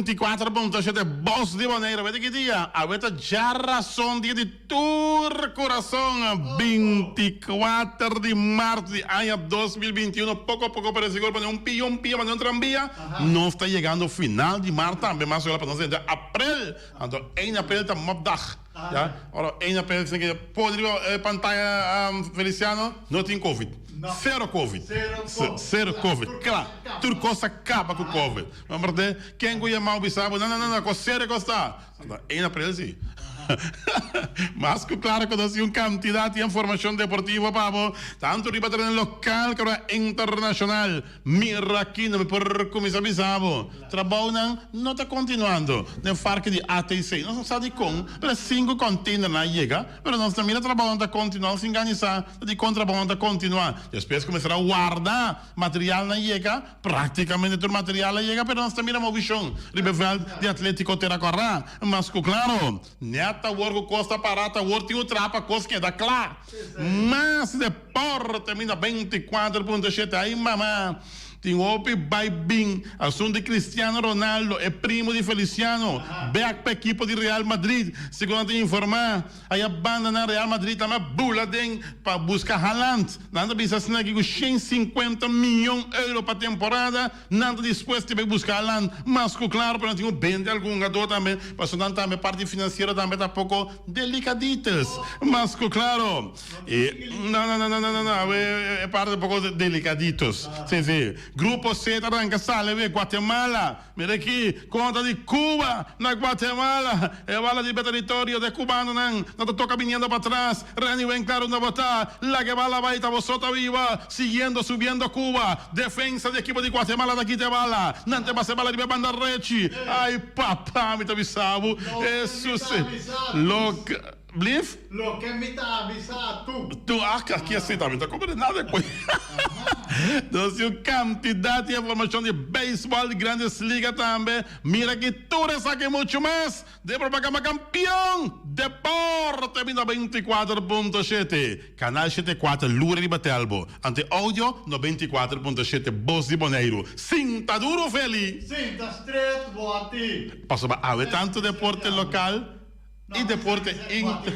24.7 Bos di Boneiru. Wete ki dia? Awe ta djarason dia di tur kurason, 24 di mart di aña 2021. Poko poko pero sigur pone un pia un pia pone un tranbia. Nos ta yegando final di mart tambe mas ora pa nos entra aprel. Anto 1 aprel ta mopdag. Ya, ora 1 aprel tin ke pone riba e pantaya Feliciano, no tin covid. Sero covid. Sero covid. Kla. Tur kos a kaba ku covid. Ma berde, ken ku yamau bisa bo, no, no, no, no, kos serio kos ta. Anto 1 aprel si. Mas ku klaro ku nos tin un kantidat di informashon deportivo pa bo, tantu riba tereno lokal komo internashonal. Mira aki no mi por cuminsa bisa bo, trabounan no ta continuando den farke di ATC. Nos no sa dicon, pero e cinco containernan a yega, pero nos ta mira trabounan ta continua, nos tin gana di sa dicon trabounan ta continua. Despues cuminsa warda materialnan yega, practicamente tur material a yega, pero nos ta mira movicion riba e veld di Atletico Tera Cora. Mas cu claro, net awor cu cos ta para, ta awor tin un traha pa cos keda cla. Mas deporte mi na 24.7 ay mama tin hopi bay bin asunto di Cristiano Ronaldo e primo di Feliciano bek pa ekipo di Real Madrid segun nan ta informa aya banda nan Real Madrid tambe a bula den pa busca Haaland nan ta bisa asina aki cu 150 miyon euro pa temporada nan ta dispuesto di bay busca Haaland mas cu claro pero nan tin cu bende algun hungador tambe pasobra nan tambe parti financiero tambe ta poco Delicaditos, mas cu claro. E, no, no, no, no, no, no, no, awe e parte un poco delicaditos. Si, si. Grupo C ta ranca sali awe, Guatemala. Mira aki, contra di Cuba na Guatemala. E bala di territorio de cubanonan no ta toca biniendo patras. Renny Winkler unda bo ta? Laga e bala bay, ta bo so ta biba. Siguiendo, subiendo Cuba. Defensa di ekipo di Guatemala ta kita e bala. Nan ta pasa e bala riba e banda rechi. Ay papa mi ta bisa bo. Hesus. Loke. Blief? Loke mi ta avisa tu. Tu ah aki asi ta mi ta comprende nada koe. Nos tin un cantidad di informacion di baseball di Grandes Liga tambe. Mira aki tur esaki y mucho mas. Den propaganda Kampion Deporte mi 94.7 Kanal 74 Lura riba Telbo Ante audio 94.7 Bos di Boneiru Sinta duro Feli! Sinta stret Wati! Pasobra awe tantu deporte lokal y deporte inter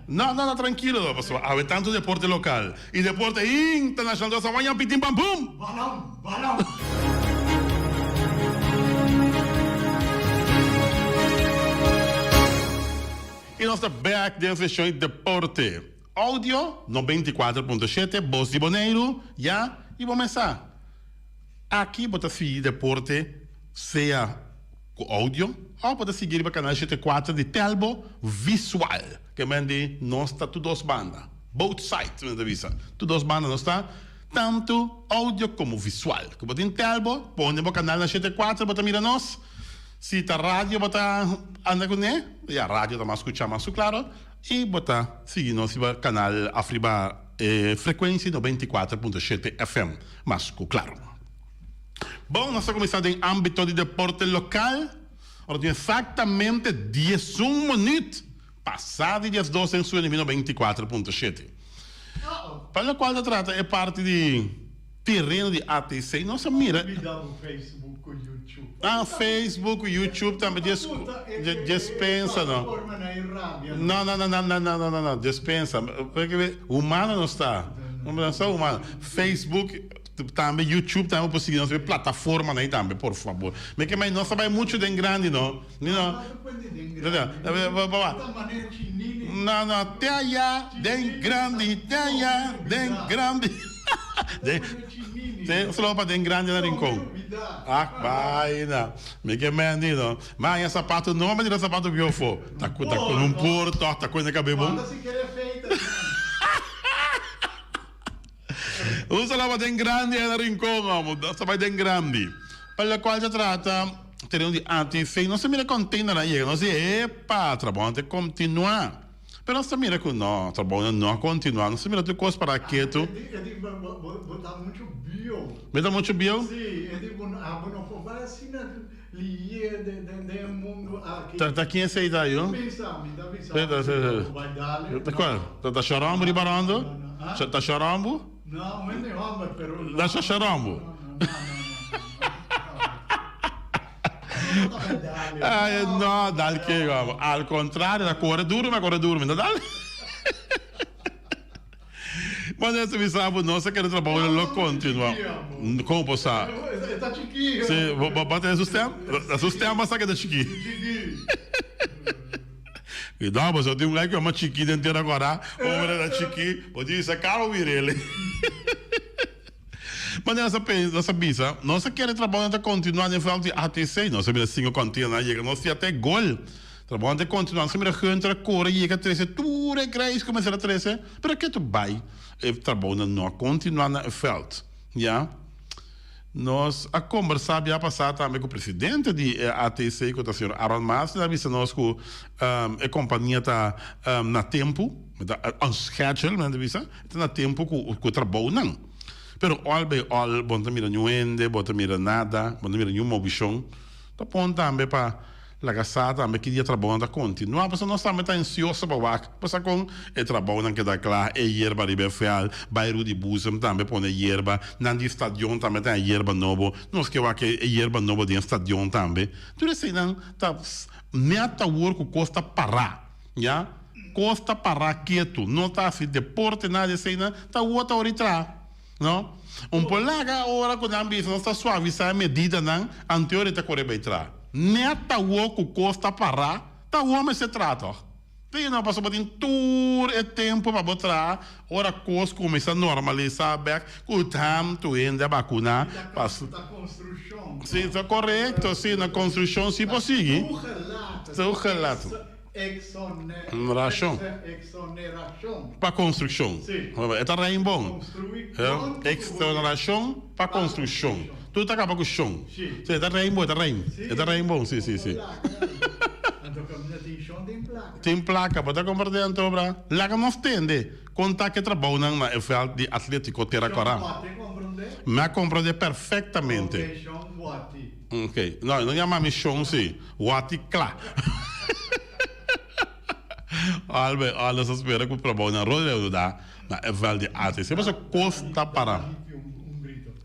No no no trankilo no pasobra awe tantu deporte lokal y deporte internashonal nos a waña pitin pam pum! Balon balon! Y nos ta bek den seshon di deporte. Audio 94.7 Bos di Boneiru, ya y bo mesa. Aki bo ta sigui deporte sea cu audio of bo ta sigui riba canal 74 di Telbo visual. Ke men di nos ta tur dos banda, both sides men ta bisa. Tur dos banda nos ta tanto audio como visual. Ku bo tin Telbo pone bo canal na 74 bo ta mira nos. Si ta radio bo ta anda cune, ya radio ta mas scucha mas su claro. Y bo ta sigui nos riba canal of riba e frecuencia 94.7 FM. Mas cu claro. Bon, nos ta cuminsa den ambito di deporte local. Ora tin exactamente 11 minuut pasa di 12 den suena mi 94.7. Pa locual ta trata e parti di tereno di ATC, nos a mira. Facebook ku YouTube. Ah, Facebook ku YouTube tambe djes djespensa no. No, no, no, no, no, no, no, no, djespensa. Porque humano nos ta. Nos ta humano. Facebook tambe, YouTube tambe por sigui nos e plataformanan ei tambe, por fabor. Mi ke mai nos ta bai muchu den grandi no. Ni no. No, no, te aya den grandi, te aya den grandi. Den, solo pa den grandi na Rincon. Ah, vaina. Mi ke mendi no. Ma haña sapato no, mi tira sapato biofo. Ta ku ta ku un por toch, ta ku na kabe bon. Un solo pa den grandi na Rincon, homo. Nos ta bai den grandi. Pa lokual ta trata tereno di ATC, nos ta mira containernan yega, nos di, epa, trabou ta kontinuá. Pero nos ta mira ku no, trabounan no a kontinuá. Nos ta mira tur kos pará ketu. E di bo bo ta muchu bieu. Mi ta muchu bieu? Si, e di bo abo no por bai asina liye den e mundu aki. Ta ta kin esei ta yu? Mi sa, mi ta bisa bo bai dale. Ta kual? Ta Shorombu di Barondo? Ta Shorombu? No, un hende homber pero. No ta Shorombu? No, no, no, no. Ay, no, dal ke, vamos. Al contrario, ta kore duro, mi a kore duro, mi no dal. Bueno, eso mi sa, nos a kere trabou lo continua. Como bo sa? Ta chiki. Si, bo bo tene su stem? Su stem bo sa ke ta chiki. Chiki. Cuidao, bo sa tin un guy ku yama chiki den tera kora, hombre ta chiki, bo tin bisa kaba wirele. Manera nos a pensa, nos a bisa, nos a kere trabounan ta kontinuá den vèlt di ATC. Nos a mira sinku kòntinan a yega, nos tin ata e gol. Trabounan ta kontinuá, nos a mira Gunter a kore yega trese tur e grijs ku mester a trese, pero ke tur bai e trabounan no a kontinuá na e vèlt. Ya. Nos a kombersá bia pasá tambe ku presidente di e ATC ku ta señor Aaron Maas, el a bisa nos ku e kompania ta na tempu, on schedule men ta bisa, ta na tempu ku trabounan. Pero all by all bo no ta mira niun hende, bo no ta mira nada, bo no ta mira niun movishon. Ta pon tambe pa laga sa tambe ki dia trabounan ta kontinuá, pasobra nos tambe ta ansioso pa wak pasa kon e trabounan keda kla, e yerba riba e vèlt, bai Rudy Boezem tambe pone yerba, nan di stadion tambe ta haña yerba nobo, nos ke wak e yerba nobo den stadion tambe. Tur eseinan ta nèt awor ku kos ta pará, ya. Kos ta pará ketu, no ta hasi deporte nada di eseinan, ta wou ta ora i traha. No. Un por laga ora ku nan bisa nos ta suavisá e medidanan, anteor e ta kore bai traha. Nèt ta wou ku kos ta pará, ta wou mester traha tòg. P'e no pasobra bo tin tur e tempu pa bo traha, ora kos kuminsá normalisá bèk ku tantu hende a bakuná. Ta konstrukshon. Si, ta korekto, si, na konstrukshon si por sigui. Toegelaten. Exoneracion. Pa construccion. E ta rein bon. Exoneracion pa construccion. Tur ta caba cu shon. Si, e ta rein bon, e ta rein. E ta rein bon, si, si, si. Tin placa. Bo ta comprende anto, bra? Laga nos tende con ta ke trabounan na e veld di Atletico Tera Cora. Mi a comprende perfectamente. Ok, no, no yama mi shon si, wati kla. Albe, alles a spera ku trabou na rodeo da na e veld di ATC. Pasobra kos ta para.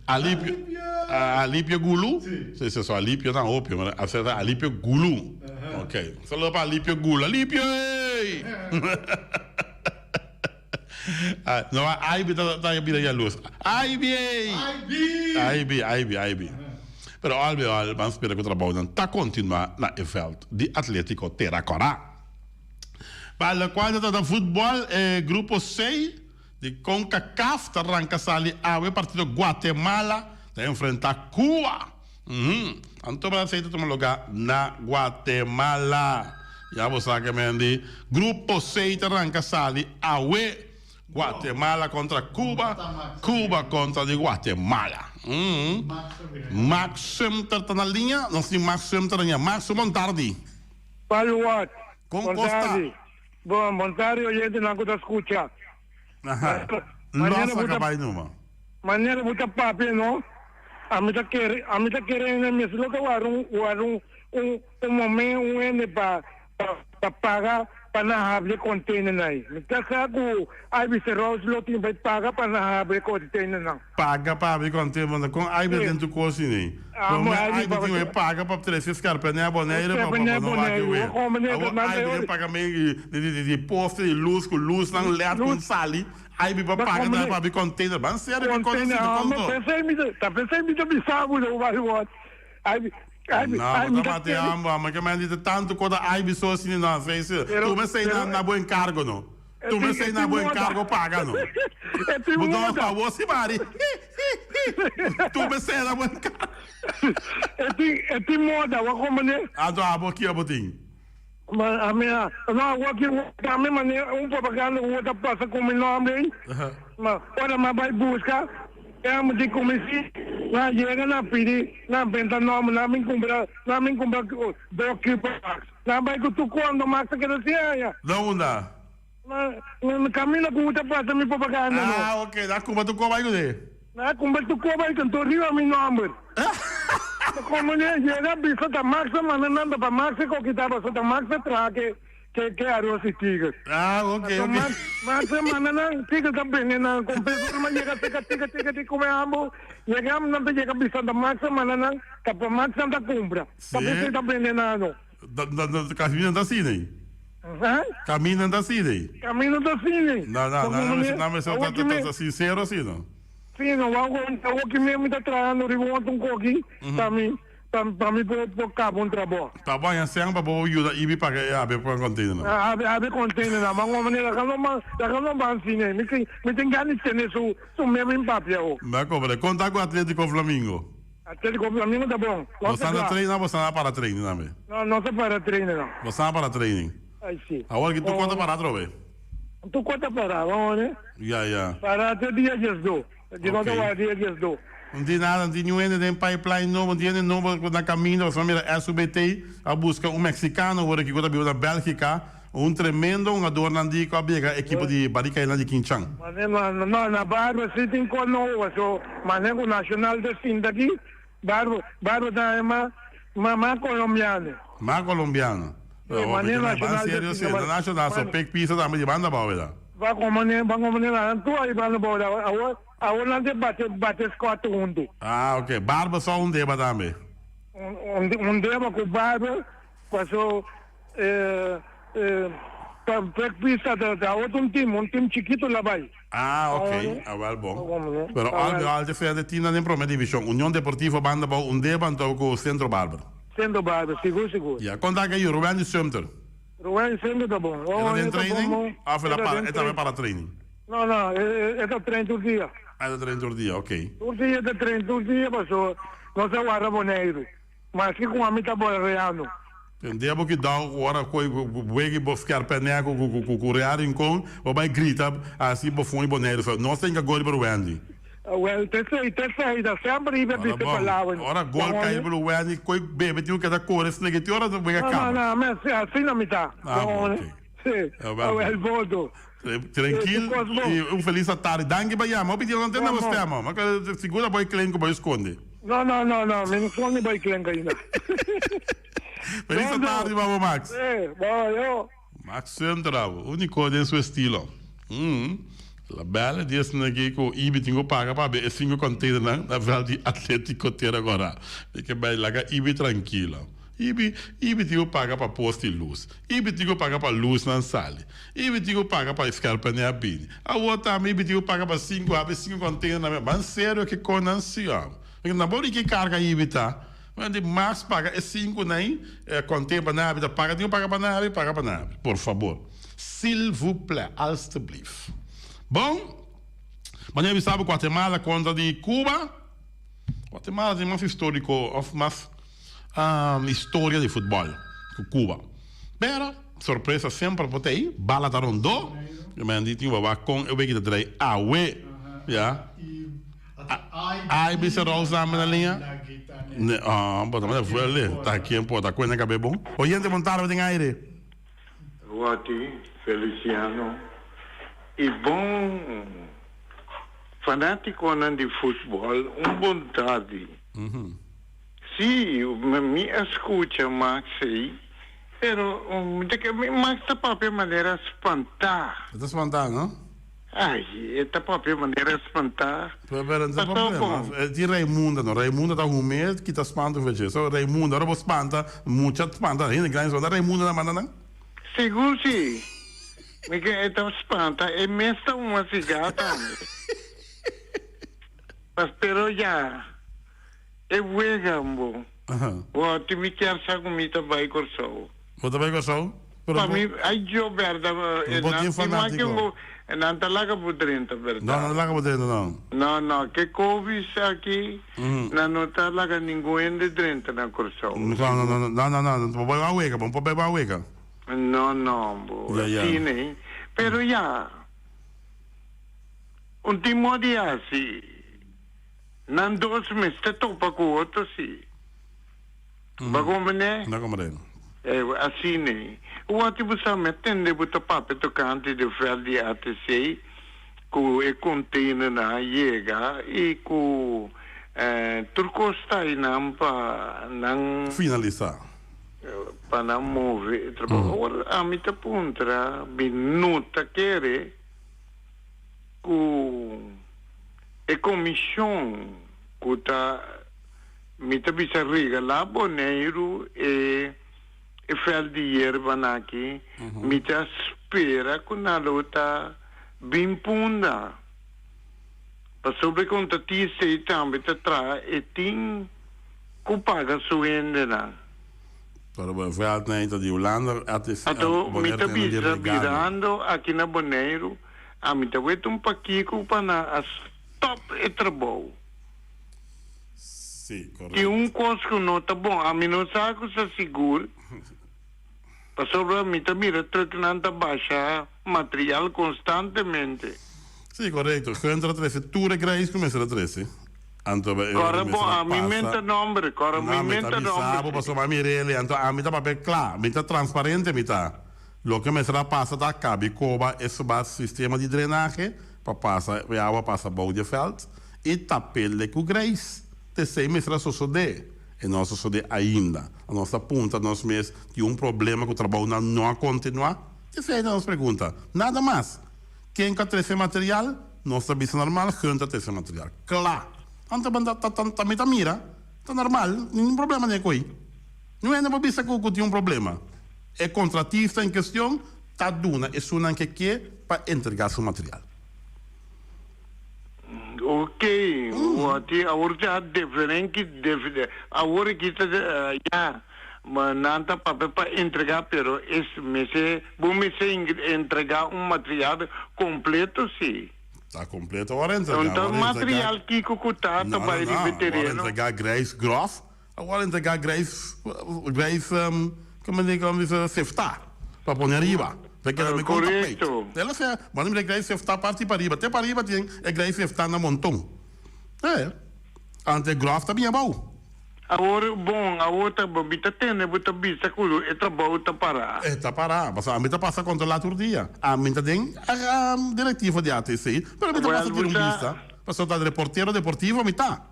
Alipio, alipio gulu? Si, si, so alipio ta hopio, maar a ser alipio gulu. Ok, saludo pa alipio gulu. Alipio ey! No, Aibi ta ta bira yaluz. Aibi ey! Aibi! Aibi, Aibi, Aibi. Pero al bij al, ban spera ku trabounan ta kontinuá na e vèlt di Atlétiko Tera Kòrá. Pa lokual ta trata futbòl, e grupo C di Concacaf ta ranka sali awe partido Guatemala ta enfrentá Cuba. Anto pa esei ta tuma lugá na Guatemala. Ya bo sa ke men di Grupo C ta ranka sali awe. Guatemala kontra Cuba, Cuba kontra di Guatemala. Max Sumter ta na liña, nos tin Max Sumter na liña. Max, bon tardi. Paluat, Kon bon kos ta? tardi. Bon, bon tardi oyentenan ku ta skucha. Aha. Manera Los bo a ta kabay numa. Manera bo ta papia no, ami ta kere, ami ta kere hende mester lo ta wara un wara un un un momen un hende pa pa pa paga pa nan habri e container nan ei. Mi ta sa ku Ivy Rose lo tin bai paga pa nan habri e container nan. Paga pa habri container nan kon Ivy Sí. den tur kos ini? Amo Prome Ivy Ivy pa tin e paga pa trese scarpene a Bonaire pa pa Scarpene a no wak Bonaire, weer. wak hombre Awor nan Ivy ta den paga me di di di di poste di luz ku luznan led ku Luz. sali. Ay mi pa Ba paga kombe ta pa mi container. Ban serio ki cosa container si ah konto. ma pensei mi ta ta pensei mi ta bisa bo lo bai wot. Ay mi ay mi No, ay bo mi ta ta mate kere. ambo, amo ke men di ta tanto kota ay mi so sini no sei si. Pero Tu me sei na pero na bo encargo no. e Tu me tin sei e na tin bo moda. encargo paga no. E tin Bo no moda. pa bo si mari. Tu me sei na bo encargo. E tin e tin moda wak komende. Anto abo ki abo tin? Ma ami a, no awor ki tambe manera un propaganda ku ta pasa ku mi nomber ei, ma ora mi a bai buska e amo di kuminsí, nan a yega nan a pidi nan benta nomber, nan a bin kumpra, nan a bin kumpra dòkter pa Max. Nan a bai ku tur kondo Max a keda sin haña. Na unda? Na na kaminda ku ta pasa mi propaganda no. Ah ok, nan a kumpra tur koba ei kuné? Nan a kumpra tur koba ei kanto riba mi nomber. Ta komo ne yega bisa ta Max a manda nan ta pa Max e kokita pasobra ta Max a traha ke. ke ke aros di Tigres. Ah, ok, Anto ok. mas mas semananan Tigres ta bende nan kompresor mas yega seka Tigres Tigres di kume ambo yega nan ta yega bisa ta mas semananan ta pa mas nan ta kumpra Sí. ta bisa ta bende nan ano. Da, da, da, kaminda ta asina ei. Ha? Kaminda ta asina ei. Kaminda ta asina ei. No, no, no, no, no, no, ta, ta, ta, ta sincero asina. Sí, no, awor ki mi ta trahando riba un otro koki pa mi Pa pa mi por por caba un trabou. Ta bo haña sèn pa bo yuda Ibi paga e abe pa containernan. Abe abe containernan. Ma un manera laga no ban laga no ban sine. Mi tin mi tin gana di tene su su meme in papia ho. Mi a cobra. Con ta cu Atletico Flamingo? Atletico Flamingo ta bon. Bo Nos ta sa na cla. train of bo sa na para training tambe? No, nos ta para training no. Bo sa na para training. Ay si. Awor ki tur cos ta para atrobe. Tur cos ta para, bo hoor. Ya ya. Para te dia diesdo. Di no ta wak dia diesdo. No tin nada, no tin niun hende den pipeline nobo, no tin hende nobo na caminda, pasobra mira SUBT a busca un mexicano awor aki cu ta biba na Belgica, un tremendo hungador nan di cu a biega ekipo di Baricailan di Quinchan. Mane no no na Barba si tin cos nobo paso mane cu Nacional ta sinta aki Barba Barba ta ma ma ma colombiano. Ma colombiano. Si mane Nacional ta sinta Na Nacional so pek pisa tambe di banda abao weda. Ba como ne ba como ne nan tur ahí banda abao awor awor nan ta bate bate squat hunto. Ah ok Barba so un deba tambe. Un un deba cu Barba paso eh eh pa pek pisa ta ta otro un team un team chikito la bay. Ah ok awel bon pero al mi al diferente teamnan den prome division Union Deportivo banda abao un deba anto cu Centro Barber. Centro Barber sigur sigur. Ya conta cu ayu Ruben di Sumter. Ruben semper ta bon. E ta den training of el a para, e tambe para training? No, no, e ta train tur dia. Ah, e ta train tur dia, ok. Tur dia e ta train tur dia paso nos ta warda Boneiru. Maske ku ami ta boreano. Un dia bo ki dau ora ku wegi bo skerpenè ku ku ku Real Rincon, bo bai grita asi bofon di Boneiru. So nos ta hinka gol riba Wendy. Wel, te esei, te esei, ta semper riba Ora bisa bon, palabra. ora gol kai riba Wendy, koi bebe tin ku keda kore snegi ti ora wega No, no, kaba. no, me asina mi ta. Ah, bon, ok. Si, Wel, wel voto. Trankil y un feliz atardi. Danki pa yama. Hopi dia no tende bo stem. Ma sigura bo e klen ku bo esconde. No, no, no, no. Mi no scondi bo e klen ainda. Feliz atardi pa bo Max. Sí, bo yo. Max Central, unico den su estilo. La bella di esnan aki ku Ibi tin ku paga pa be e cinco containernan na veld di Atletico Tera Gora. Mi ke bai laga Ibi trankilo. Ibi, Ibi tin ku paga pa post di lus. Ibi tin ku paga pa lusnan sali. Ibi tin ku paga pa skarpanea bini. Awor tambe Ibi tin ku paga pa sinku habri sinku container na Ban serio ke kon nan si hòm. Na bo di ki karga Ibi ta? Nan di mas paga e sinku nan container pa nan habri ta paga tin ku paga pa nan habri paga pa nan habri. Por fabor. Silvuplè. Alstublief. Bon. Manera bisa bo Guatemala kontra di Cuba. Guatemala tin mas historico of mas historia di futbol cu Cuba. Pero sorpresa semper por ta ey, bala ta rondó. Yo men di tin wawa con e wiki ta trae awe. Ya. Ay bisa Rose dame na liña. Ah, bo ta manda fuerte. Ta quien por ta cuenta cabe bon. Oyente bon tarde den aire. Watty, Feliciano y bon fanaticonan di futbol un bon tardi. Si, mi a scucha Max ey, pero mi ta kere Max ta papia manera spantá. E ta spantá, no? Ay, e ta papia manera spantá. Pero, pero no ta problema. E tin Raimunda, no? Raimunda ta hume kita spantu fe dje. So, Raimunda, ora bo spanta, mucha spanta, hende grandi spanta, Raimunda ta manda nan? Sigur si. Mi ke e ta spanta, e mes ta huma sigá tambe. Pas pero ya. E wega bo. Bo tin mi kier sa ku mi ta bai Kòrsou. Bo ta bai Kòrsou? Pero Pa mi ay yo bèrda Bo tin fanátiko. Nan ta laga bo drenta bèrdat. No, nan ta laga bo drenta no. No, no, ke kovis aki nan no ta laga ningun hende drenta na Kòrsou. No, no, no, no, no, bo bai wak wega, bo no por bai wak wega. No, no, bo asina, pero ya un tin modi hasi. Nan dos mester topa ku otro si. Bo komprendé? No komprendé. Asina ei. Wòrdu bo sa mi a tende bo ta papia tokante di vèlt di ATC ku e konteinernan a yega i ku tur kos ta einan pa nan. Finalisá. Pa nan move e trabou. Awor ami ta puntra, mi no ta kere ku e komishon ku ta, mi ta bisa regalá Boneiru e e vèlt di yerbanan aki, mi ta spera ku nan lo ta bin punda. Pasobra e kontratista ei tambe ta traha e tin ku paga su hendenan. Pero bo veld na ta di Hulanda at Anto mi Bonaire ta tene di bisa regalo. birando aki na Boneiru ami ta wet un pakiko pa nan a stop e trabou. Si, Tin correcto. un kos ku no ta bon ami no sa ku sa sigur pasobra mi ta mira trucknan ta basha material konstantemente. Si, correcto. Gunther a trece tur e grijs cu mester a trece. Anto e Kòrda mester bo, a ami pasa. menta nomber, kòrda mi No, mi ta menta bisa nomber bo si. pasobra mi rele, anto ami ta papia kla, mi ta transparente mi ta. Loke mester a pasa ta kabi koba e suba sistema di drenahe pa pasa e awa pasa bou di e vèlt i tap'el ku greis. T'esei mester a sosodé. E no a sosodé ainda. Nos ta puntra nos mes tin un problema ku trabounan no a kontinuá? T'esei ta nos pregunta. Nada mas. Ken ku a trese material? Nos ta bisa normal, Gun ta trese material. Kla. Anto bo ta ta ta mi ta mira, ta normal, ningun problema den e ko'i. Niun hende por bisa ku ku tin un problema. E kontratista en kestion ta duna esunnan ke ke pa entregá su material. Ok, wati awor ta diferente, awor aki ta ya. Ma nan ta papia pa entrega pero es mester bo mester entrega un material completo si. Ta completo awor entrega. No ta Awor entrega material kico cu ta ta No no bay no riba awor tereno. entrega grijs grof awor entrega grijs grijs como di como di sefta pa pone ariba ta keda mi con tapijt. Correcto. Ela sea bo a mira grijs sefta parti pariba te pariba tin e grijs sefta na monton eh ante grof ta bien abou. Awor, bon, awor ta bo ta tende bo ta bisa ku e trabou ta pará. E ta pará, pasobra ami ta pasa kontrolá tur dia. Ami ta den direktiva di ATC, pero mi ta pasa Wèl, tira bo un sa. bista, pasobra ta reportero deportivo mi ta.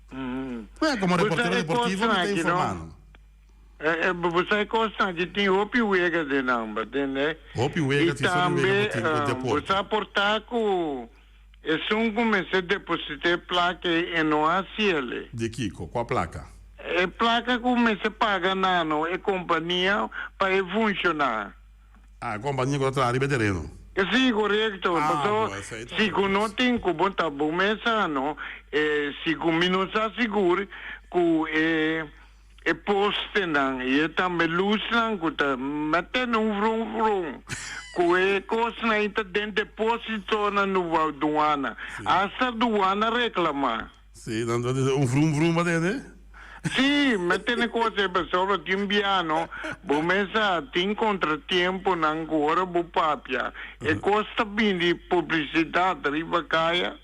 Wèl, komo Bo sa reportero e deportivo mi kosnan ta aki, no? informá nan. Bo sa e kosnan aki tin hopi wega den nan, bo tende? Hopi I wega, tin solo wega tambe ku tin ku bo deporte. sa por ta ku Esun ku mester depositá e plaka ei e no hasi el. Di kiko? Kua plaka? E plaka ku mester paga nano e kompania pa e funshoná. Ah, e kompania ku ta traha riba e tereno. Sí, korekto. Ah, Pasobra bo, esei ta si ku no tin ku bo ta bo mes sa no, si ku mi no sa sigur ku e E postenan i e tambe lusnan ku ta mete na un vrum vrum ku e kosnan ei ta den depositonan di duana. Asta duana reklamá. Sí, nan ta dise un vrum vrum a tene? Sí, mete na kos ei pasobra tin biano bo mes sa tin kontratiemponan ku ora bo papia e kos ta bini publisidat riba kaya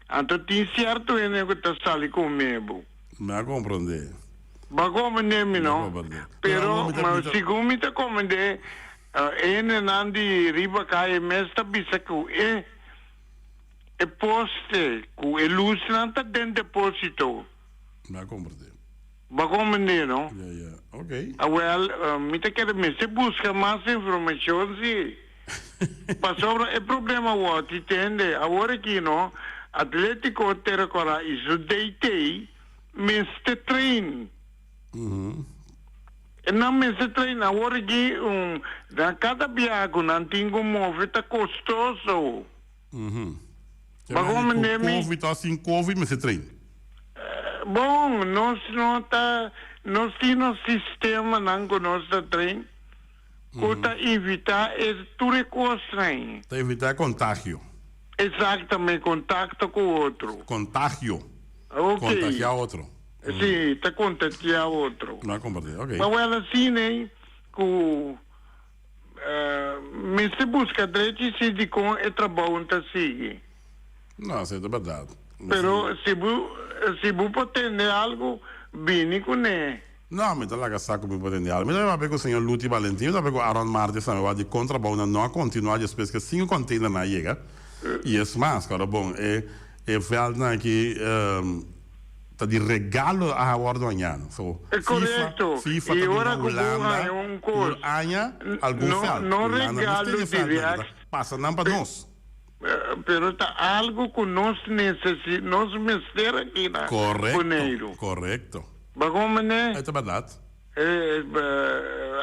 anto tin sierto hende ku ta sali kome bo. Mi a comprende. Bo a comprende mi Mi a no? comprende. Pero Pero awor mi ta ma mi ta. segun mi ta comprende hendenan di riba calle mes ta bisa cu e e poste cu e luznan ta den deposito. Mi a comprende. Bo a comprende no? Ya ya. Ok. Awel mi ta kere mester busca mas informacion si. Pasobra e problema awor ti tende awor aki no Atletico Teracora y su DT mester train. E nan mester train awor aki un na cada biaha cu nan tin cu move ta costoso. Te mende cu covid of sin covid mester train. Bon nos no ta nos tin nos sistemanan cu nos ta train. Ku ta evitá e tur e kosnan. Ta evitá e kontagio. Exactamente, kontakto ku otro. Kontagio. Ok. Kontagiá otro. Sí, ta kontagiá otro. No a kompartí, ok. Ma wèl asina ei ku mester buska drechi si dikon e trabou ta sigui. No, esei ta bèrdat. Pero si bo si bo por tende algu, bini kuné. No, mi ta laga sa ku mi por tende algu. Mi ta papia ku señor Luti Valentin, mi ta papia ku Aaron Martes tambe wak di kon trabounan no a kontinuá despues ku e sinku kònteinernan a yega. I es mas, kòrda bon, e e vèldnan aki. Ta di regalo a wordo aña. So, E FIFA, korekto. FIFA I ta duna ora ku bo Hulanda haña un tur kos, aña algun no veld. no Hulanda no regalo tene veldnan, dirèkt, ta pasa nan pa nos. pero ta algu ku nos nesesi nos mester aki na Korekto, Boneiru. korekto. Bo komprendé? E ta bèrdat.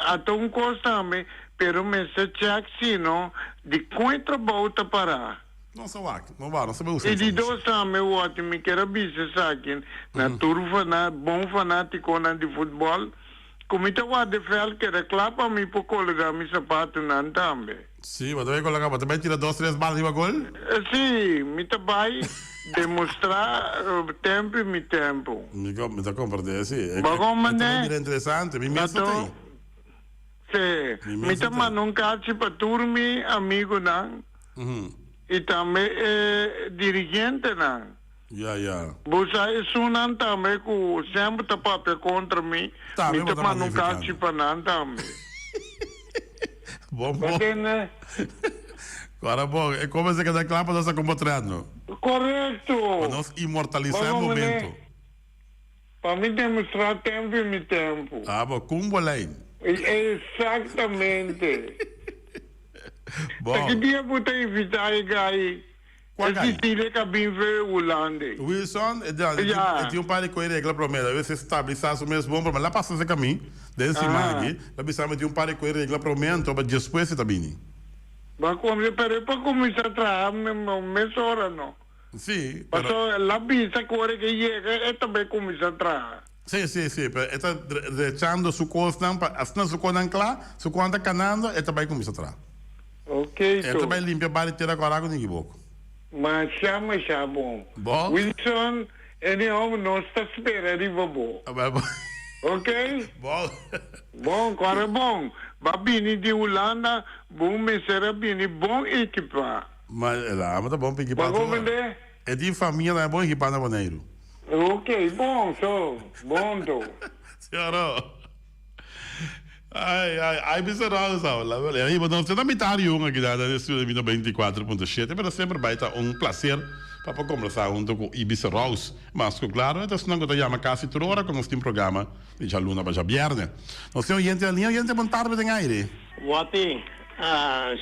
Ata un kos tambe, pero mester chèk si no di kon e trabou ta pará. No sa wak, no wak, no sa usa E di informacion. dos tambe wòrdu mi kier a bisa esaki na tur fana bon fanatikonan di futbòl ku mi ta warda e vèlt keda kla pa mi por kologa mi sapatunan tambe. Sí, bo ta bai kologa, bo ta bai tira dos tres bala riba gol? Sí, mi ta bai demostrá tempu i mi tempu. Mi mi ta komprendé, sí. E Bo e ta komprendé? bira interesante, mi mes no Anto, t'ei. sí, Mi mi mes ta no t'ei. manda un karchi pa tur mi amigunan. I tambe e dirigentenan. Ya, ya. Bo sa esunnan tambe ku semper ta papia kontra mi, Tambe mi bo ta ta manda un magnificando. karchi pa nan tambe. Bon, Bo bon. tende? Ora bon, e komo esei keda kla pa nos a komportrando. Korekto! Pa nos inmortalisá e Bo momento. komprendé? Pa mi demostrá tempu i mi tempu. Ah, bo, kun bo lei. Exactamente. Bon. Ta ki dia bo ta invitá e gai? Kua E gai? Sicilia ka bin fe Hulande. Wilson, e e tin Ja. e tin un par di koe regla promé. A veces stabilisá su mes bon promé. La pasa se kamin den siman Ah. aki. La bisa mi tin un par di koe regla promé anto pa despues e ta bini. Ba kuminsá, pero e por kuminsá traha mesora no. Sí, pero. Pasobra el a bisa ku ora ke yega e ta bai kuminsá traha. Sí, sí, sí, pero e ta drechando su kosnan pa asina su kosnan kla, su kosnan ta kanando, e ta bai kuminsá traha. Ok, E ta to. bai limpia bari tera kòrá ku ni kiboko. Masha, masha bon. Bon. Wilson, anyhow nos ta spera riba bo. Ok? Bon. Bon, kòrè bon. Ba bini di Hulanda, bo mester a bini bon ekipá. Ma el a ama ta bon piki Bo pa tur. comprende? E tin famia nan e bon ekipa na Boneiru. Ok, bon so, bon to. Señor. Ai, ai, ai bisa Raul sa hola. Ai, bo nos ta mitad di un aki na na estudio di 24.7, pero semper bai ta un placer pa por conversa hunto cu Ibis Rouse. Mas cu claro, e ta esnan cu ta yama casi tur ora cu nos tin programa di djaluna pa djabierne. Nos tin oyente na linea, oyente bon tarde den aire. Wapi,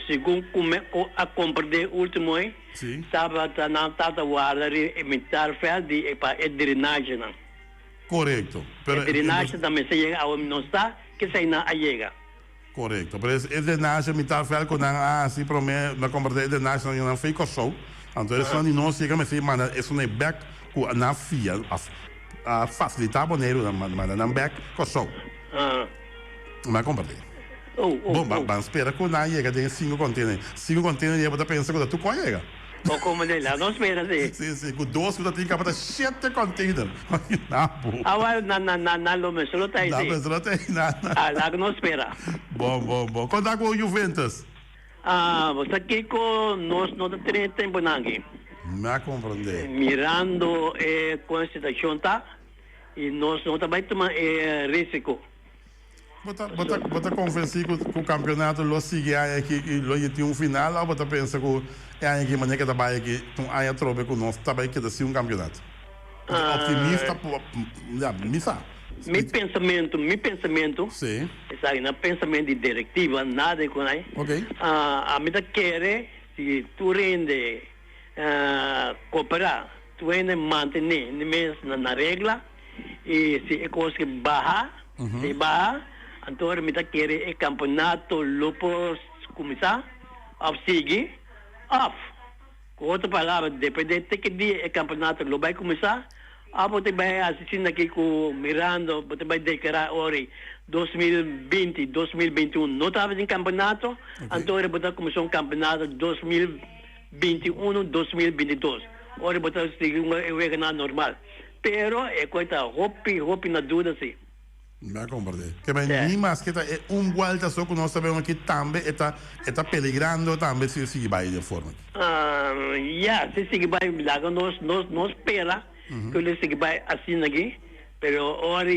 Segun ku mi a komprendé último ei, tabata nan tata warda riba e mitar vèlt di e pa e drenagenan. Korekto. Pero E drenagenan ta mester yega awe mi no sa kesei nan a yega. Korekto. Pero e drenahe mitar vèlt ku nan a hasi promé mi a komprendé e drenagenan nan fei Kòrsou. Anto esun di nos yega mester manda esun ei bèk ku nan a fia a fasilitá Boneiru nan manda nan bèk Kòrsou. Mi a komprendé. Bon, ban spera ku nan yega den e sinku kontener. Sinku kontener yega bo ta pensa ku ta tur ku a yega. Bo komo den la no spera si. Si, si, ku dos ku ta tin kaba ta shete kontener. Imagina bo. Awa na na na na lo mester lo ta ei Na si. mester lo ta ei na na. Ah, laga nos spera. Bon, bon, bon. Kon ta ku Juventus? Ah, bo sa kiko nos no ta tene temponan aki. Mi a komprendé. Mirando e kon e situashon ta i nos no ta bai tuma e risiko. Bo ta, bo ta, bo ta konvensí ku ku kampionato lo sigui e aña aki i lo tin un final òf bo ta pensa ku e aña aki manera ke ta bai aki ta un aña atrobe ku nos ta bai keda sin un kampionato? Bo ta optimista po, ya, mi sa. Mi pensamentu, mi pensamentu, Sí. esaki na pensamentu di direktiva, nada di kon ai. Oké. Ami ta kere si tur hende koperá, tur hende mantené nan mes na regla. I si e kos ke baha, si e baha, anto ora mi ta kere e kampeonato lo por kuminsá òf sigui, òf, ku otro palabra, depende te ki dia e kampeonato lo bai kuminsá, òf bo ta bai hasi asina aki ku mirando bo ta bai deklará ora 2020, 2021 no tabatin kampeonato, anto ora bo ta kuminsá un kampeonato 2021, 2022, ora bo ta sigui un e weganan normal. Pero e koe ta hopi, hopi na duda si. Mi a komprende. Ke men ni maske ta e un buelta so ku nos ta beu aki tambe e ta e ta peligrando tambe si sigui bai den forma aki. Ya, si sigui bai laga nos nos no spera ku lo sigui bai asina aki, pero ora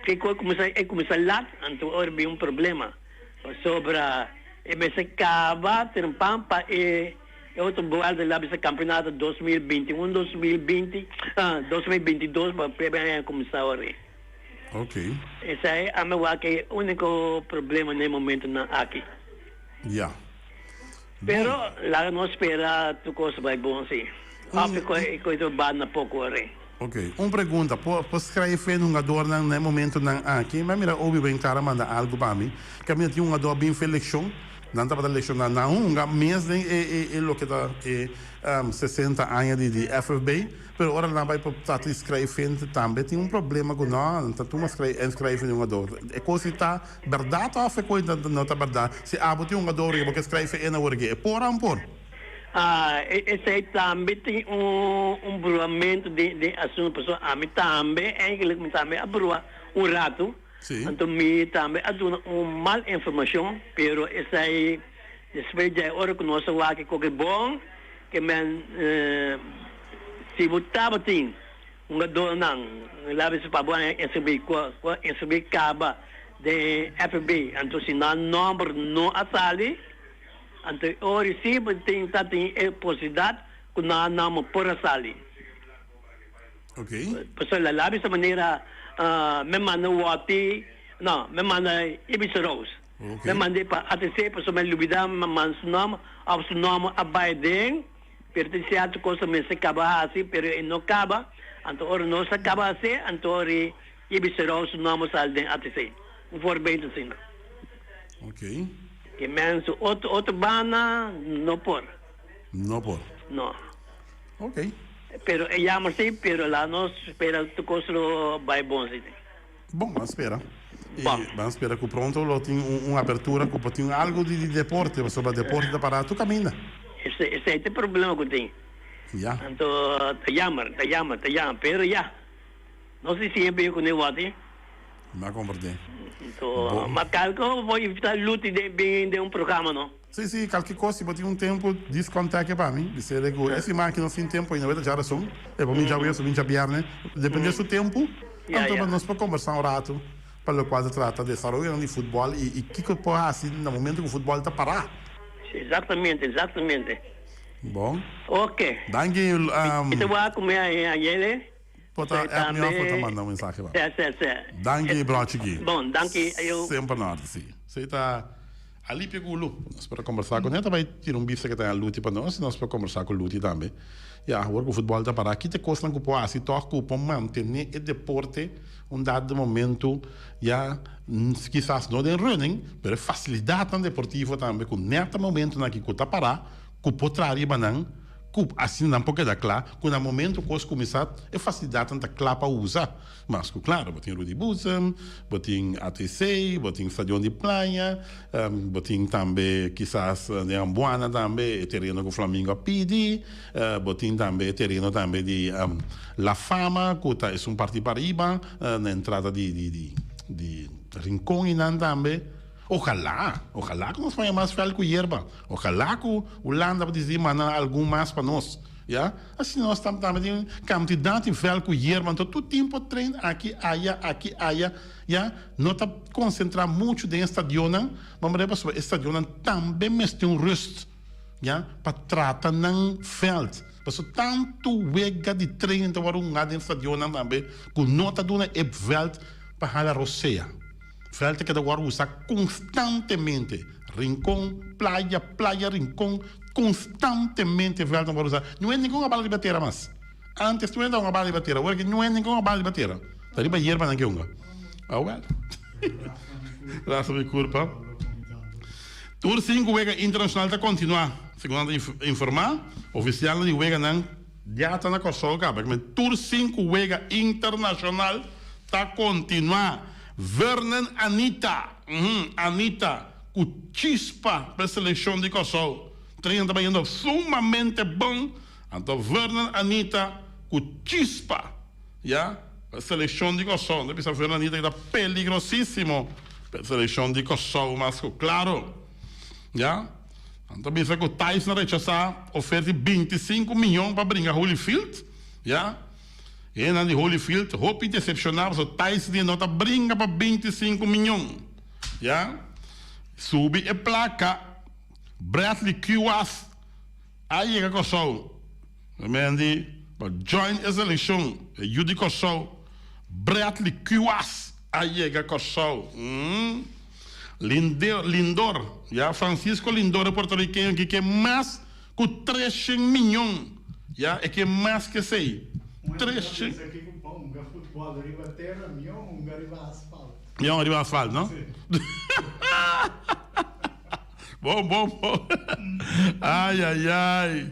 ke koe kuminsá e kuminsá lat anto ora bin un problema pasobra e mester kaba trempan pa e. E otro buelta la bisa campeonato 2021, 2020, 2022 pa prebe aña cuminsa ori. Ok. Esai a mi wak e unico problema na e momentonan aki. Ya. Pero laga nos spera tur cos bai bon si. Of e coy ta banda poco ori. Ok. Un pregunta, por por schrijf e hungadornan na e momentonan aki? Mi a mira Obi Ben Clara manda algo pa mi, ke a mira tin hungador bin fe leccion. Nan tabata lecciona nan hunga mes den e e e loke ta e 60 aña di di FFB, pero ora nan bai pa trata di schrijven tambe tin un problema cu no, nan ta tuma inschrijven di hungador. E cos si ta berdad of e cos no ta berdad? Si abo tin hungador y bo ke schrijven e na wor ke e por of no por? Ah, esey tambe tin un un bruhamento den den asunto pasobra ami tambe eigenlijk mi tambe a bruha un rato. Sí. Anto mi tambe a duna un mal informacion, pero esai despues djai ora cu nos a wak e coke bon, ke men si bo tabatin hungadornan la bisa pa bo a inscribi cu a inscribi caba den FB, anto si nan nomber no a sali, anto e ora si bo tin ta tin e posibilidad cu nan nomber por a sali. Ok. Pasobra la la bisa manera me manda Watty, no, me manda Ibis Rose. Ok. Me mand'é pa ATC pasobra me lubidá me manda su nòmber òf su nòmber a bai den, pero tin sierto kos ku mester kaba hasi pero e no kaba, anto ora nos a kaba hasi anto ora Ibis Rose su nòmber sali den ATC. Un voorbeeld asina. Ok. Ke men su otro otro banda no por. No por. No. Ok. Pero e yama si, pero la nos spera tur cos lo bay bon si. Bon, ban spera. Y Bon. ban spera cu pronto lo tin un, un apertura cu por tin algo di, di deporte, pasobra deporte ta para tur caminda. Ese, esey ta e problema cu tin. Ya. Anto ta jammer, ta jammer, ta jammer, pero ya. Nos di siempre cu ne wati. Mi a comprende. Anto, Bon. ma calco bo invita Luti den, bin den un programa no. Sí, sí, kalke kos, si bo tin un tempu, dis kontak'e pa mi. Bis'e ku e siman aki nos tin tempu ainda, weta djarason, e por bin djawees o bin djabièrnè, dependé su tempu, anto pa nos por kombersá un ratu pa lokual ta trata desaroyonan di futbòl i i kiko por hasi na momentu ku futbòl ta pará. Exactamente, exactamente. Bon. Ok. Danki. Mi ta wak ku mi ayele. Por ta app mi of por ta manda un mensahe pa. Se, se, se. Danki bro chiki. Bon, danki ayo. Semper na orde si. Esey ta Alipio ku Lu. Nos por a kombersá ku ne ta bai tira un bista ke ta Luti pa nos i nos por kombersá ku Luti tambe. Ya, awor ku futbòl ta pará, ki ta e kosnan ku por hasi tòg ku por mantené e deporte un dado momento ya kisas no den running, pero e fasilidatnan deportivo tambe ku nèt e momentonan aki ku ta pará ku por traha riba nan. Ku asina nan por keda kla ku na momento kos kuminsá e fasilidatnan ta kla pa usa. Mas ku klaro, bo tin Rudi Boezem, bo tin ATC, bo tin Stadion di Playa, bo tin tambe kisas den Ambuana tambe e tereno ku Flamingo a pidi, bo tin tambe e tereno tambe di La Fama ku ta esun parti pariba na entrada di Rincon einan tambe. Ojalá, ojalá ku nos paña mas vèlt ku yerba. Ojalá ku Hulanda por disidí manda algun mas pa nos, ya. Asina nos ta tambe tin kantidat di vèlt ku yerba, anto tur tin por train aki, aya, aki, aya, ya. No ta konsentrá muchu den e stadionnan, ma manera pasobra e stadionnan tambe mester un rust, ya, pa trata nan vèlt. Pasobra tantu wega di train ta wòrdu hungá den stadionnan tambe ku no ta duna e vèlt pa hala rosea. Vèlt ta keda wòrdu usá konstantemente. Rincon, Playa, Playa, Rincon, konstantemente vèlt ta wòrdu usá. No e ningun a bala riba tera mas. Ántes tur hende a hunga bala riba tera, awor aki no e ningun a bala riba tera. Ta riba yerbanan ke hunga. Awèl. Rasa mi kurpa. Tur sinku wega internashonal ta kontinuá, segun nan ta informá. Ofisialnan di weganan. Ya ta na Kòrsou kaba. Tur sinku wega internashonal ta kontinuá. Vernon Anita, uhum, Anita, ku chispa pa e selekshon di Kòrsou. Train ta bayendo sumamente bon. Anto Vernon Anita ku chispa, ya, pa e selekshon di Kòrsou. Ta bisa Vernon Anita ki ta peligrosísimo pa e selekshon di Kòrsou mas ku klaro. Ya. Nan ta bisa ku Tyson a rechasá oferta di 25 miyon pa bringa Holyfield. Ya. Hendenan di Holyfield hopi desepshoná pasobra Tyson di no ta bringa pa 25 miyon. Ya. Subi e plaka, Bradley Kuwas. A yega Kòrsou, men di pa join e selekshon, e yu di Kòrsou, Bradley Kuwas a yega Kòrsou. Lindor, Lindor, ya, Francisco Lindor e puertorikeño ki ke mas ku treshen miñon, ya, e ke mas ke esei, treshen. Un hende ta bisa ki ku pa hunga futbòl riba tera, mihó hunga riba asfalt. Mihó hunga riba asfalt, no? Si. Bon, bon, bon. Ai, ai, ai.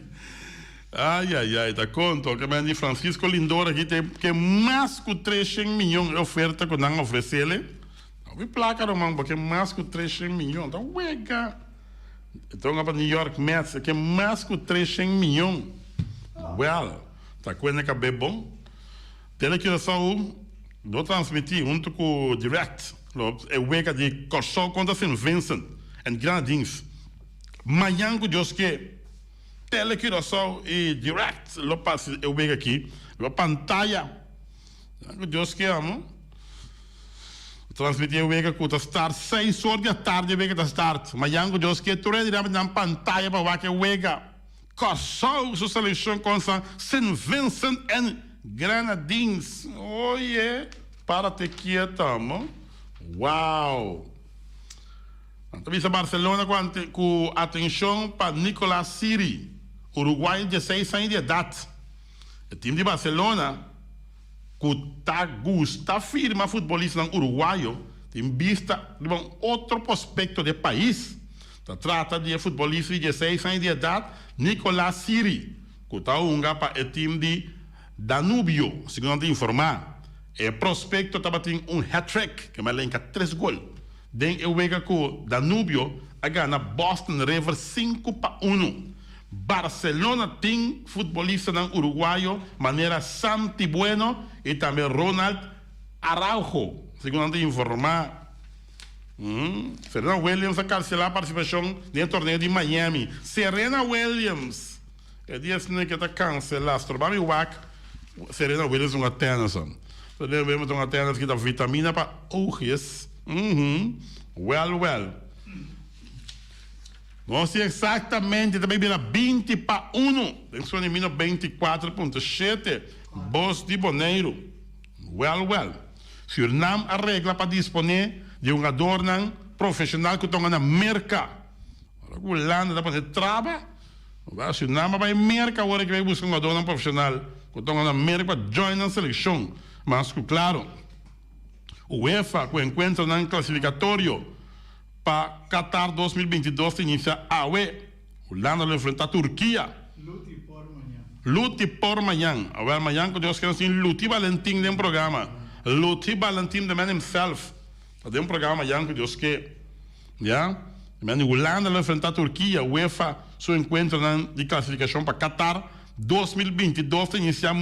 Ai, ai, ai, ta konto. Ke men di Francisco Lindor aki te ke mas ku treshen miñon e oferta ku nan ofresele. Hopi plaka ruman, bo ke mas ku treshen miñon. Ta wega. E tonga pa New York Mets e ke mas ku treshen miñon. Well, ta kuende kab'é bon. Tele Curaçao lo transmití huntu ku Direct lo e wega di Kòrsou kontra Sint Vincent en Grenadines. Mañan ku Dios ke, Tele Curaçao i Direct lo pasa e wega aki riba pantaya. Mañan ku Dios ke amo lo transmití e wega ku ta start seis or di atardi e wega ta start. Mañan ku Dios ke tur hende riba nan pantaya pa wak e wega. Kòrsou su selekshon kontra Sint Vincent en Grenadines. Oye, párate quieta, mo. Wow! Nan ta bisa Barcelona ku ku atenshon pa Nicolas Siri, uruguayo dieseis aña di edat. E tim di Barcelona ku ta gusta firma futbolistanan uruguayo tin bista riba un otro prospekto di e pais. Ta trata di e futbolista di dieseis aña di edat Nicolas Siri, ku ta hunga pa e tim di Danubio, segun nan ta informá. E prospekto tabatin un hat-trick, ke malenka tres gol, den e wega ku Danubio a gana Boston River 5-1. Barcelona tin futbolistanan uruguayo manera Santi Bueno i tambe Ronald Araujo, segun nan ta informá. Serena Williams a kanselá partisipashon den e torneo di Miami. Serena Williams! E dia esnan ke ta kanselá. Stroba mi wak Serena Williams hunga tènis. Serena Williams hunga tènis kita vitamina pa oogjes. Wèl wèl. Nos tin eksaktamente ta bai bira 20 pa unu den Sonimino 24.7 Bos di Boneiru. Wèl wèl. Sürnam a regla pa disponé di hungadornan profeshonal ku ta hunga na Merka. Ora ku Hulanda ta pone traba, wèl Sürnam a bai Merka awor aki bai buska hungadornan profeshonal ku ta hunga na Merka pa join nan selekshon. Mas ku klaro, UEFA ku enkuentronan klasifikatorio pa Qatar 2022 ta inisiá awe. Hulanda lo enfrentá Turkia. Luti por mañan. Luti por mañan. Awel mañan ku Dios kere nos tin Luti Valentin den programa. Luti Valentin the man himself ta den programa mañan ku Dios ke. Ya. The man di Hulanda lo enfrentá Turkia. UEFA su enkuentronan di klasifikashon pa Qatar 2022 ta inisiá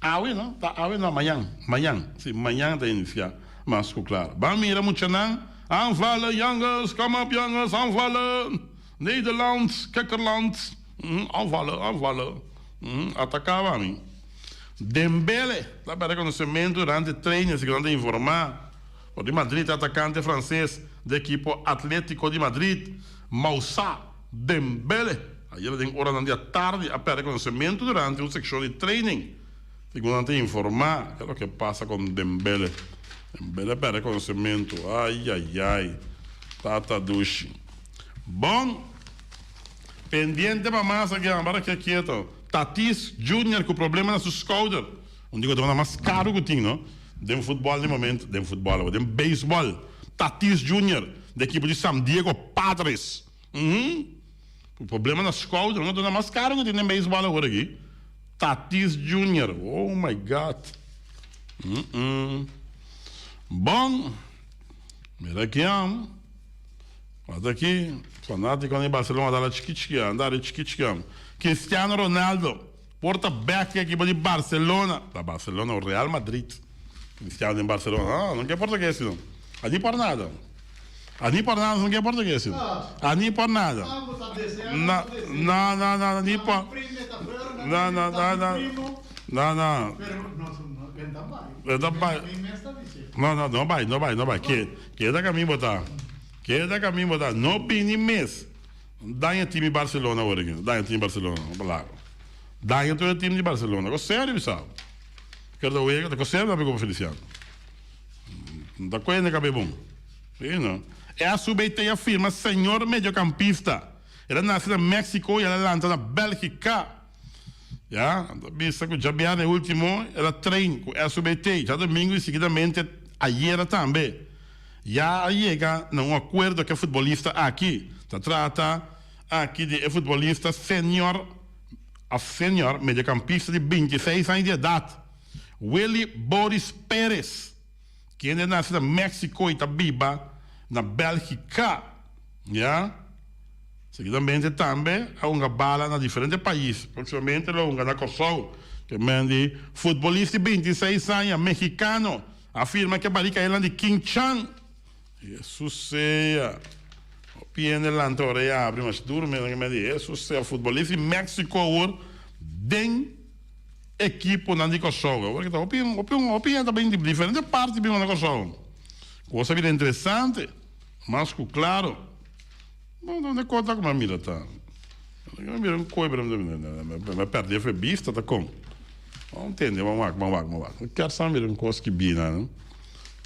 awe no? Ta awe no mañan. Mañan. Si mañan ta inisiá mas ku klar. Ban mira muchanan. Aanvallen jongens, kom op jongens, aanvallen! Nederland, kikkerland, aanvallen, aanvallen, ataká mami. Dembele ta bira konosementu durante training, segun nan ta informá. For di Madrid, e atakante franses di ekipo Atletico di Madrid, Moussa Dembele, ayera den oranan di atardi a pèrdè konosementu durante un sekshon di training. Segun nan ta informá, ke loke pasa kon Dembele. Dembele a pèrdè konosementu. Ayayay. Tata dushi. Bon. Pendiente pa mas aki nan bara ke kieto. Tatis Junior ku problema na su skouder. Un di gotonan mas karu ku tin no den futbòl den momento, den futbòl awo, den beisbòl. Tatis Junior di ekipo di San Diego Padres. Uhum. Ku problema na skouder, un gotonan mas karu ku tin den beisbòl awor aki. Tatis Junior oh my God mm bon mira aki am wak aki fanaticonan di Barcelona ta hala chiki chiki a anda chiki chiki am Cristiano Ronaldo por ta bek den ekipo di Barcelona ta Barcelona o Real Madrid Cristiano den Barcelona no no ke portugues no a ni por nada a ni por nada no ke portugues a ni por nada no no no no ni por No, no, no, no. No, no. E ta bai. No, no, no bai, no bai, no bai. Ke, keda kamin bo ta. Keda kamin bo ta. No bini mes. Daña team di Barcelona awor aki. Daña team di Barcelona. Palabra. Daña tur e team di Barcelona. Ko serio bisa. Kerda wega ta ko serio na pego Feliciano. Ta cuende cabe bon. Sí no. E a sube y a firma señor mediocampista. El a nace na Mexico y el a lanta na Belgica. Ya, ta bisa cu djabierne ultimo el a train cu SUBT, djadomingo y seguidamente ayera tambe. Ya a yega na un acuerdo cu e futbolista aki. Ta trata aki di e futbolista senior of senior mediocampista di bintiseis aña di edad, Willy Boris Perez, kende a nace na Mexico y ta biba na Belgica. Ya. Seguidamente tambe a hunga bala na diferente pais. Proximamente lo hunga na Kòrsou. Ke men di futbolista di 26 aña mexicano a firma ke barica elan di King Chan. Jesus sea. Hopi hende lanta ora e abri mas duro men ke men di Jesus sea futbolista di Mexico awor den ekiponan di Kòrsou. Awor ke ta hopi hopi hopi hende ta bin di diferente parti bin na Kòrsou. Cosa bira interesante. Mas ku klaro. No, no konta ku mi a mira ta. Mi a mira un koi pero mi a pèrdè fe bista ta kon. Ban tende, ban wak, ban wak, ban wak. Mi kier sa mira un kos ki bina no.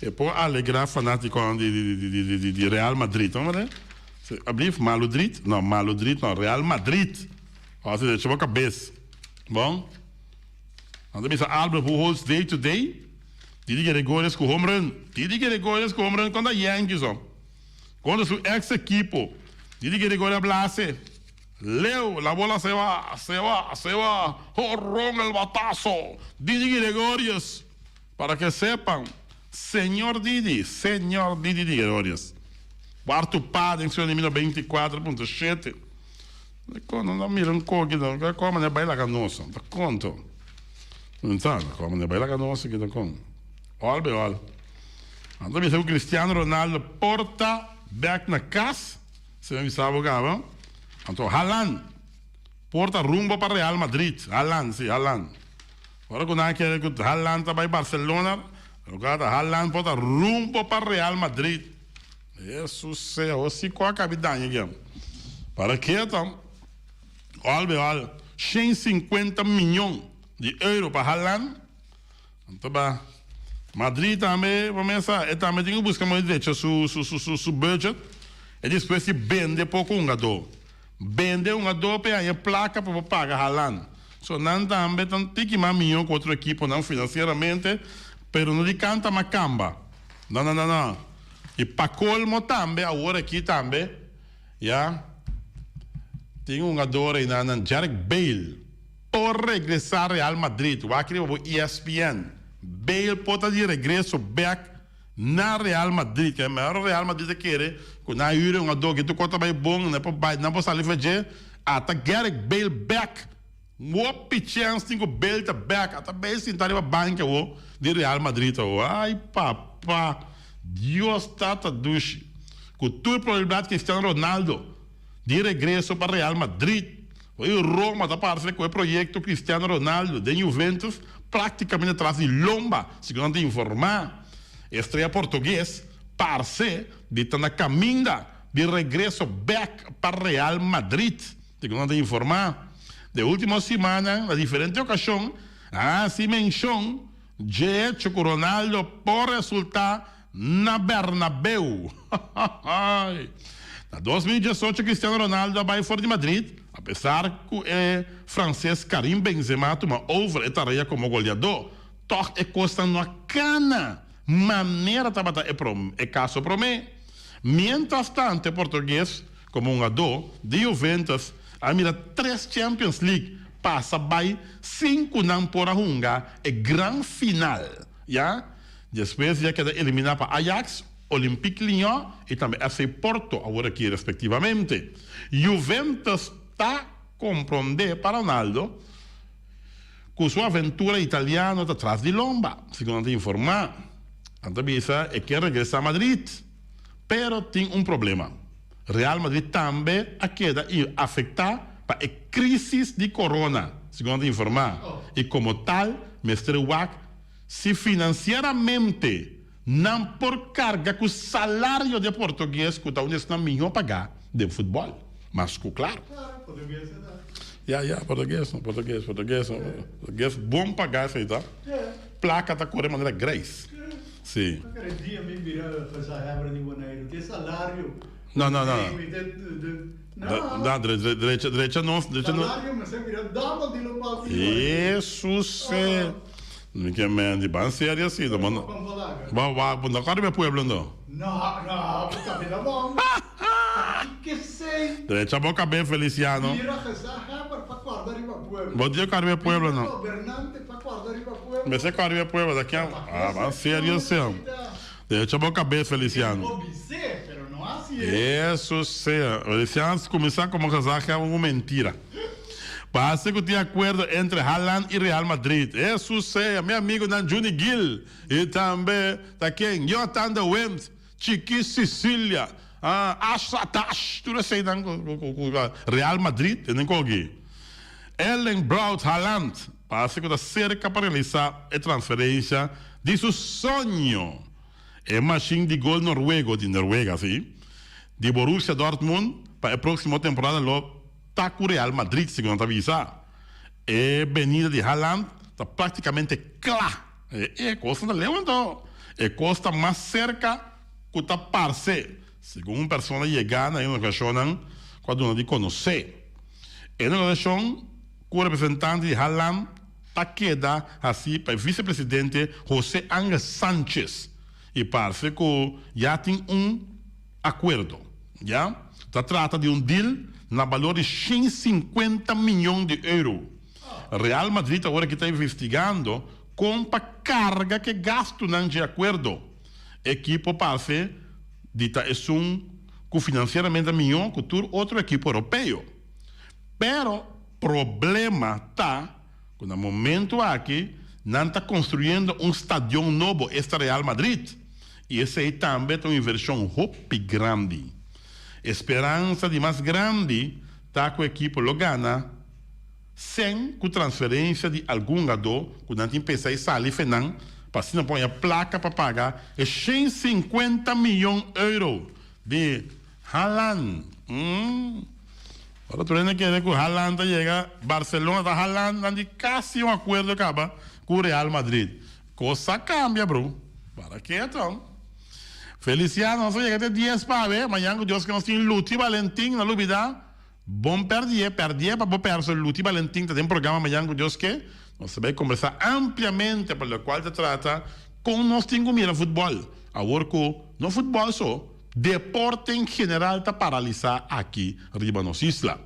E por alegrá fanátikonan di di di di di Real Madrid, no mane? Ablief, Maludrid? No, Maludrid no, Real Madrid. Ò si decha bo kabes. Bon. Nan ta bisa Albert Pujols day to day. Didi Gregorius ku home run. Didi Gregorius ku home run kontra Yankees oh. Kontra su ex ekipo. Didi Gregorius a blase. Leu, la bola se va, se va, se va. Horron el batazo. Didi Gregorius. Para que sepan, señor Didi, señor Didi Gregorius. Cuarto pa den su elimino 24.7. Kon no mira un koki no, kon manera bai laga nos, ta konto. Nta, kon manera bai laga nos aki ta kon. Ol be ol. Anto bisa ku Cristiano Ronaldo por ta bek na kas, si mi bisa bo kaba. Anto Haaland por ta rumbo pa Real Madrid. Haaland, si, Haaland. Ora ku nan kere ku Haaland ta bai Barcelona, loke ta Haaland por ta rumbo pa Real Madrid. Hesus sea, ho si ku a kabi daña aki. Para ke ta ol be ol 150 miyon di euro pa Haaland. Anto ba Madrid tambe bo mesa e tambe tin ku buska modo di drecha su su su su budget e despues di bende poko hungadó. Bende hungadó pa e haña plaka pa bo paga Haaland. So nan tambe ta un tiki mas mihó ku otro ekiponan finansieramente pero no di kanta makamba. No no no no. I pa colmo tambe awor aki tambe ya tin un hungador einan nan Jarek Bale por regresa Real Madrid. Wak riba bo ESPN. Bale por ta di regreso bek na Real Madrid. Ke mehor Real Madrid ta kere ku nan a hür e hungador ki tur kos ta bai bon nan por bai nan por sali for dje. Ata Gareth Bale bek. Hopi chèns tin ku Bale ta bèk. Ata Bale sintá riba banki awor di Real Madrid awor. Ai papa! Dios tata dushi. Ku tur probabilidat Cristiano Ronaldo di regreso pa Real Madrid. Hoy Roma ta parse ku e proyekto Cristiano Ronaldo den Juventus praktikamente tras di lomba, segun nan ta informá. E strea portugues parse di ta na kaminda di regreso bèk pa Real Madrid. Segun nan ta informá, den último simannan na diferente okashon a hasi menshon dje echo ku Ronaldo por resultá na Bernabeu. Na 2018 Cristiano Ronaldo a bai for di Madrid, apesar ku e franses Karim Benzema a tuma over e tarea komo goleadó. Tòg e kosnan no a kana manera tabata e kaso promé. Miéntras tanto e portugues Komo hungadó di Juventus a mira tres Champions League pasa bai sin ku nan por a hunga e gran final ya. Despues di a keda eliminá pa Ajax, Olympique Lyon i tambe FC Porto awor aki respektivamente. Juventus ta komprondé pa Ronaldo ku su aventura italiano ta tras di lomba, segun nan ta informá. Nan ta bisa e ke regresá Madrid. Pero tin un problema. Real Madrid tambe a keda afecta pa e crisis di corona, segun nan ta informa, y como tal mester wak si financieramente nan por carga cu salario di e portugues cu ta un di esnan miho paga den futbol. Mas ku klaro. Ya, ya, portugues, portugues, portugues, portugues bon pagá esei ta. Plaka ta kore manera greis. Si. No, no, no. No, drecha, drecha nos, drecha nos. Hesus eh. Mi ke men di ban serio asi, no bo bo no kòrda mi pueblo no. No, no, bo ta bira bon. Kiko esei? Drecha bo kabé Feliciano. Bira gezaghebber pa kòrda riba pueblo. Bo dia kòrda riba pueblo no. Bira gobernante pa kòrda riba pueblo. Mester kòrda riba pueblo ta kian. Ah, ban serio sea. Drecha bo kabé Feliciano. Bo bis'é, pero no hasié. Hesus sea. Feliciano kuminsá komo gezaghebber un mentira. Parse ku tin akuerdo entre Haaland i Real Madrid. Hesus sea, mi amigunan Juni Gil i tambe ta ken? Jonathan de Wind, Chiki Sicilia, Ash Atash, tur eseinan ku Real Madrid tenen kogi. Erling Braut Haaland parse ku ta serka pa realisá e transferensia di su soño. E mashin di gol noruego, di Noruega si, di Borussia Dortmund pa e próksimo temporada lo ta ku Real Madrid, segun nan ta bisa. E benida di Haaland ta práktikamente kla. E kos no ta leu anto. E kos ta mas serka ku ta parse, segun un persona yegá na e negosiashonnan ku a duna di konosé. E negosiashon ku representante di Haaland ta keda hasí pa e visepresidente José Angel Sanchez i parse ku ya tin un akuerdo. Ya ta trata di un deal na balor di 150 miyon di euro. Real Madrid awor aki ta investigando kon pa karga ku e gastunan dje akuerdo. Ekipo parse di ta esun ku finansieramente mihó ku tur otro ekipo europeo. Pero problema ta ku na momento aki nan ta konstruyendo un stadion nobo, esta Real Madrid, i esei tambe ta un invershon hopi grandi. E speransa di mas grandi ta ku ekipo lo gana sen ku transferensia di algun hungadó ku nan tin pensa e sali fe nan pa asina por haña plaka pa paga e 150 miyon euro di Haaland. Ora tur hende kere ku Haaland ta yega Barcelona ta Haaland nan di kasi un akuerdo kaba ku Real Madrid. Kos a kambia bro. Para keto. Feliciano nos a yega te dies pa awe mañan ku Dios ke nos tin Luti Valentin no lubida bon perdie perdie pa bo perso Luti Valentin ta den programa mañan ku Dios ke nos ta bai kombersa ampliamente pa lokual ta trata kon nos tin ku mira futbol awor ku no futbol so Deporte en general ta paralisá aki riba nos isla.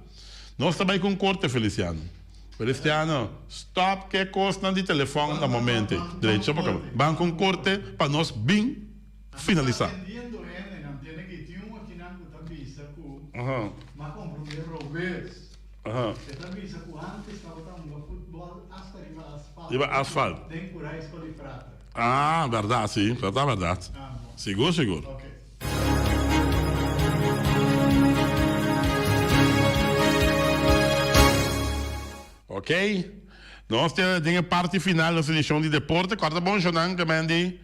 Nos ta bai ku un korte, Feliciano. Feliciano, stòp ku e kosnan di telefòn na momente. Drecho pa kaba. Ban ku un korte pa nos bin finalisá. Riba asfalt. Ah, bèrdat, si, ta bèrdat. Sigur, sigur. Ok, nos ta den e parti final nos edishon di deporte. Kòrda bon shownan ke men di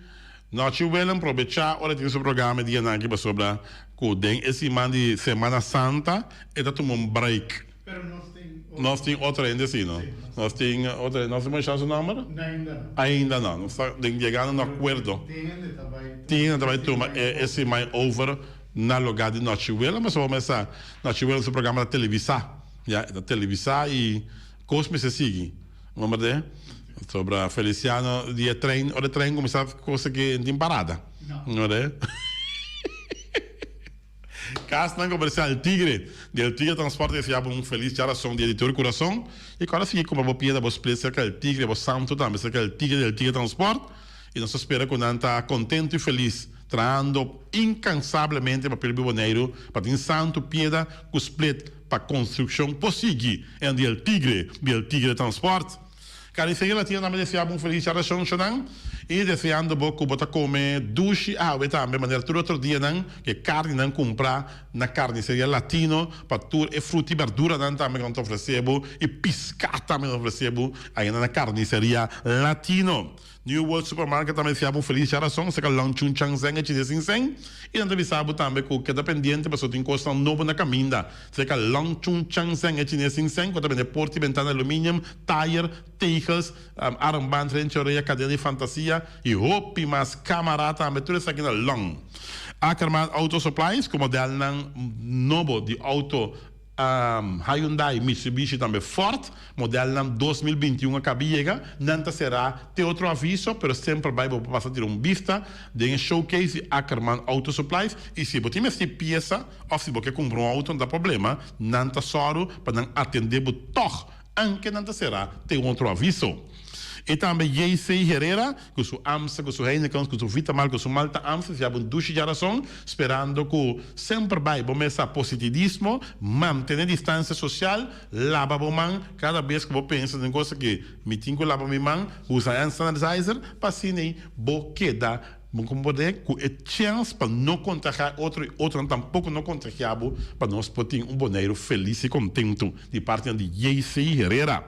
Nochi Willem probechá ora tin su programa e dianan aki pasobra ku den e siman di Semana Santa e ta tuma un break. Pero nos tin otro. Nos tin otro hende si, no? Si, nos tin otro hende. Nos tin menshoná su nomber? No, ainda no. Ainda no. Nos ta den yegando un akuerdo. Tin hende ta bai tuma. Tin hende ta bai tuma e siman over na lugá di Nochi Willem. Pasobra bo mester sa, Nochi Willem su programa ta televisá. Ya, e ta televisá i kos mester sigui. Bo morde? Sobra Feliciano di e trein, ora e trein kuminsá kos aki no tin parada. No. Bo morde? Casnan Comercial El Tigre di El Tigre Transporte desea bo un feliz djarason di Editor Curason y cu ora sigui cumpra bo piedra bo split cerca El Tigre bo santo tambe cerca El Tigre di El Tigre Transport y nos ta spera cu nan ta contento y feliz trahando incansablemente pa pueblo di Boneiru pa tin santo piedra cu split pa construccion por sigui en di El Tigre di El Tigre Transport. Carniceria Latina tambe desea bo un feliz Djarason shonan y deseando bo cu bo ta come dushi awe tambe manera tur otro dianan cu e carninan cumpra na Carniceria Latino pa tur e fruta y berduranan tambe cu nan ta ofrece bo y pisca tambe nan ta ofrece bo ayina na Carniceria Latino. New World Supermarket tambe desea bo un feliz Djarason cerca Long Chun Chang Zeng e Chines Sin Seng y nan ta bisa bo tambe cu keda pendiente pasobra tin cosnan nobo na caminda cerca Long Chun Chang Zeng e Chines Sin Seng cu ta bende porta y bentana aluminium, tayer, tegels, armband, renchi orea, cadena di fantasia y hopi mas camara tambe tur esaki na Long. Ackerman Auto Supplies cu modelnan nobo di auto Hyundai, Mitsubishi tambe Ford, modelnan 2021 a cabi yega, nan ta cera te otro aviso pero semper bay bo por pasa tira un bista den e showcase di Ackerman Auto Supplies y si bo tin mester pieza of si bo ke cumpra un auto no ta problema, nan ta soru pa nan atende bo tog anke nan ta será te un otro aviso. I tambe JC Herrera ku su Amstel, ku su Heineken, ku su Vitamal, ku su Malta Amstel si abo un dushi djarason sperando ku semper bai bo mesa positivismo, mantene distansia sosial, laba bo man kada bes ku bo pensa den cosa ki mi tin ku laba mi man, usa hand sanitizer pa asina bo keda Bo comprende cu e chens pa no contagia otro y otronan tampoco no contagia bo pa nos por tin un Boneiru feliz y contento di partinan di JC Herrera.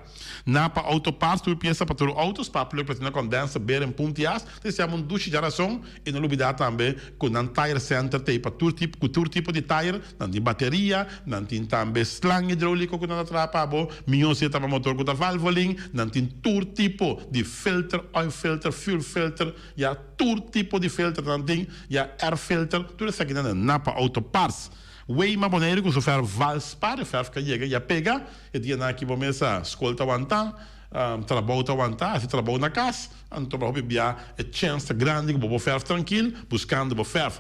Napa Auto Parts tur pieza pa tur auto, spark plug, platina condenser, beren, puntias, ta deseaba un dushi djarason y no lubida tambe cu nan tire center ta ey pa tur tipo cu tur tipo di tire, nan tin bateria, nan tin tambe slang hidrolico cu nan ta traha pa bo, miho si e ta pa motor cu ta valvoline, nan tin tur tipo di filter, oil filter, fuel filter, Ya tur tipo di filter nan tin, ya air filter, tur esakinan na Napa Auto Parts. Weima Boneiru ku su fèrf Valspar, e fèrf ka yega ya pega, e dianan aki bo mes a skol ta wantá, trabou ta wantá, hasi trabou na kas, anto bo hopi bia e chèns ta grandi ku bo por fèrf trankil buskando bo fèrf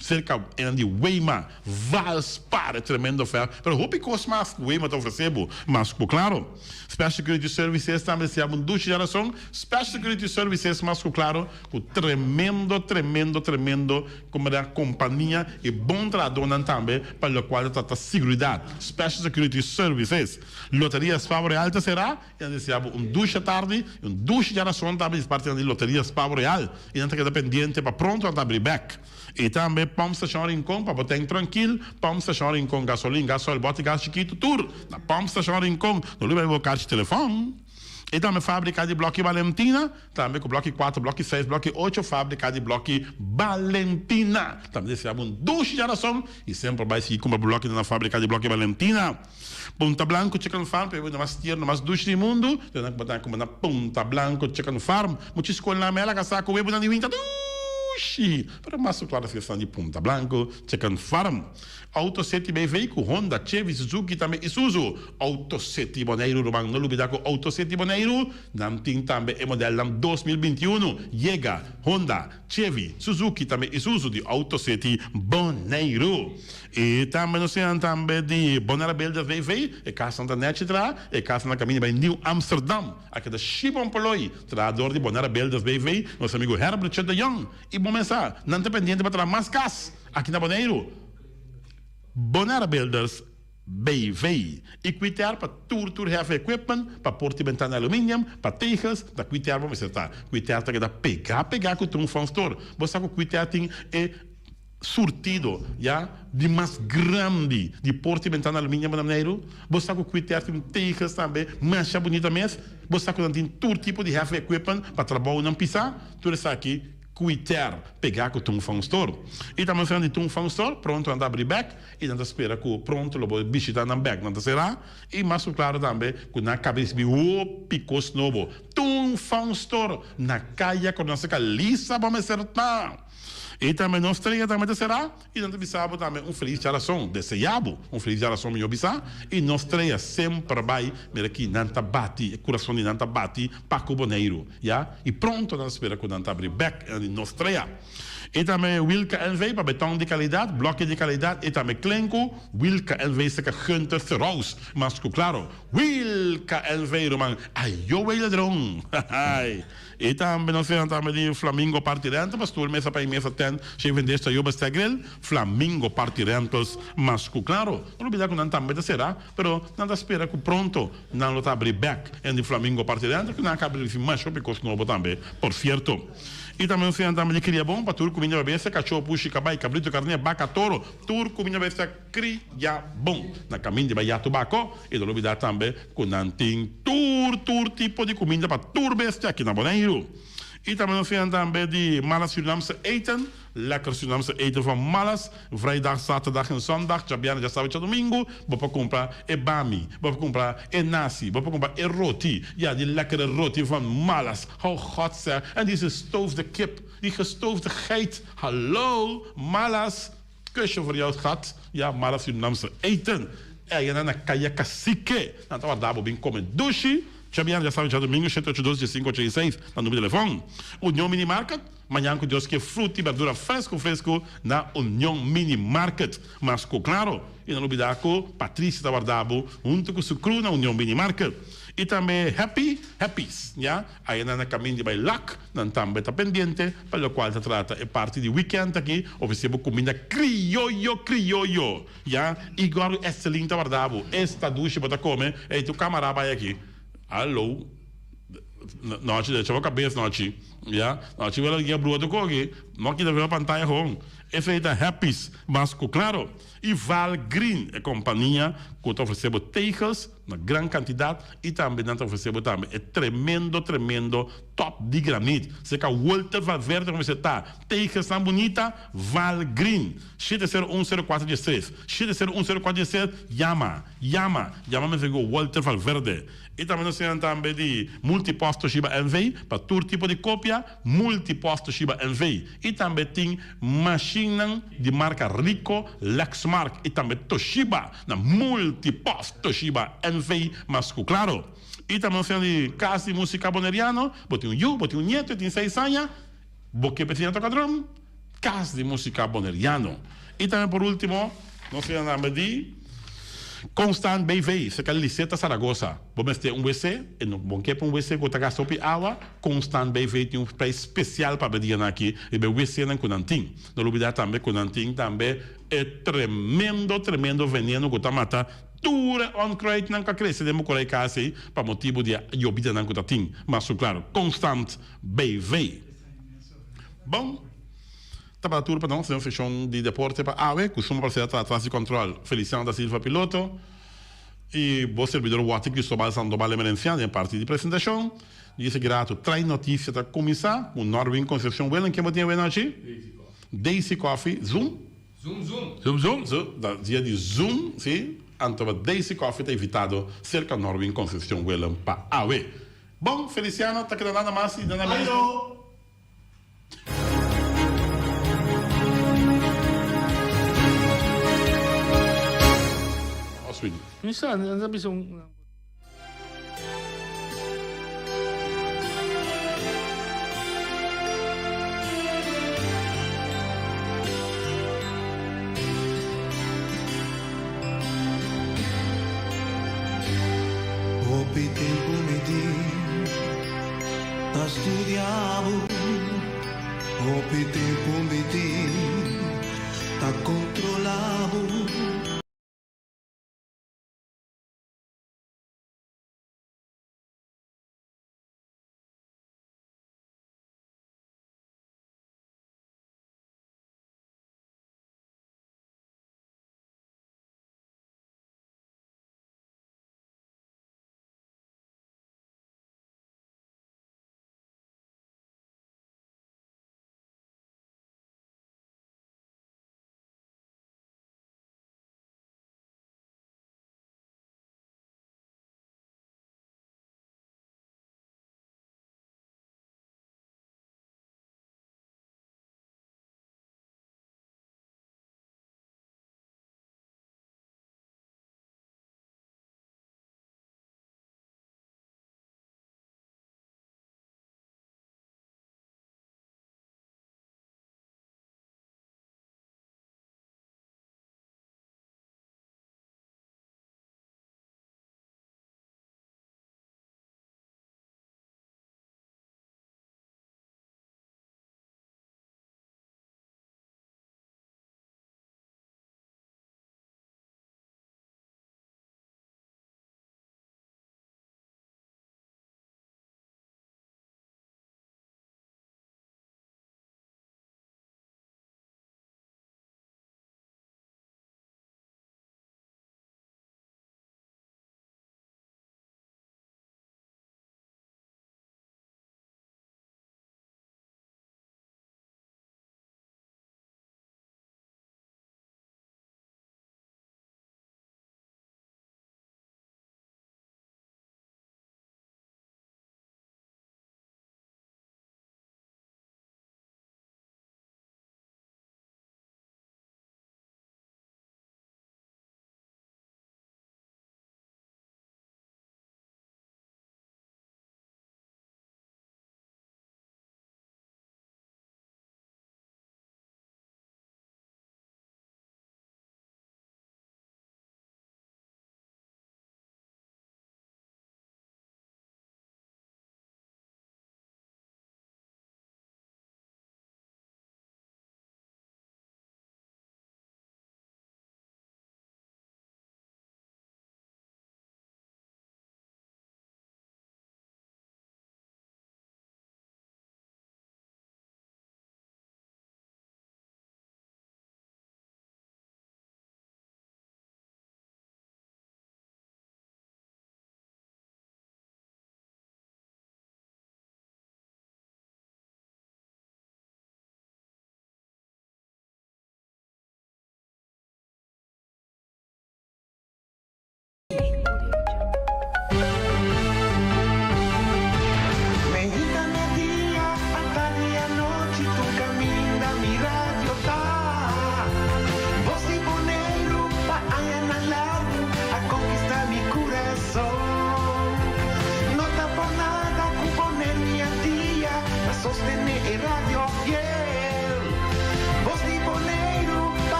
serka enan di Weima Valspar, e tremendo fèrf, pero hopi kos mas ku Weima ta ofresé bo, mas ku klaro. Special Security Services tambe si abo un dushi djarason. Special Security Services mas cu claro cu tremendo, tremendo, tremendo como da compania y bon trahadornan tambe pa locual ta trata siguridad. Special Security Services. Loteria Spavo Real ta cera y nan desea bo un dushi atardi y un dushi djarason tambe di partinan di Loteria Spavo Real y nan ta keda pendiente pa pronto nan ta abri bek. Y tambe Pump Station Rincon pa bo tank trankil, Pump Station Rincon gasolin, gasoil, bote gas chikitu tur na Pump Station Rincon. No lubida bo karchi telefon. Y tambe Fabrica di Bloki Valentina, tambe cu bloki cuatro, bloki seis, bloki ocho, Fabrica di Bloki Valentina. Tambe desea bo un dushi djarason y semper bay sigui cumpra bo blokinan na Fabrica di Bloki Valentina. Punta Blanco Chicken Farm pa e bunda mas tierno, mas dushi di mundu. Te nan ku bo ta kuma na Punta Blanco Chicken Farm. Mucha skolnan mel a kasa ku webunan di winta dushi. Pero mas ku klaro fiesnan di Punta Blanco Chicken Farm. Auto City BV ku Honda, Chevy, Suzuki tambe Isuzu. Auto City Boneiru ruman no lubida ku Auto City Boneiru nan tin tambe e modelnan 2021 yega Honda, Chevy, Suzuki tambe Isuzu di Auto City Boneiru. E tambe nos tin tambe di Bonaire Builders BV, e kasnan ta nechi traha, e kasnan na kaminda bai Nieuw Amsterdam. A keda Shibon Poloi, trahador di Bonaire Builders BV, nos amigu Herbertje de Jong. I bo mes sa, nan ta pendiente pa traha mas kas aki na Boneiru. Bonaire Builders BV. I Quitair pa tur tur heavy equipment, pa porta i bentana aluminium, pa tegels, ta Quitair bo mester ta. Quitair ta keda pegá pegá ku Trun Fun Store. Bo sa ku Quitair tin e surtido ya di mas grandi di porta i bentana aluminium na Boneiru. Bo sa ku Quitair tin tegels tambe masha bunita mes. Bo sa ku nan tin tur tipo di heavy equipment pa trabounan pisá. Tur esaki Quitair pegá ku Trun Fun Store. I tambe nos di Trun Fun Store pronto nan ta abri bèk. I nan ta spera ku pronto lo bo bishita nan bèk. Nan ta será i mas ku klaro tambe ku nan a kaba di risibí hopi kos nobo. Tun Fun Store na Kaya Kornaseka Lisa bo mester ta. I tambe nos strea tambe ta será i nan ta bisa bo tambe un felis djarason. Deseá bo un felis djarason mihó bisa. I nos strea semper bai mira ki nan ta bati, e kurason di nan ta bati pa ku Boneiru. Ya, i pronto nan ta spera ku nan ta abri bèk di nos strea. I tambe Wilka NV pa beton di kalidat, bloki di kalidat i tambe klenku, Wilka NV seka Gunther Serous. Mas ku klaro, Wilka NV ruman, ayo wey ladron! Hahay! I tambe nos fia tambe di Flamingo Party Rental pa stoel, mesa pa i mesa, tent, shaving dish, tayo, bestek, grill, Flamingo Party Rentals. Mas ku klaro, no lubida ku nan tambe ta sera, pero nan ta spera ku pronto nan lo ta abri bek. En di Flamingo Party Rental ku nan a kaba di risibi masha hopi kos nobo tambe, por sierto. I tambe un señal tambe di kria bon pa tur kuminda pa bestia, kachó, pushi, kabai, kabritu, karné, baka, toro, tur kuminda pa bestia kria bon. Na kamin di bai ya tubako i no lubidá tambe ku nan tin tur tur tipo di kuminda pa tur bestia aki na Boneiru. I tambe un señal tambe di Mala Surinaamse Eten, Lekker Surinaamse Eten van Malas, Vrijdag, zaterdag en zondag, djabièrnè, djasabra i djadumingu, bo por kumpra e bami, bo por kumpra e nasi, bo por kumpra e roti, ya di lekkere roti van Malas. Oh God zeg, en die gestoofde kip, die gestoofde geit, hallo, Malas, kusje voor jou schat, ya Malas Surinaamse Eten, eya na Kaya Cacique, nan ta warda bo bin kome dushi. Djabièrnè, djasabra i djadumingu, shete ocho dos, diesinku ocho i seis, na numero di telefòn. Union Mini Market. Mañan ku Dios ke fruta i berdura fresku fresku na Union Mini Market. Mas ku klaro, i no lubida ku Patricia ta warda bo huntu ku su crew na Union Mini Market. I tambe Happy Happy's, ya, ayina na kamin di bai Lak, nan tambe ta pendiente pa lokual ta trata e parti di weekend aki, ofresé bo kuminda krioyo krioyo, ya. Igor Estelin ta warda bo, esta dushi bo ta kome, ey tu kamara bai aki. Hallo. Nochi de chava cabes nochi ya nochi wela guia brua tu koki no kita veo pantaya hon esey ta happy's mas ku claro y Val Green e compania ku ta ofrece bo tegels na gran cantidad y tambe nan ta ofrece bo tambe e tremendo tremendo top di granit cerca Walter Valverde como ta tegels nan bunita Val Green shete sero un sero cuatro diestres shete sero un sero cuatro diestres yama yama yama mi amigo Walter Valverde. I tambe nos siña tambe di Multipost Toshiba NV pa tur tipo di kopia, Multipost Toshiba NV. I tambe tin mashinnan di marka Ricoh, Lexmark i tambe Toshiba na Multipost Toshiba NV mas ku klaro. I tambe nos siña di Kas di Musika Boneriano, bo tin un yu, bo tin un nieto, e tin seis aña, bo ke pa e siña toka drum? Kas di Musika Boneriano. I tambe por ultimo nos siña tambe di Constant BV, serka Liseta Zaragoza. Bo mester un wc, e no bon ke pa un wc ku ta gasta hopi awa, Constant BV tin un prijs spesial pa be dianan aki riba e wcnan ku nan tin. No lubida tambe ku nan tin tambe e tremendo tremendo veneno ku ta mata tur e onkruidnan ku a krese den bo kura e kas ei pa motibu di e yobidanan ku ta tin. Mas su klaro, Constant BV. Bon. Tabata tur pa nos den seccion di deporte pa awe cu suma placer ta atras di control Feliciano da Silva piloto y bo servidor Watty Cristobal Sandoval Emerenciano den parti di presentacion. Di esaki rato Trai Noticia ta cuminsa cu Norwin Concepcion Willem ken bo tin awe nochi? Daisy Coffee Zoom? Zoom zoom. Zoom zoom. Zo ta dia di zoom si anto ba Daisy Coffee ta invitado cerca Norwin Concepcion Willem pa awe. Bon Feliciano ta keda nada mas y nada menos. Ayo! Oswin. Mi sa, nan ta bisa un. Hopi tempu mi tin ta studia bo. Hopi tempu mi tin ta controla bo.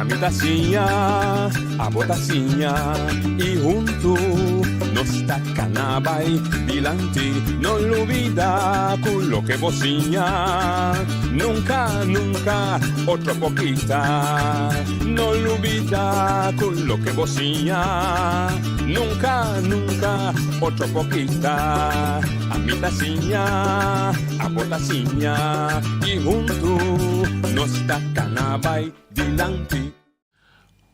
Ami ta siña, abo ta siña y hunto nos ta cana bay dilanti. No lubida cu loke bo siña nunca, nunca otro por kita. No lubida cu loke bo siña nunca, nunca otro por kita. Ami ta siña, abo ta siña y hunto nos ta cana bay dilanti.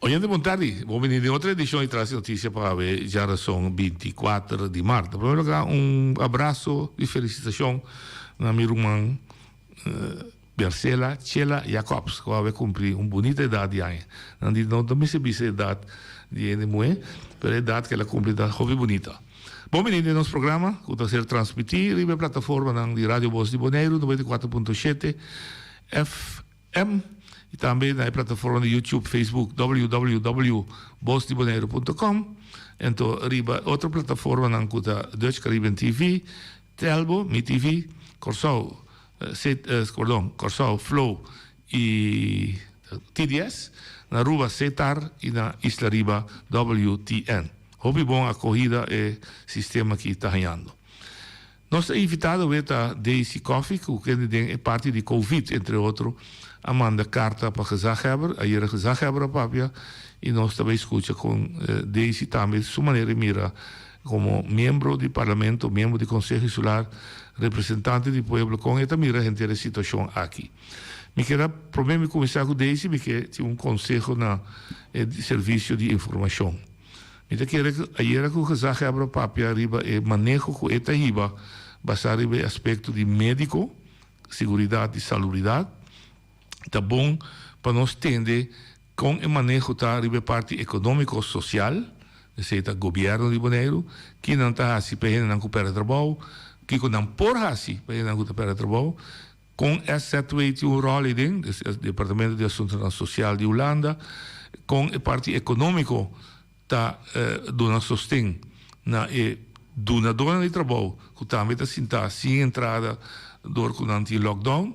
Oyente bon tardi, bon bini den otro edicion di Tras di Noticia pa awe djarason 24 di maart. Na primer lugar un abrazo y felicitacion na mi ruman Bercela Chela Jacobs cu awe cumpli un bunita edad di aña. Nan di no ta mester bisa edad di hende muhe, pero e edad cu el a cumpli ta hopi bunita. Bon bini den nos programa cu ta ser transmiti riba e plataformanan di Radio Bos di Boneiru 94.7 FM y tambe na e plataforma di YouTube, Facebook, www.bosdiboneiru.com ento riba otro plataformanan cu ta Dutch Caribbean TV, Telbo, Mi TV, Corsou, perdon, Corsou, Flow y TDS, na Aruba Setar y na Isla Riba WTN. Hopi bon acogida e sistema aki ta hañando. Nos invitado awe ta Daisy Coffie cu kende den e parti di Covid entre otro a manda carta pa gezaghebber. Ayera gezaghebber a papia y nos ta bay scucha con Daisy tambe su manera di mira como miembro di parlamento, miembro di Conseho Insular, representante di pueblo con e ta mira henter e situacion aki. Mi kier a prome mi cuminsa cu Daisy mi ke tin un conseho na e servicio di informacion. Mi ta kere ku ayera ku gezaghebber a papia riba e maneho ku e ta hiba basá riba e aspekto di médiko, seguridat i salubridat. Ta bon pa nos tende kon e maneho ta riba e parti ekonómiko sosial, esei ta gobièrnu di Boneiru, ki nan ta hasi pa e hendenan ku pèrdè trabou, kiko nan por hasi pa e hendenan ku ta pèrdè trabou, Kon SZW tin un ròl ei den, Departamento di Asuntunan Sosial di Hulanda, kon e parti ekonómiko ta duna sosten na e dunadónan di trabou ku tambe ta sintá sin entrada dor ku nan tin lockdown.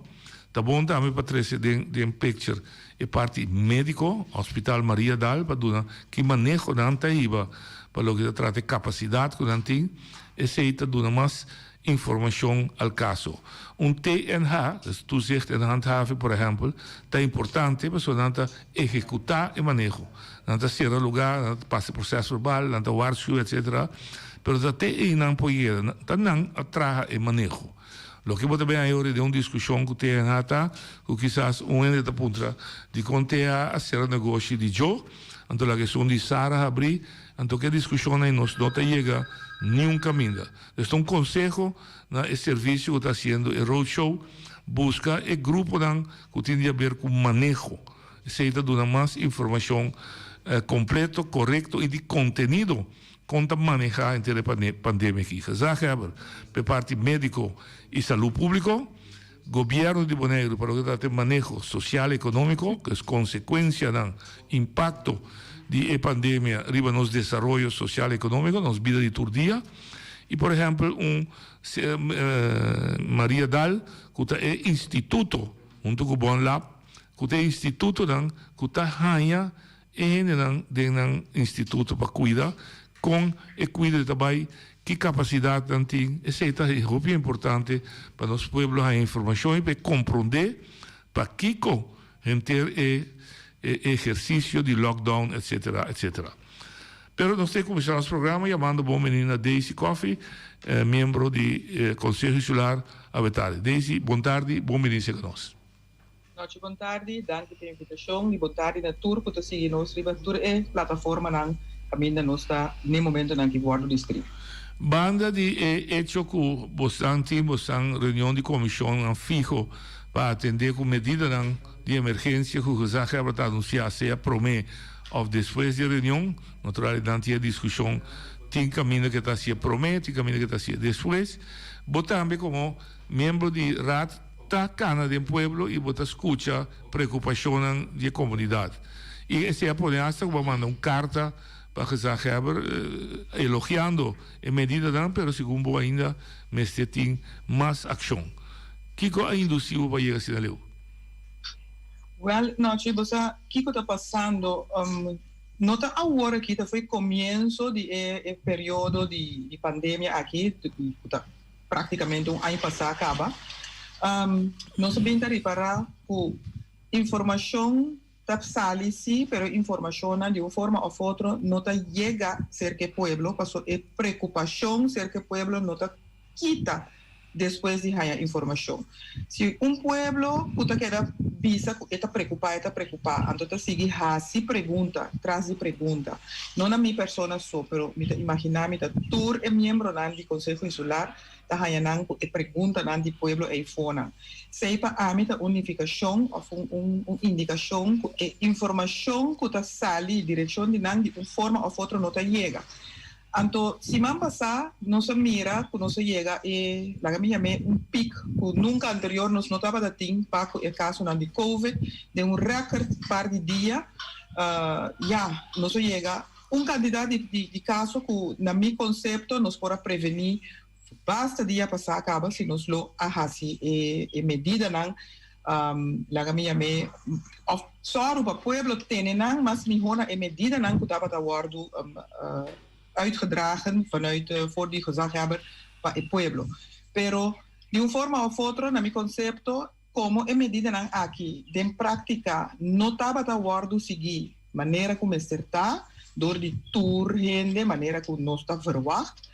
Ta bon tambe pa trese den den picture e parti médiko, Hospital Mariadal, pa duna ki maneho nan ta hiba pa loke ta trata e kapasidat ku nan tin. Esei ta duna mas informacion al caso. Un TNH, dus Toezicht en Handhaving, por ehempel, ta importante pasobra nan ta ehecuta e maneho. Nan ta cera lugar, nan ta pasa e proces verbal, nan ta waarschuwen, etcetera. Pero ta te eynan por yega. Ta nan a traha e maneho. Loke bo ta bin ayori den un discusion cu TNH ta cu kisas un hende ta puntra dicon TNH a cera negoshi di Joe, anto laga esun di Sara habri, anto cu e discusionnan nos no ta yega niun caminda. Pues ta un conseho na e servicio cu ta haciendo e roadshow, busca e gruponan cu tin di haber cu maneho. Esey ta duna mas informacion completo, corecto y di contenido con ta maneha henter e pandemia aki. Gezaghebber pa e parti medico y salud publico, Gobierno di Boneiru pa loke ta trata e maneho social economico, cu es consecuencianan, impacto di e pandemia riba nos desaroyo social economico, nos bida di tur dia. Y por ehempel un Maria Daal cu ta e instituto hunto cu Bon Lab cu ta e institutonan cu ta haña E hendenan den nan instituto pa cuida, con e cuido ta bay, ki capacidad nan tin, esey ta hopi importante pa nos pueblo haya informacion y pa e compronde pakico henter e ehercicio di lockdown etcetera etcetera. Pero nos te cuminsa nos programa yamando bon bini na Daisy Coffie, miembro di Conseho Insular awe tardi. Daisy, bon tardi, bon bini seca nos. Nochi bon tardi, danki pa e invitashon i bon tardi na tur ku ta sigui nos riba tur e plataformanan kaminda nos ta n'e momentonan ki wòrdu di stream. Banda di e echo ku bosnan tin bosnan reunion di komishonnan fiho pa atendé ku medidanan di emergensia ku gezaghebber ta anunsiá sea promé òf despues di e reunion, natural nan tin e diskushon tin kaminda ku e ta hasié promé tin kaminda ku e ta hasié despues. Bo tambe komo miembro di raad Ta cana den pueblo y bo ta scucha preocupacionnan di e comunidad. Y esey a pone hasta cu bo a manda un carta pa gezaghebber elogiando e medidanan, pero segun bo ainda mester tin mas accion. Kico a induci bo pa yega asina leu? Wel, Nochi, bo sa kiko ta pasando? No ta awor aki, ta foi comienso di e e periodo di di pandemia aki, cu ta practicamente un aña pasa caba. Nos a bin ta ripara cu informacion ta sali si, pero informacionnan di un forma of otro no ta yega cerca e pueblo, paso e preocupacion cerca e pueblo no ta kita despues di haña informashon. Si un pueblo ku ta keda bisa ku e ta preokupá, e ta preokupá, anto ta sigui hasi pregunta tras di pregunta. No na mi persona so, pero mi ta imaginá mi ta tur e miembronan di Konseho Insular ta haña nan ku e preguntanan di pueblo ei fonan. Esei pa ami ta un nifikashon òf un un indikashon ku e informashon ku ta sali direkshon di nan di un forma òf otro no ta yega. Anto siman pasá nos a mira ku nos a yega e, laga mi yam'é, un pik ku nunka anterior nos no tabata tin pa ku e kasonan di covid. Den un rèkert par di dia ya nos a yega un kantidat di di kaso ku na mi konsepto nos por a prevení basta dia pasá kaba si nos lo a hasi e e medidanan, laga mi yam'é, òf sòru pa pueblo tene nan mas mihó na e medidanan ku tabata wòrdu uitgedragen vanuit for di gezaghebber pa e pueblo. Pero di un forma òf otro, na mi konsepto, komo e medidanan aki den práktika no tabata wòrdu sigui manera ku mester ta dor di tur hende, manera ku nos ta verwagt,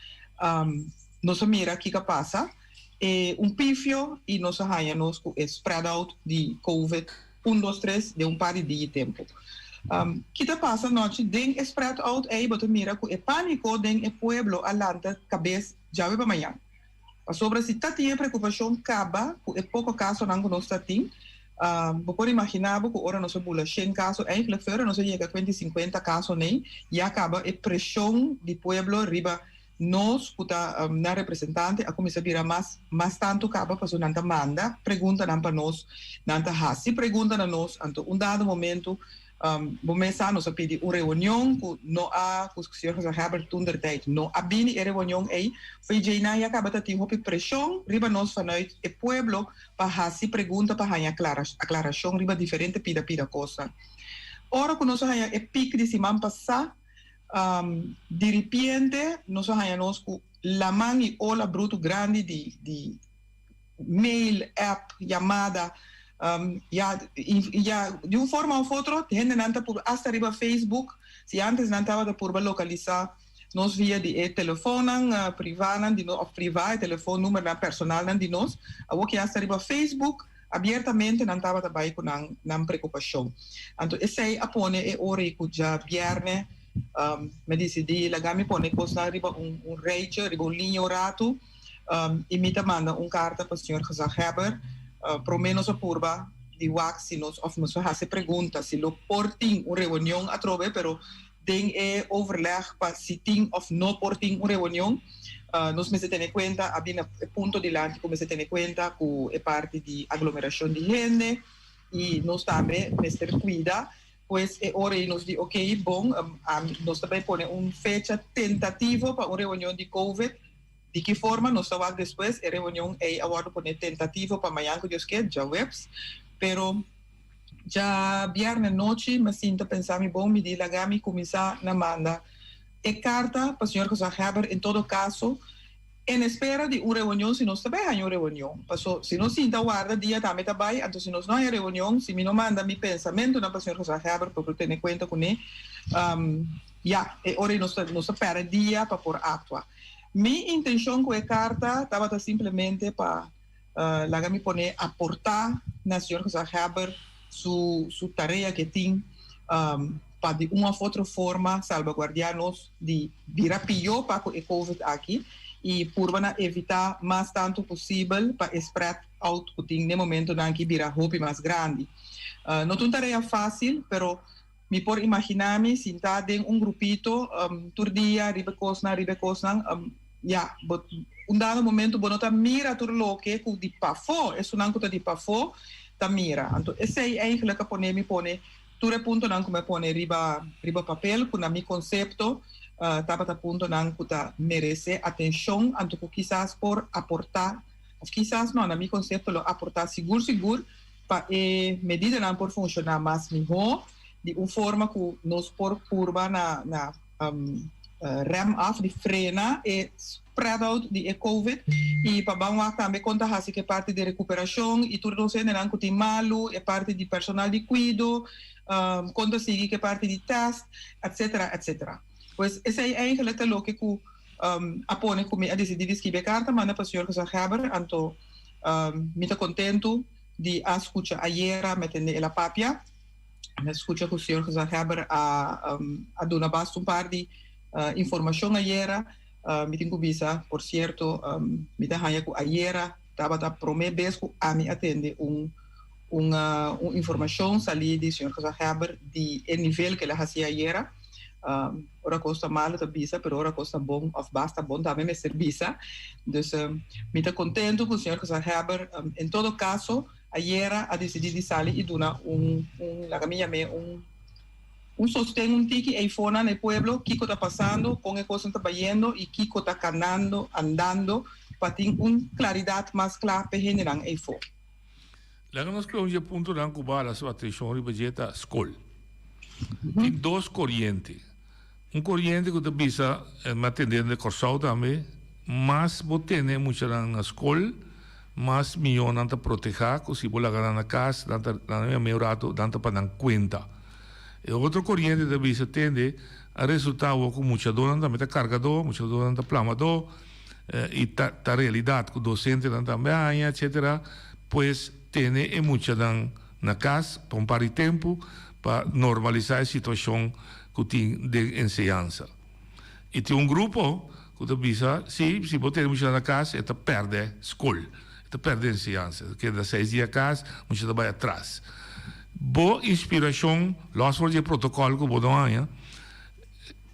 nos a mira kiko a pasa. E un pifio y nos a haña nos cu e spread out di covid un dos tres den un par di dia tempo. Ki ta pasa anochi den e spread out ey bo ta mira cu e panico den e pueblo a lanta cabes djawe pa mañan. Pasobra si ta tin e preocupacion caba cu e poco casonan cu nos ta tin, bo por imagina bo cu ora nos a bula shen caso eigenlijk feur nos a yega cuenta y cincuenta caso ney ya caba e presion di pueblo riba Nos ku ta nan representante a kuminsá bira mas mas tantu kaba pasobra nan ta manda preguntanan pa nos, nan ta hasi pregunta na nos, anto un dado momento bo mes sa nos a pidi un reunion ku no a ku señor Gezaghebber toentertijd no a bini e reunion ei, fo'i djei nan ya kaba ta tin hopi preshon riba nos vanuit e pueblo pa hasi pregunta pa haña aklarashon riba diferente pida pida kosnan. Ora ku nos a haña e pik di siman pasá. Diripiente nos a haña nos ku laman i ola brutu grandi di di mail, app, yamada, ya ya di un forma of otro hendenan ta purba asta riba Facebook, si antes nan tabata purba lokalisá nos via di e telefonnan privánan di nos of privá e telefon numbernan personalnan di nos, awor ki asta riba Facebook Abiertamente nan tabata bai ku nan nan preokupashon. Anto esei a pone e ora ei ku djabièrnè mi a disidí laga mi pone kosnan riba un un rijtje, riba un liña un ratu i mi ta manda un karta pa señor Gezaghebber. Promé nos a purba di wak si nos òf nos a hasi pregunta si lo por tin un reunion atrobe, pero Den e overleg pa si tin of no por tin un reunion, nos mester tene cuenta, a bini e punto dilanti cu mester tene cuenta cu e parti di aglomeracion di hende y nos tambe mester cuida. Pues e ora ey nos di ok, bon, nos ta bay pone un fecha tentativo pa un reunion di covid. Di ki forma nos ta wak despues, e reunion ey a wordo pone tentativo pa mañan cu Dios kier, djaweps, pero. Djabièrnè nochi mi a sinta pensa mi bon mi di laga mi kuminsá na manda e karta pa señor Gezaghebber en todo kaso en espera di un reunion si nos ta bai haña un reunion paso si nos sinta warda dia tambe ta bai anto si nos no haña reunion si mi no manda mi pensamentunan pa señor Gezaghebber pa por tene kuenta kuné ya e ora ei nos ta nos ta pèrdè dia pa por aktua. Mi intenshon ku e karta tabata simplemente pa. Laga mi pone aportá na señor Gezaghebber su su tarea ke tin pa di un of otro forma salbaguardiá nos di bira pió pa ku e covid aki i purba na evitá mas tantu posibel pa e spread out ku tin n'e momentonan aki bira hopi mas grandi. No ta un tarea fásil pero mi por imaginá mi sintá den un grupito tur dia riba e kosnan riba e kosnan. Ya, bo un dado momento bo no ta mira tur loke ku di pafó, esunnan ku ta di pafó ta mira. Anto esei eigenlijk a pone mi pone tur e puntonan ku mi a pone riba riba papel ku na mi konsepto tabata puntonan ku ta meresé atenshon anto ku kisas por aportá òf kisas no, na mi konsepto lo aportá sigur sigur. pa e medidanan por funshoná mas mihó di un forma ku nos por purba na na rem af di frena e spread out di e covid i pa ban wak tambe kon ta hasi ku e parti di rekuperashon i tur nos hendenan ku tin malu, e parti di personal di kuido, kon ta sigui ku e parti di tèst, etsetera, etsetera. Pues esei eigenlijk ta loke ku a pone ku mi a disidí di skibi e karta manda pa señor Gezaghebber, anto mi ta kontentu di a skucha ayera mi a tende el a papia. Mi a skucha ku señor Gezaghebber a a duna basta un par di informashon ayera. Mi tin ku bisa, por sierto, mi ta haña ku ayera tabata promé bes ku ami a tende un un un informashon salí di señor Gezaghebber di e nivel ku el a hasi ayera. Ora kos ta malu ta bisa, pero ora kos ta bon òf basta bon tambe mester bisa. Dus mi ta kontentu ku señor Gezaghebber en todo kaso ayera a disidí di sali i duna un un laga mi yam'é un un sosten un tiki eifonan na e pueblo kiko ta pasando, kon e kosnan ta bayendo i kiko ta kanando, andando pa tin un klaridat mas kla p'e hendenan eifo. Laga nos kue un dje puntonan ku bo a hala su atenshon riba dje ta skol. Tin dos koriente. Un koriente ku ta bisa, mi a tende den Kòrsou tambe, mas bo tene e muchanan na skol, mas mihó nan ta protehá ku si bo laga nan na kas, nan ta nan medio rato nan ta pa nan kuenta. E otro koriente ta bisa, tende, a resultá awor ku muchadónan tambe ta kargadó, muchadónan ta plamadó, i ta ta realidat ku dosentenan tambe a haña, etcétera. Pues tene e muchanan na kas pa un par di tempu pa normalisá e situashon ku tin den enseñansa. I tin un grupo ku ta bisa, si, si bo tene muchanan na kas e ta pèrdè skol, e ta pèrdè enseñansa, e ta keda seis dia kas, mucha ta bai atras. Bo inspirashon, lòs for di e protokòl ku bo no haña,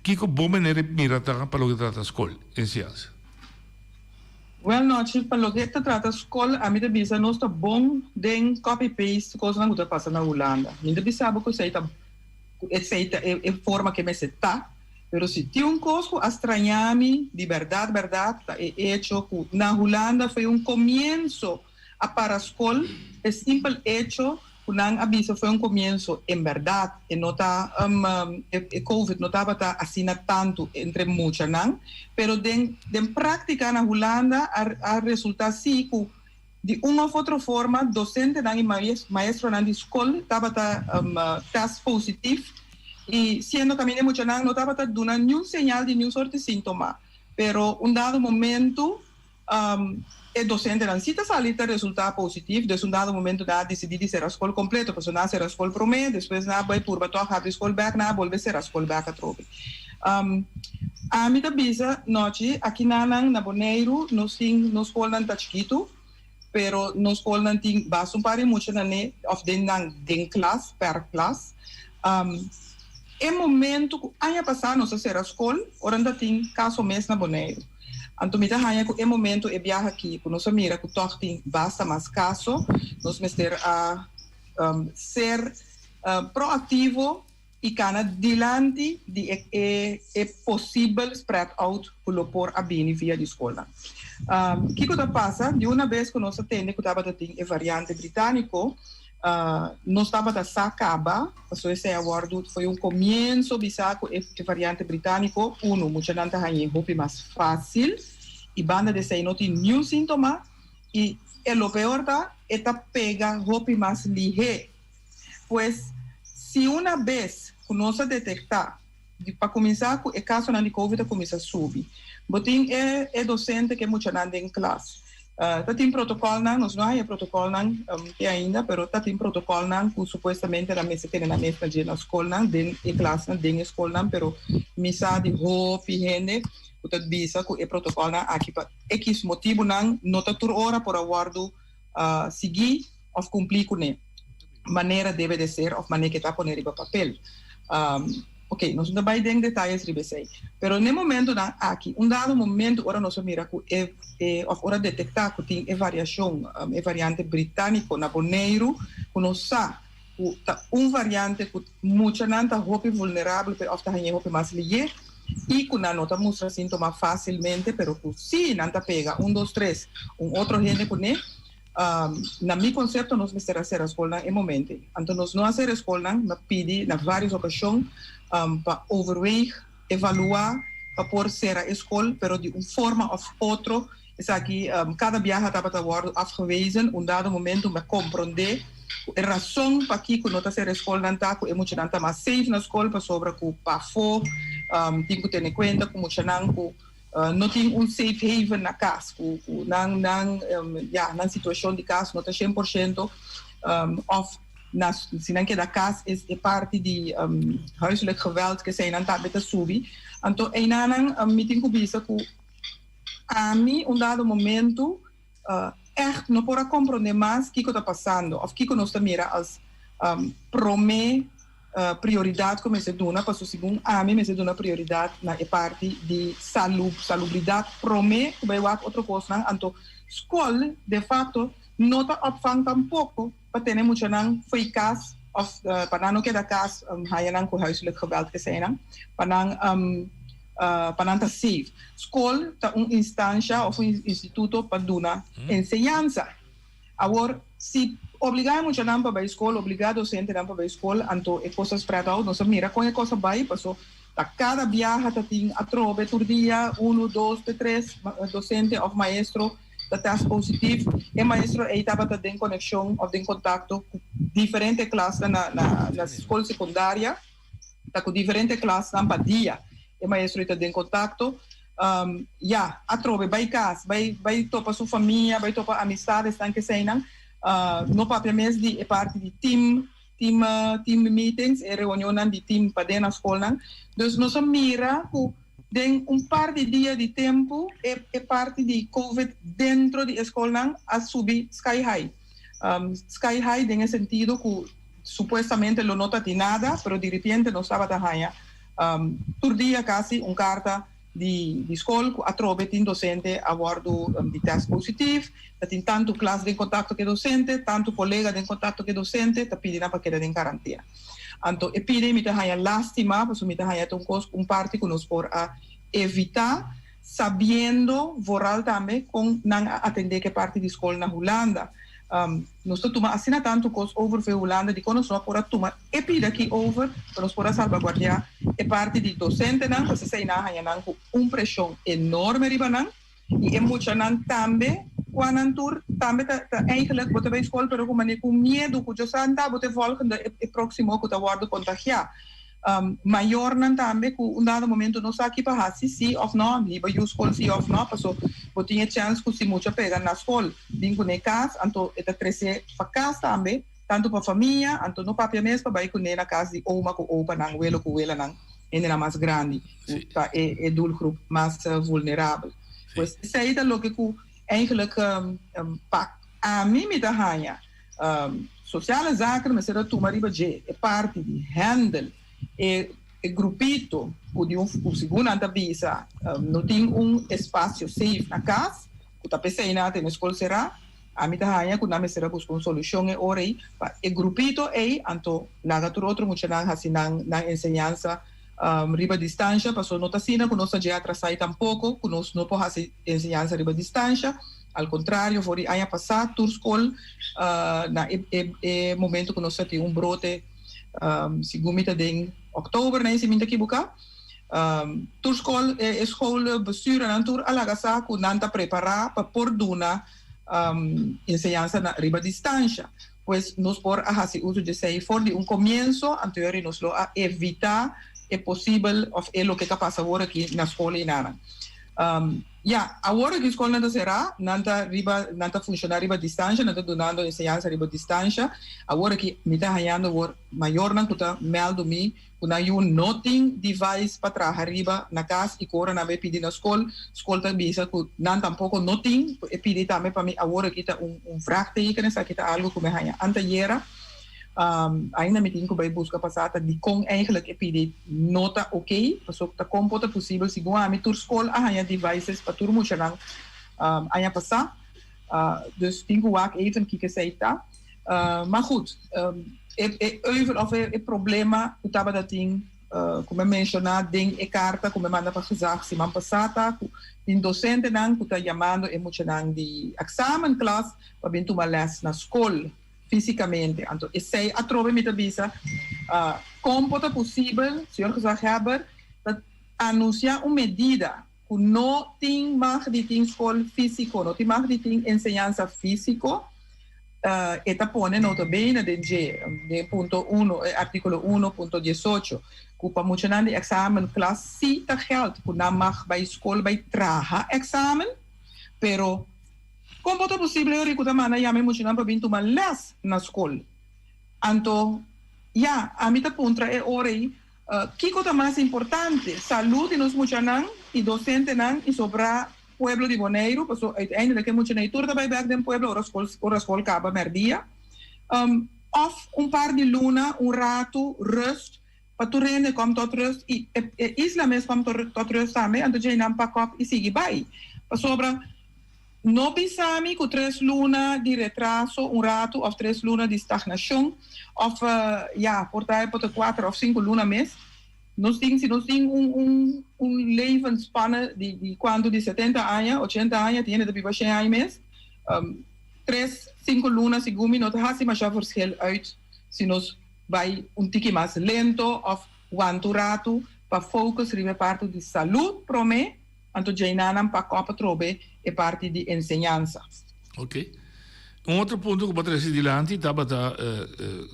kiko bo manera di mira ta pa loke ta trata skol, enseñansa? Wel nochi, pa loke ta trata skol ami ta bisa nos ta bon den copy paste kosnan ku ta pasa na Hulanda. Mi ta bisa bo ku esei ta ku esei ta e forma ke mester ta, pero si tin un kos ku a straña mi di bèrdat bèrdat ta e echo ku na Hulanda foi un komienso a para skol, e simpel echo Ku nan a bisa fue un komienso, en bèrdat e no ta e covid no tabata asina tantu entre muchanan, pero den den práktika na Hulanda a a resultá sí ku di un òf otro forma dosentenan i maestronan di skol tabata tèst positif i siendo kaminda e muchanan no tabata duna niun señal di niun sort di síntoma, pero un dado momentu E dosentenan si ta sali ta resultá positif, dus un dado momento nan a disidí di sera skol kompleto, pasobra nan a sera skol promé, despues nan a bai purba tòg habri skol bèk, nan a bolbe sera skol bèk atrobe. Ami ta bisa, Nochi, akinanan na Boneiru nos tin, nos skolnan ta chikitu, pero nos skolnan tin basta un par di mucha na ne òf den nan den klas, per klas. E momento ku aña pasá nos a sera skol, ora nan ta tin kaso mes na Boneiru. Anto mi ta haña ku e momento e biaha aki ku nos a mira ku tòg tin basta mas kaso, nos mester a ser proaktivo i kana dilanti di e e posibel spread out ku lo por a bini via di skolnan. Kiko ta pasa? Di una bes ku nos a tende ku tabata tin e variante britániko, Nos tabata sa caba, pasobra esey a wordo, foi un comienzo bisa cu e variante britanico, uno, muchanan ta hañ'e hopi mas facil y banda di esey no tin niun sintoma y e lo peor ta, e ta pega hopi mas lihe. Pues, si una bes cu nos a detecta, di pa cuminsa cu e casonan di covid a cuminsa subi, bo tin e e docente cu e muchanan den klas, Ta tin protocolnan, nos no a haya protocolnan te ainda, pero ta tin protocolnan cu supuestamente nan mester tene nan mes na dje na scolnan, den e klasnan, den e scolnan, pero mi sa di hopi hende cu ta bisa cu e protocolnan aki pa equis motibunan no ta tur ora por a wordo sigui of cumpli cune manera debe de ser of manera ke ta pone riba papel. Ok, nos no ta bai den detayes riba esei. Pero n'e momentonan aki, un dado momento ora nos a mira ku e e òf ora detektá ku tin e variashon, e variante britániko na Boneiru, ku nos sa ku ta un variante ku muchanan ta hopi vulnerabel p'e òf ta hañ'é hopi mas lihé i ku nan no ta mustra síntoma fásilmente, pero ku sí nan ta pega un, dos, tres un otro hende kuné. Um, na mi konsepto nos mester a sera skolnan e momento ei. Anto nos no a sera skolnan, m'a pidi na vários okashon um, pa overweeg, evaluá pa por sera e skol, pero di un forma òf otro esaki um, kada biaha tabata wòrdu afgewezen. Un dado momento mi a komprondé ku e rason pakiko no ta sera e skolnan ta ku e muchanan ta mas safe na skol pasobra ku pafó um, tin ku tene kuenta ku muchanan ku no tin un safe haven na kas, ku ku nan nan ya nan situashon di kas no ta 100% òf na si nan keda kas es e parti di huiselijk geweld ke esei nan tambe ta subi. Anto einanan mi tin ku bisa ku ami un dado momento ègt no por a komprondé mas kiko ta pasando òf kiko nos ta mira als promé prioridat ku mester duna, paso segun ami mester duna prioridat na e parti di salu, salubridat promé ku bai wak otro kosnan. Anto skol de fakto no ta opvang tampoko pa tene muchanan fo'i kas òf pa nan no keda kas haña nan ku huiselijk geweld eseinan pa nan pa nan ta safe. Skol ta un instansha òf un instituto pa duna enseñansa. Awor, si obligá e muchanan pa bai skol, obligá dosentenan pa bai skol, anto e kos a spread out. Nos a mira kon e kos a bai, paso ta kada biaha ta tin atrobe tur dia unu, dos te tres dosente òf maestro ta tèst positif. E maestro ei tabata den konekshon òf den kontakto ku diferente klasnan na na skol sekundaria. Ta ku diferente klasnan pa dia e maestro ei ta den kontakto. Ya, atrobe bai kas, bai bai topa su famia, bai topa amistadesnan keseinan. No papia mes di e parti di team, team team meetings, e reunionnan di team paden na skolnan. Dus nos a mira ku den un par di dia di tempu e e parti di covid dentro di e skolnan a subi sky high. Sky high den e sentido ku Supuestamente lo no ta tin nada, pero diripiente nos tabata haña tur dia casi un carta di di scol cu atrobe tin docente a wordo di test positief, ta tin tanto klas den contacto cu e docente, tanto colega den contacto cu e docente, ta pidi nan pa keda den carantena. Anto e pidi mi ta haña lastima, pasobra mi ta haña ta un cos, un parti cu nos por a evita, sabiendo vooral tambe con nan a atende cu e parti di scol na Hulanda. Nos ta tuma asina tantu kos over for e Hulanda dikon nos no a por a tuma e pida aki over pa nos por a salbaguardiá e parti di dosentenan pasobra esei nan a haña nan ku un preshon enorme riba nan i e muchanan tambe kua nan tur tambe ta ta eigenlijk bo ta bai skol pero ku manera ku miedu ku djo sa ta bo ta e volgende e proksimo ku ta wòrdu kontagiá. Mayornan tambe ku un dado momento no sa ki pa hasi, si òf no, hiba yu skol si òf no, paso bo tin e chèns ku si mucha pega na skol bin kuné kas, anto e ta trese pa kas tambe, tantu pa famia, anto no papia mes pa bai kuné na kas di oma ku opanan, welo ku welanan, hendenan mas grandi ku ta e doelgroep mas vulnerabel. Pues esei ta loke ku eigenlijk pa ami mi ta haña. Sociale Zaken mester a tuma riba dje e parti di handle e e grupito ku di un ku segun nan ta bisa no tin un espasio safe na kas ku ta p'esei nan a tene skol será. Ami ta haña ku nan mester a buska un solushon e ora ei pa e grupito ei anto laga tur otro muchanan hasi nan nan enseñansa riba distansha pasobra no ta asina ku nos ta dje atrasá i tampoko ku nos no por hasi enseñansa riba distansha. Al contrario, for di aña pasá tur skol na e e momento ku nos ta tin un brote, segun mi ta den òktober na si mi ta kibuká, tur skol e schoolbestuurnan tur a laga sa ku nan ta prepará pa por duna enseñansa na riba distansha. Pues nos por a hasi uso djesei for di un komienso, anto yori nos lo a evitá e posibel òf e loke ta pasa awor aki na skol einanan. Ya, awor aki skolnan ta será, nan ta riba, nan ta funshoná riba distansha, nan ta dunando enseñansa riba distansha. Awor aki mi ta hañando awor mayornan ku ta mèldu mi ku nan yu no tin device pa traha riba na kas i ku ora nan bai pidi na skol, skol ta bisa ku nan tampoko no tin. E pidi tambe pa mi awor aki ta un un vraagteken, esaki ta algu ku mi haña antayera. Ainda mi tin ku bai buska pa sa ta dikon eigenlijk e pidi no ta ok, pasobra ta kon por ta posibel segun ami tur skol a haña devices pa tur muchanan aña pasá. Dus tin ku wak even kiko esei ta. Ma goed, e e euvel of e problema ku tabata tin. Ku mi a menshoná den e karta ku mi a manda pa gezag siman pasá ta ku tin dosentenan ku ta yamando e muchanan di examenklas pa bin tuma lès na skol físikamente. Anto esei atrobe mi ta bisa kon por ta posibel señor gezaghebber ta anunsiá un medida ku no tin mag di tin skol físiko, no tin mag di tin enseñansa físiko. E ta pone nota bene den dje, den punto uno, e artíkulo uno punto diesocho, ku pa muchanan di èksamen klas sí ta gèld ku nan mag bai skol bai traha èksamen, pero kon por ta posibel yori ku ta manda yama e muchanan pa bin tuma lès na skol? Anto, ya, ami ta puntra e ora ei, kiko ta mas importante, salú di nos muchanan i dosentenan i sobrá pueblo di Boneiru, paso uiteindelijk e muchanan ei tur ta bai bek den pueblo ora skol ora skol kaba mèrdia. Òf un par di luna, un ratu, rust, pa tur hende kom tot rust i e e isla mes kom tot rust tambe, anto djei nan pak op i sigui bai. Pasobra no bisa mi ku tres luna di retraso un ratu òf tres luna di stagnashon òf ya por ta e por ta kuater òf sinku luna mes, Nos tin, si nos tin un un un levensspanne di di cuanto di setenta aña, ochenta aña, tin hende ta biba shen aña mes, tres, cinco luna segun mi no ta haci masha verschil uit si nos bay un tiki mas lento of wanta un ratu pa focus riba e parti di salud prome, anto djeinanan pa kop atrobe e parti di enseñansa. Ok. Un otro punto ku bo a trese dilanti tabata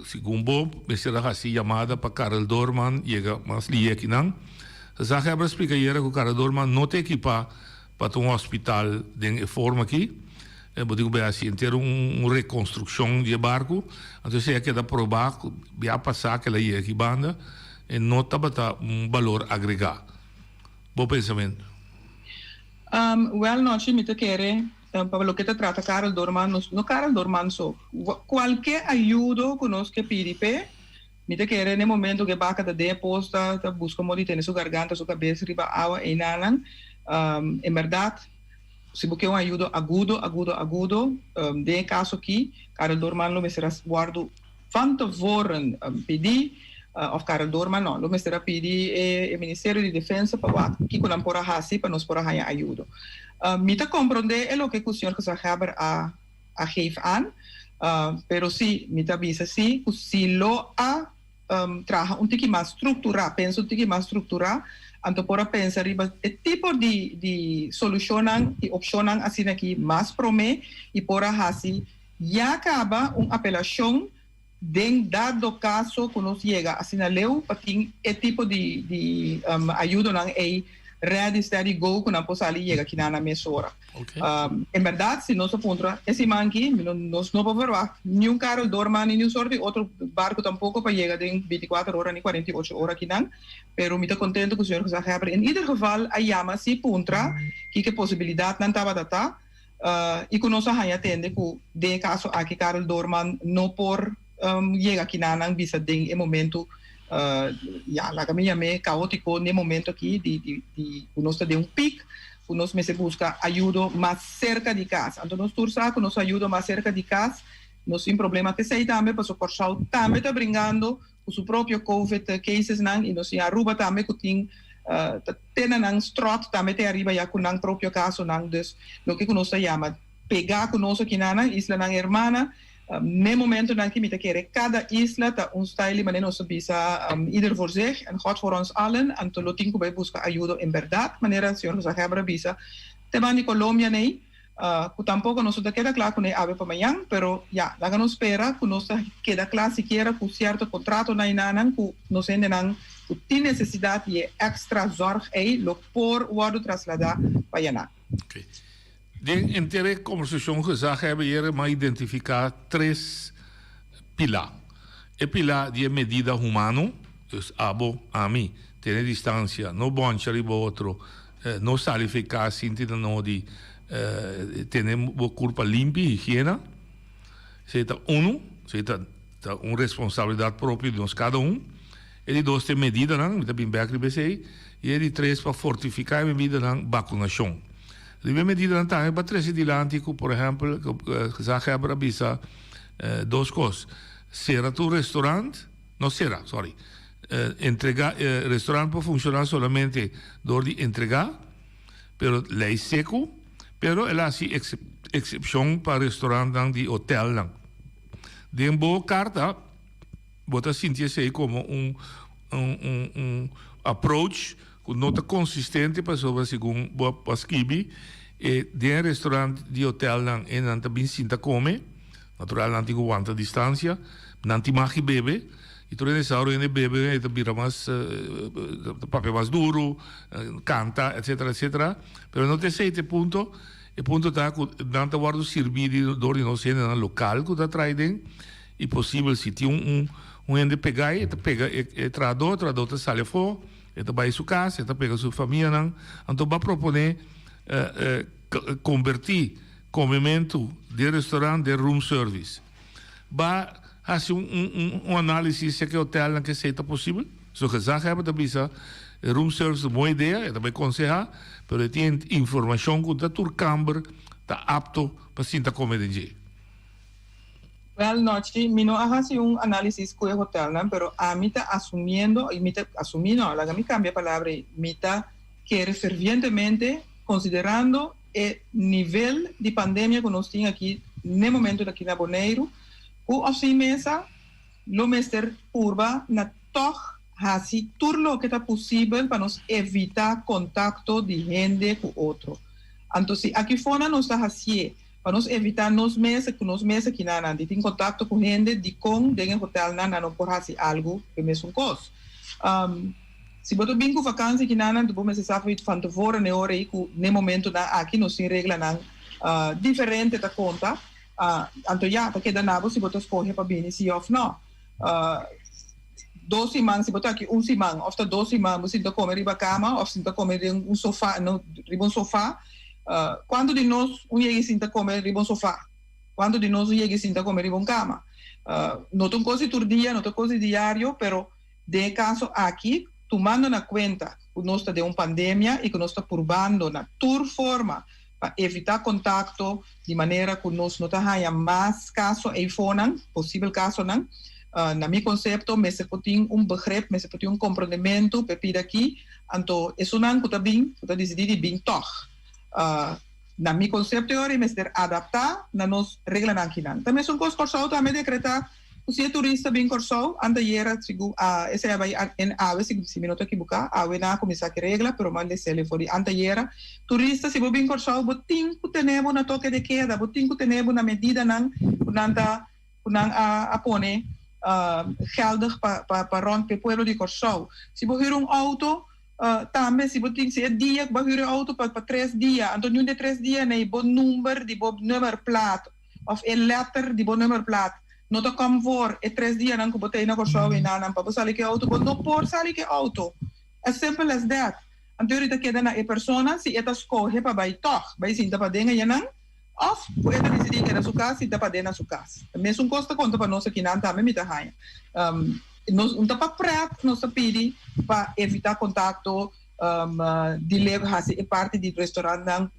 segun bo mester a hasi yamada pa Karel Doorman yega mas lihe akinan. Gezaghebber a splika ayera ku Karel Doorman no ta ekipá pa ta un hospital den e forma aki. Bo tin ku bai hasi henter un rekonstrukshon di e barku. Anto esei a keda probá ku bia pasá ku el a yega aki banda e no tabata un balor agregá. Bo pensamentu? Wèl nochi mi ta kere Pa loke ta trata Karel Doorman, nos, no Karel Doorman so, kualke ayudo ku nos ke pidi p'e, mi ta kere n'e momento ku e baka ta den e pos ta ta buska modo di tene su garganta, su kabes riba awa einanan. En bèrdat, si bo ke un ayudo agudo, agudo, agudo, den e kaso aki, Karel Doorman lo mester a wòrdu van tevoren pidi, òf Karel Doorman no, lo mester a pidi e Ministerio di Defensa pa wak kiko nan por a hasi pa nos por a haña ayudo. Mi ta komprondé e loke ku señor Gezaghebber a a geef aan, pero sí, mi ta bisa sí ku si lo a traha un tiki mas strukturá, pensa un tiki mas strukturá, anto por a pensa riba e tipo di di solushonnan i opshonnan asina aki mas promé i por a hasi Ya kaba un apelashon den dado kaso ku nos yega asina leu pa tin e tipo di di ayudonan ei ready steady go ku nan por sali yega kinan na mesora. En bèrdat si nos a puntra e siman aki mi no nos no por verwagt niun Karel Doorman ni niun sort di otro barku tampoko pa yega den bintikuater ora ni kuarenta i ocho ora kinan pero mi ta kontento ku señor Gezaghebber in ieder geval a yama si puntra kiko e posibilidatnan tabata ta. I ku nos a haña tende ku den e kaso aki Karel Doorman no por yega kinanan bisa den e momento ya laga mi yam'é kaótiko den e momento aki di di ku nos ta den un pik ku nos mester buska ayudo mas serka di kas. Anto nos tur sa ku nos ayudo mas serka di kas nos tin problema p'esei tambe pasobra Kòrsou tambe ta bringando ku su propio covid casesnan i nos tin Aruba tambe ku tin ta tene nan strot tambe te ariba ya ku nan propio kasonan dus loke ku nos ta yama pega ku nos akinanan islanan hermana n'e momentonan aki mi ta kere kada isla ta un style di manera nos ta bisa ieder voor zich en God voor ons allen anto lo tin ku bai buska ayudo en berdad manera señor Gezaghebber a bisa te ban di Colombia nei. Ku tampoko nos no ta keda kla kuné awe pa mañan, pero ya, laga nos spera ku nos ta keda kla sikiera ku sierto kontratonan i nanan ku nos hendenan ku tin nesesidat di e èkstra zòrg ei lo por wòrdu trasladá pa yanan. Oké. Den henter e kombersashon gezaghebber yere m'a identifiká tres pilá. E pilá di e medida humano, dus abo, ami, tene distansia, no bòncha riba otro, No sali fe cas sin tin no di tene bo curpa limpi, higiena. Esey ta uno, esey ta ta un responsabilidad propio di nos cada un. E di dos ta e medidanan, mi ta bin bek riba esey. Y e di tres pa fortifica e medidanan, vacunacion. Riba e medidanan tambe pa trece dilanti cu por ehempel, gezaghebber a bisa dos cos, cera tur restaurant, no cera, sorry. Entrega restaurant por funciona solamente door di entrega, pero ley seco, pero el a haci excepcion pa restaurantnan di hotelnan. Den bo carta bo ta sinti esey como un un un approach cu no ta consistente pasobra segun bo a skibi e den restaurant di hotelnan e nan ta bin sinta come, natural nan tin cu wanta distancia, nan tin mag di bebe. I tur hende sa ora hende bebe e ta bira mas ta papia mas duru, kanta etcetera etcetera pero no ta esei ta e punto, e punto ta ku nan ta wòrdu sirbí di dor di nos hendenan lokal ku ta trai den i posibel si tin un un hende pega e ta pega e trahadó, e trahadó ta sali afó e ta bai su kas e ta pega su famianan anto bo a proponé kombertí komementu den restaurant den room service. Ba hasi un un un análisis si e hotelnan ke esei ta posibel. So gezaghebber ta bisa e room service ta un bon idea, e ta bai konsehá, pero e tin informashon ku ta tur kamber ta apto pa sinta kome den dje. Wèl, Nochi, mi no a hasi un análisis ku e hotelnan, pero ami ta asumiendo, i mi ta asumí no, laga mi kambia e palabra ei, mi ta kere fervientemente, konsiderando e nivel di pandemia ku nos tin aki n'e momentu aki na Boneiru, ku òf sin mesa lo mester purba na tòg hasi tur loke ta posibel pa nos evitá kontakto di hende ku otro. Anto si aki fona nos ta hasié pa nos evitá nos mes ku nos mes akinanan di tin kontakto ku hende, dikon den e hotèlnan nan no por hasi algu ku e mesun kos? Si bo ta bin ku vakansi kinanan bo mester sa van tevoren e ora ei ku n'e momentunan aki nos tin reglanan diferente ta konta. Anto ya, ta keda na bo si bo ta skohe pa bini si òf nò. Dos siman, si bo ta aki un siman òf ta dos siman bo sinta kome riba kama òf sinta kome den un sofa, riba un sofa. Kuantu di nos un yega i sinta kome riba un sofa? Kuantu di nos un yega i sinta kome riba un kama? No ta un kos di tur dia, no ta un kos di diario, pero. Den e kaso aki, tumando na kuenta ku nos ta den un pandemia i ku nos ta purbando na tur forma pa evitá kontakto di manera ku nos no ta haña mas kaso eifonan, posibel kasonan, na mi konsepto mester por tin un begrip, mester por tin un komprondementu p'e pida aki, anto esunnan ku ta bin, ku ta disidí di bin tòg. Na mi konsepto e ora ei mester adaptá na nos reglanan akinan. Ta mesun kos Kòrsou tambe dekretá ku si e turista bin Kòrsou antayera sigun a esei a bai en awe si mi no ta ekibuká awe nan a kuminsá ku e regla pero mi a les'el for di antayera turista si bo bin Kòrsou bo tin ku tene bo na toke de keda bo tin ku tene bo na medidanan ku nan ta ku nan a a pone geldig pa pa rònt pa e pueblo di Kòrsou si bo hür un outo Tambe si bo tin si e dia ku bo a hür e outo pa pa tres dia, anto niun di e tres dia nei bo number di bo nummerplaat òf e lèter di bo nummerplaat no ta kòm voor e tres dianan ku bo ta ei na Kòrsou einanan pa bo sali ku e outo, bo no por sali ku e outo. As simple as that. Anto yori ta keda na e persona si e ta skohe pa bai tòg bai sinta paden ayanan òf ku e ta disidí keda su kas sinta paden na su kas. E mesun kos ta konta pa nos akinan tambe mi ta haña. Nos no ta pa prèt, nos ta pidi pa evitá kontakto, deliver, hasi e parti di restaurantnan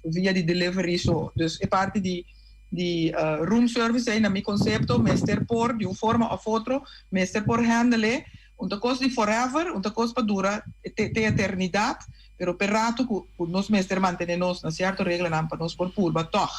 via di delivery so. Dus e parti di di room service ei na mi konsepto mester por di un forma òf otro mester por handle. Un ta kos di forever, un ta kos pa dura te te eternidat, pero p'e rato ku ku nos mester mantené nos na sierto reglanan pa nos por purba tòg.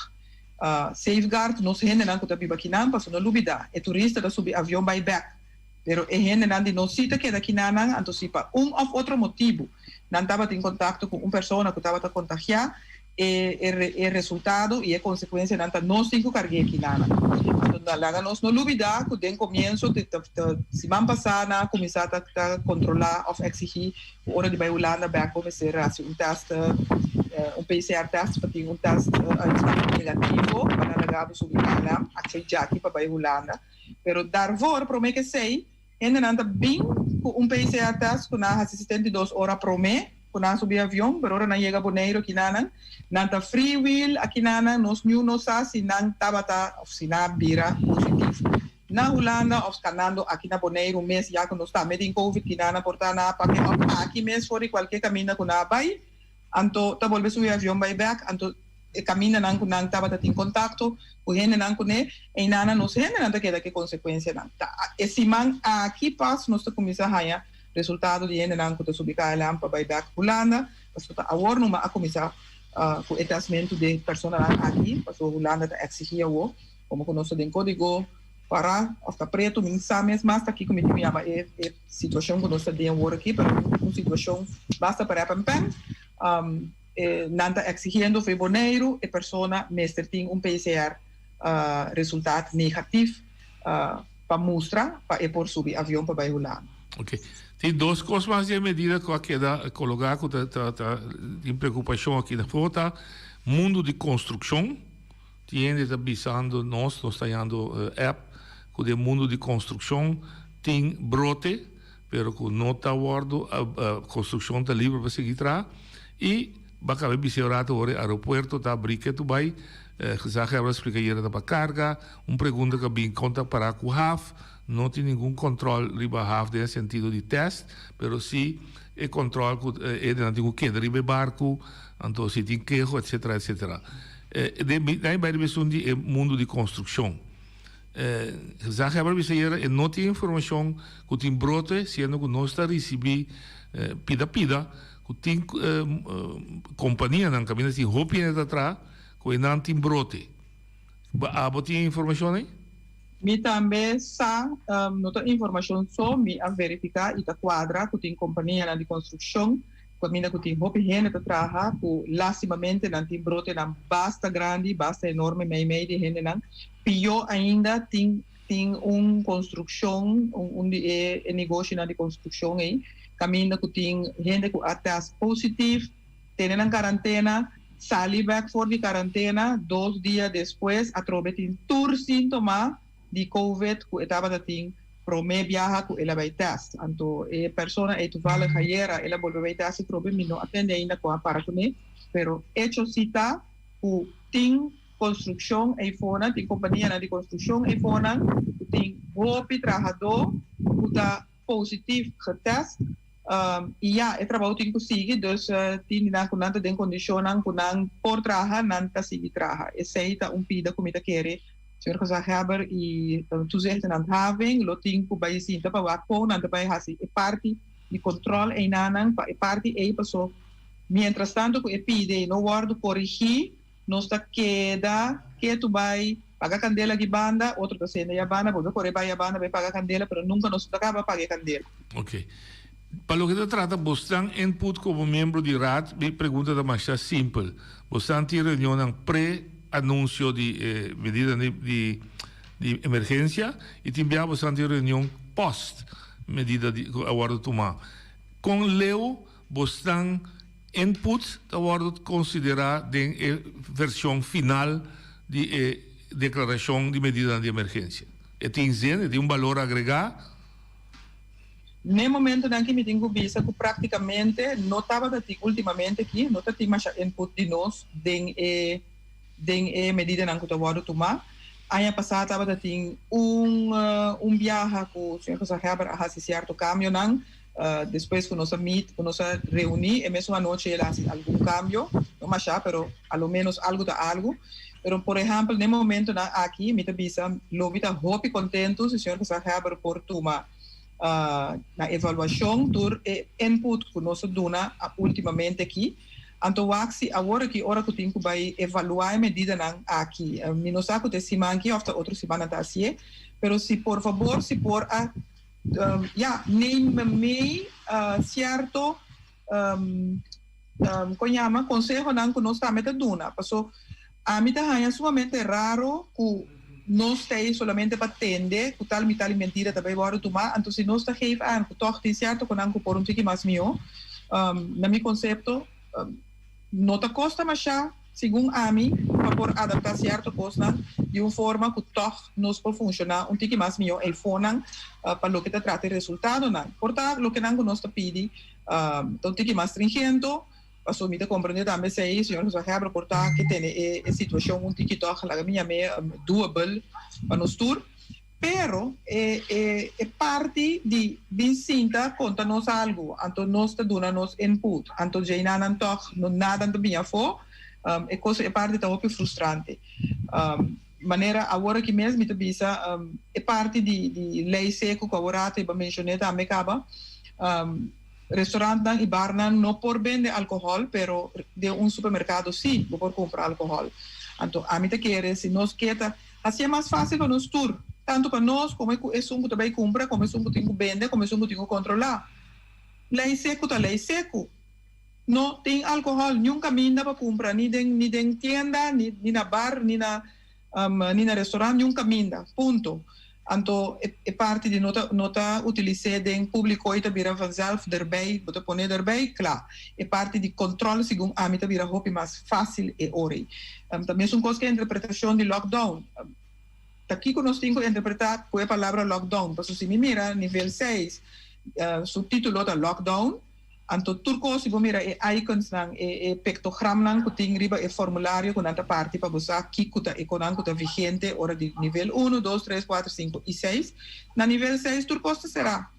Safeguard nos hendenan ku ta biba kinan pasobra no lubida e turista ta subi avion bai bek pero e hendenan di nos si ta keda kinanan anto si pa un of otro motibu nan tabatin kontakto ku un persona ku tabata kontagiá e e resultado i e konsekuensianan ta nos tin ku karg'é kinanan anto laga nos no lubida ku den komienso ta siman pasá nan a kuminsá ta ta kontrolá of eksigí Ku ora di bai Hulanda bek bo mester hasi un test, un PCR test pa tin un test negativo pa nan laga bo subi KLM, actually djaki pa bai Hulanda. Pero daarvoor, prome ke esei, hendenan ta bin ku un PCR test ku nan a hasi 72 ora prome ku nan a subi avion, pero ora nan yega Boneiru akinanan, nan ta free wheel akinanan, nos niun no sa si nan tabata of si nan a bira positief. Na Hulanda of kanando aki na Boneiru mes ya ku nos tambe tin covid kina nan por ta na papia of aki mes for di kualke kaminda ku nan a bai anto ta bolbe subi avion bai bek anto. E kamindanan ku nan tabata tin kontakto ku hendenan kuné, einan nos hendenan ta keda ku e konsekuensianan. Ta e siman aki pas nos ta kuminsá haña resultado di hendenan ku ta subi KLM pa bai bèk Hulanda, pasobra ta awor numa a kuminsá ku e tèstmentu di personanan aki, pasobra Hulanda ta eksigí awor, komo ku nos ta den kódigo kòrá òf ta pretu, mi no sa mes mas ta kiko mi tin ku yama e situashon ku nos ta den awor aki, pero un situashon basta parèpènpèn. Nan ta exigiendo for Boneiru e persona mester tin un PCR resultaat negatief pa mustra pa e por subi avion pa bai Hulanda. Ok. Tin dos kos mas di e medida ku a keda kologá ku ta ta tin preokupashon aki na for ta mundu di konstrukshon. Tin hende ta bisando nos, nos ta hañando app ku den mundu di konstrukshon tin brote. Pero ku no ta wòrdu konstrukshon ta liber pa sigui traha i ba kaba e biseo rato ora e aeropuerto ta abrí ketu bai. Gezaghebber a splika ayera ta pa karga. Un pregunta ku a bin kon ta pará ku haf. No tin ningun kòntròl riba haf den e sentido di tèst, pero si e kòntròl ku e hendenan tin ku keda riba e barku, anto si tin keho etsetera etsetera. Den mi bai riba esun di e mundu di konstrukshon. Gezaghebber bisa ayera e no tin informacion cu tin brote, siendo cu nos ta ricibi pida pida cu tin companianan caminda tin hopi hende ta traha cu enan tin brote. Abo tin e informacion ey? Mi tambe sa, no ta informacion so, mi a verifica y ta cuadra cu tin companianan di construccion Kaminda ku tin hopi hende ta traha ku lastimamente nan tin brotenan basta grandi, basta enorme meimei di hendenan. Pió ainda tin tin un konstrukshon, un di e e negoshinan di konstrukshon ei, kaminda ku tin hende ku a tèst positif, tene nan karantena, sali bèk for di karantena, dos dia despues atrobe tin tur síntoma di covid ku e tabata tin promé biaha ku el a bai tèst. Anto e persona ei toevallig ayera el a bolbe bai tèst atrobe, mi no a tende ainda ku a para kuné, pero echo si ta ku tin konstrukshon eifonan, tin kompanianan di konstrukshon eifonan ku tin hopi trahadó ku ta positief getèst i ya e trabou tin ku sigui, dus tin di nan ku nan ta den kondishonnan ku nan por traha, nan ta sigui traha. Esei ta un pida ku mi ta kere Señor Gezaghebber i Toezicht en Handhaving lo tin ku bai sinta pa wak kon nan ta bai hasi e parti di kontrol einanan pa e parti ei paso mientrastanto ku e pide no wòrdu korigí nos ta keda ketu bai paga kandela aki banda otro ta sende ya banda bolbe kore bai ya banda bai paga kandela pero nunka nos no ta kaba paga e kandela. Ok. Pa loke ta trata bosnan input komo miembro di Raad, mi pregunta ta masha simpel. Bosnan tin reunionnan pre anunsio di e medidanan di di emergensia i tin bia bosnan tin reunion post medida di ku a wòrdu tumá. Kon leu bosnan input ta wòrdu konsiderá den e vershon final di e deklarashon di medidanan di emergensia? E tin zin? E tin un balor agregá? N'e momentonan ki mi tin ku bisa ku praktikamente no tabata tin ultimamente aki, no ta tin masha input di nos den e den e medidanan ku ta wòrdu tumá. Aña pasá tabata tin un un biaha ku señor Gezaghebber a hasi sierto kambionan despues ku nos a meet ku nos a reuní e mesun anochi el a hasi algun kambio, no masha pero a lo ménos algu ta algu. Pero por ehèmpel n'e momentonan aki mi ta bisa lo mi ta hopi kontentu si señor Gezaghebber por tuma na evaluashon tur e input ku nos a duna ultimamente aki. Anto wak si awor aki ora ku tin ku bai evaluá e medidanan aki, mi no sa ku ta e siman aki òf ta otro siman nan ta hasié, pero si por fabor si por a ya neem mee sierto kon yama konsehonan ku nos tambe ta duna. Paso Ami ta haña sumamente raro ku nos ta ei solamente pa tende ku tal mi tal i mentira ta bai wòrdu tumá, anto si nos ta geef aan ku tòg tin sierto konan ku por un tiki mas mihó, na mi konsepto no ta kosta mashá segun ami pa por adaptá sierto kosnan di un forma ku tòg nos por funshoná un tiki mas mihó eifonan pa loke ta trata e resultadonan. Por ta lokenan ku nos ta pidi ta un tiki mas stringento. Pasobra mi ta comprende tambe esey, señor Gezaghebber por ta ke tene e e situacion un tiki toch, laga mi yam'e doable pa nos tur. Pero e e e parti di bin sinta conta nos algo, anto nos ta duna nos input, anto djeynanan toch no nada ta bini afo. E kos e parti ta hopi frustrante. Manera awor aki mes mi ta bisa e parti di di lei seku ku awor rato bo a menshoné tambe kaba, restaurantnan i barnan no por bende alkohòl pero den un supermerkado sí bo por kumpra alkohòl. Anto ami ta kere si nos ke ta hasié mas fásil pa nos tur, tantu pa nos komo ku esun ku ta bai kumpra komo esun ku tin ku bende komo esun ku tin ku kontrolá. Lei seku ta lei seku. No tin alcohol niun caminda pa cumpra ni den ni den tienda ni ni na bar ni na ni na restaurant niun caminda punto. Anto e e parti di no ta no ta utilis'é den publico y ta bira vanzelf derbij bo ta pone derbij cla. E parti di control segun ami ta bira hopi mas facil e ora ei. Ta mesun cos cu e interpretacion di lockdown. Ta kico nos tin cu interpreta cu e palabra lockdown? Pasobra si mi mira nivel seis su titulo ta lockdown. Anto tur kos si bo mira e iconsnan, e e pictogramnan ku tin riba e formulario ku nan ta parti pa bo sa kiko ta e konan ku ta vigente ora di nivel unu, dos, tres, kuater, sinku i seis. Na nivel seis tur kos ta será.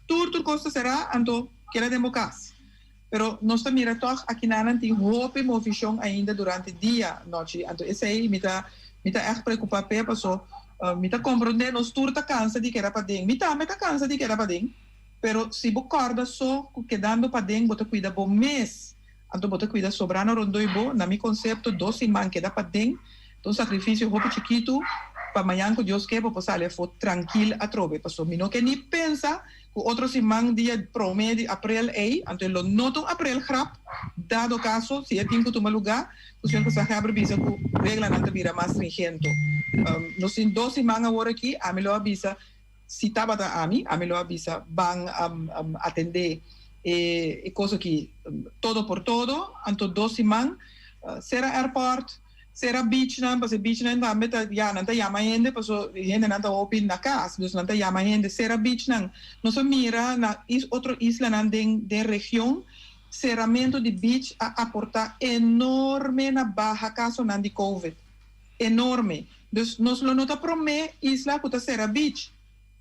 Tur tur kos ta será, anto keda den bo kas. Pero nos ta mira tòg akinanan tin hopi movishon ainda durante dia, nochi. Anto esei mi ta mi ta ègt preokupá p'e paso mi ta komprondé nos tur ta kansa di keda paden. Mi tambe ta kansa di keda paden. Pero si bo kòrda so ku kedando paden bo ta kuida bo mes, anto bo ta kuida sobrano rondoi bo, na mi konsepto dos siman keda paden ta un sakrifisio hopi chikitu pa mañan ku Dios ke bo por sali afó trankil atrobe. Pasobra mi no ke ni pensa ku otro siman dia promé di aprel ei, anto e lo no ta un aprel grap, dado kaso si e tin ku tuma lugá, ku señor Gezaghebber bisa ku reglanan ta bira mas stringento. Nos tin dos siman awor aki, ami lo a bisa. Si tabata ami, ami lo a bisa ban atendé e kos aki todo por todo, anto dos siman sera airport, sera beachnan, pasobra e beachnan tambe ta ya nan ta yama hende pasobra e hendenan ta hopi na kas, dus nan ta yama hende, sera beachnan. Nos a mira na otro islanan den den region seramentu di beach a aporta enorme na baha kasonan di covid. Enorme. Dus nos lo no ta promé isla ku ta sera beach.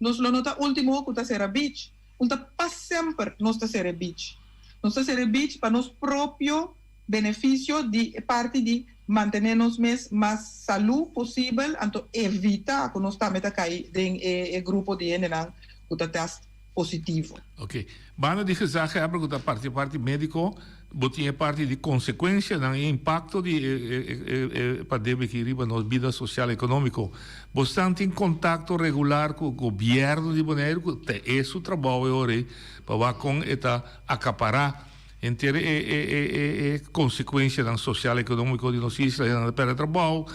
Nos lo no ta último ku ta sera beach. Un ta pa semper nos ta sera e beach. Nos ta sera e beach pa nos propio benefisio di e parti di mantené nos mes mas salú posibel anto evitá ku nos tambe ta kai den e grupo di hendenan ku ta tèst positivo. Ok. Banda di gezaghebber ku ta parti e parti médiko, bo tin e parti di konsekuensianan i impakto di e pandemia aki riba nos bida sosial ekonómiko. Bosnan tin kontakto regular ku gobièrnu di Boneiru ku ta e su trabou e ora ei pa wak kon e ta akapará henter e konsekuensianan sosial ekonómiko di nos isla. Nan ta pèrdè trabou,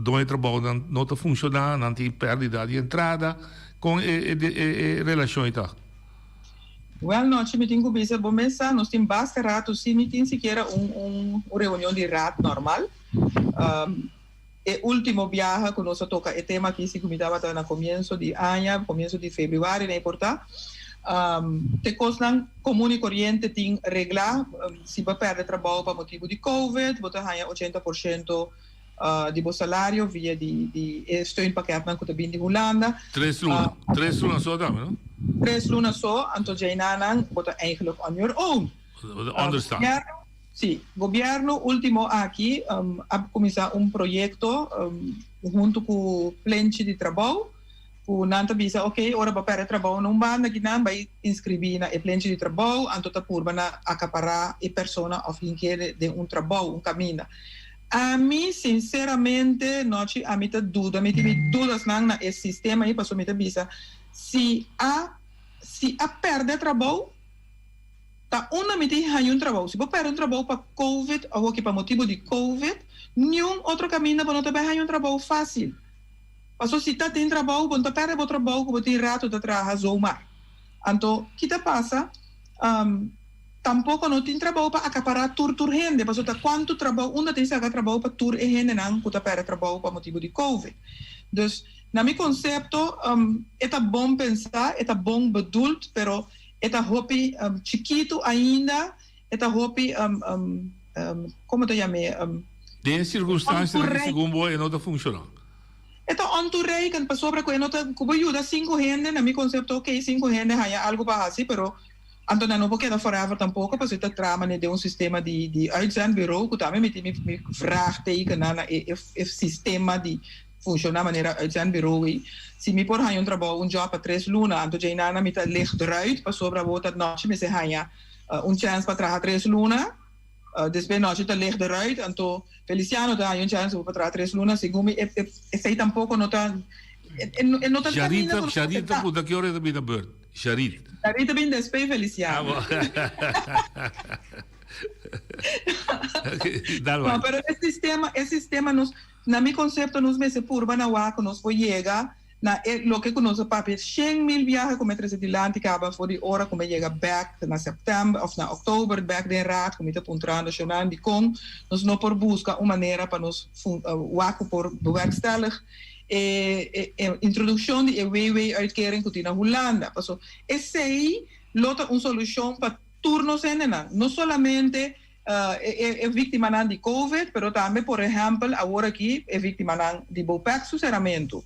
doño di trabounan no ta funshoná, nan tin pèrdida di entrada. Kon e relashon ei ta? Wèl nochi mi tin ku bisa bo mes sa nos tin basta ratu sin ni tin sikiera un un reunion di raad normal. E ultimo biaha ku nos a toka e tema aki si ku mi tabata na komienso di aña, komienso di febrüari na e por ta. Te kosnan komun i koriente tin reglá, si bo a pèrdè trabou pa motibu di covid bo ta haña ochenta por shento di bo salario via di di e steunpakketnan ku ta bin di Hulanda. Tres luna, tres luna so tambe, no? Tres luna so, anto djei-nanan bo ta eigenlijk on your own. Onderstand. Gobierno, si, gobierno ultimo aki a kuminsá un proyekto huntu ku Plenchi di Trabou ku nan ta bisa ok ora bo pèrdè trabou na un banda aki nan bai inskribí na e Plenchi di Trabou anto ta purba na akapará e persona òf hink'é den un trabou, un kaminda. Ami sinceramente nochi ami ta duda mi tin mi dudasnan na e sistema ei pasobra mi ta bisa si a si a perde trabou ta unda mi tin haña un trabou si bo perde un trabou pa covid awoki pa motibu di covid niun otro kaminda bo no ta bai haña un trabou facil pasobra si ta tin trabou bo no ta perde bo trabou ku bo tin rato ta traha zomaar anto ki ta pasa. Tampoco no tin trabou pa acapará tur tur hende, pasobra ta cuanto trabou, unda tin saca trabou pa tur e hendenan cu ta perde trabou pa motibo di covid. Dus, na mi concepto, e ta bon pensa, e ta bon bedoeld, pero e ta hopi chikitu ainda, e ta hopi, como ta yam'é? Den e circunstancianan aki segun bo e no ta funciona. E ta ontoereikend pasobra cu e no ta, cu bo yuda cinco hende, na mi concepto, ok, cinco hende haya algo pa haci, pero. Anto nan no por keda forever tampoco pasobra ta traha manera den un sistema di di uitzendbureau cu tambe mi tin mi mi vraagtekennan na e e sistema di funciona manera uitzendbureau ei. Si mi por haña un trabou un job pa tres luna anto djei nana mi ta ligt eruit pasobra bo ta nochi mester haña un chance pa traha tres luna despues nochi ta ligt eruit anto Feliciano ta haña un chance pa traha tres luna segun mi e esei tampoco no ta e no ta caminda cu nos ta acepta. Sharita punta ki ora e ta bini na beurt? Sharit. Sharit ta bini despues Feliciano. Dal bai. No pero e sistema e sistema nos na mi concepto nos mester purba na wak cu nos por yega na e loke cu nos a papia 100.000 biaha cu mi a trece dilanti caba for di ora cu mi a yega bek na september of na oktober bek den raad cu mi ta puntrando Shonan dicon nos no por busca un manera pa nos wak cu por bewerkstellig e e introduccion di e WW-uitkering cu tin na Hulanda. Paso esey lo ta un solucion pa tur nos hendenan, no solamente e e victimanan di Covid, pero tambe por ehempel awor aki e victimanan di Bopec su ceramento.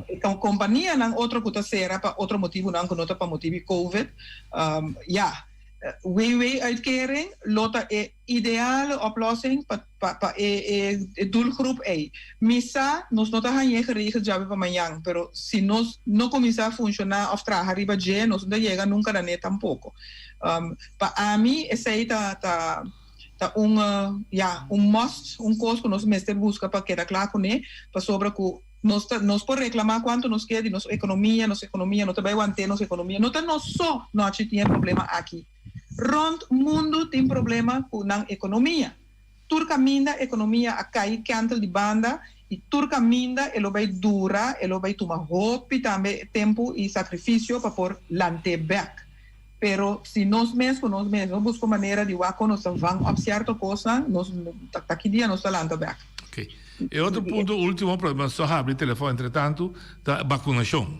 E companianan otro cu ta cera pa otro motibonan cu no ta pa motibo di Covid, ya. WW-uitkering lo ta e ideale oplossing pa pa e e doelgroep ei. Mi sa nos no ta hañ'é geregeld djawe pa mañan, pero si nos no kuminsá funshoná òf traha riba dje, nos no ta yega nunka na ne tampoko. Pa ami esei ta ta ta un ya un must, un kos ku nos mester buska pa keda kla kuné, pasobra ku Nos ta, nos por reclama cuanto nos kier di nos economia, nos economia no ta bay wante nos economia. No ta nos so nochi tin e problema aki. Rond mundo tin problema cu nan economia. Tur caminda economia a cay kentel di banda y tur caminda e lo bay dura, e lo bay tuma hopi tambe tempo y sacrificio pa por lante bek. Pero si nos mes cu nos mes no busca un manera di wak con nos ta vang op cierto cosnan, nos ta ki dia nos ta lanta bek. Ok. E otro punto ultimo, pero mi a habri telefon entre tanto, ta vacunacion.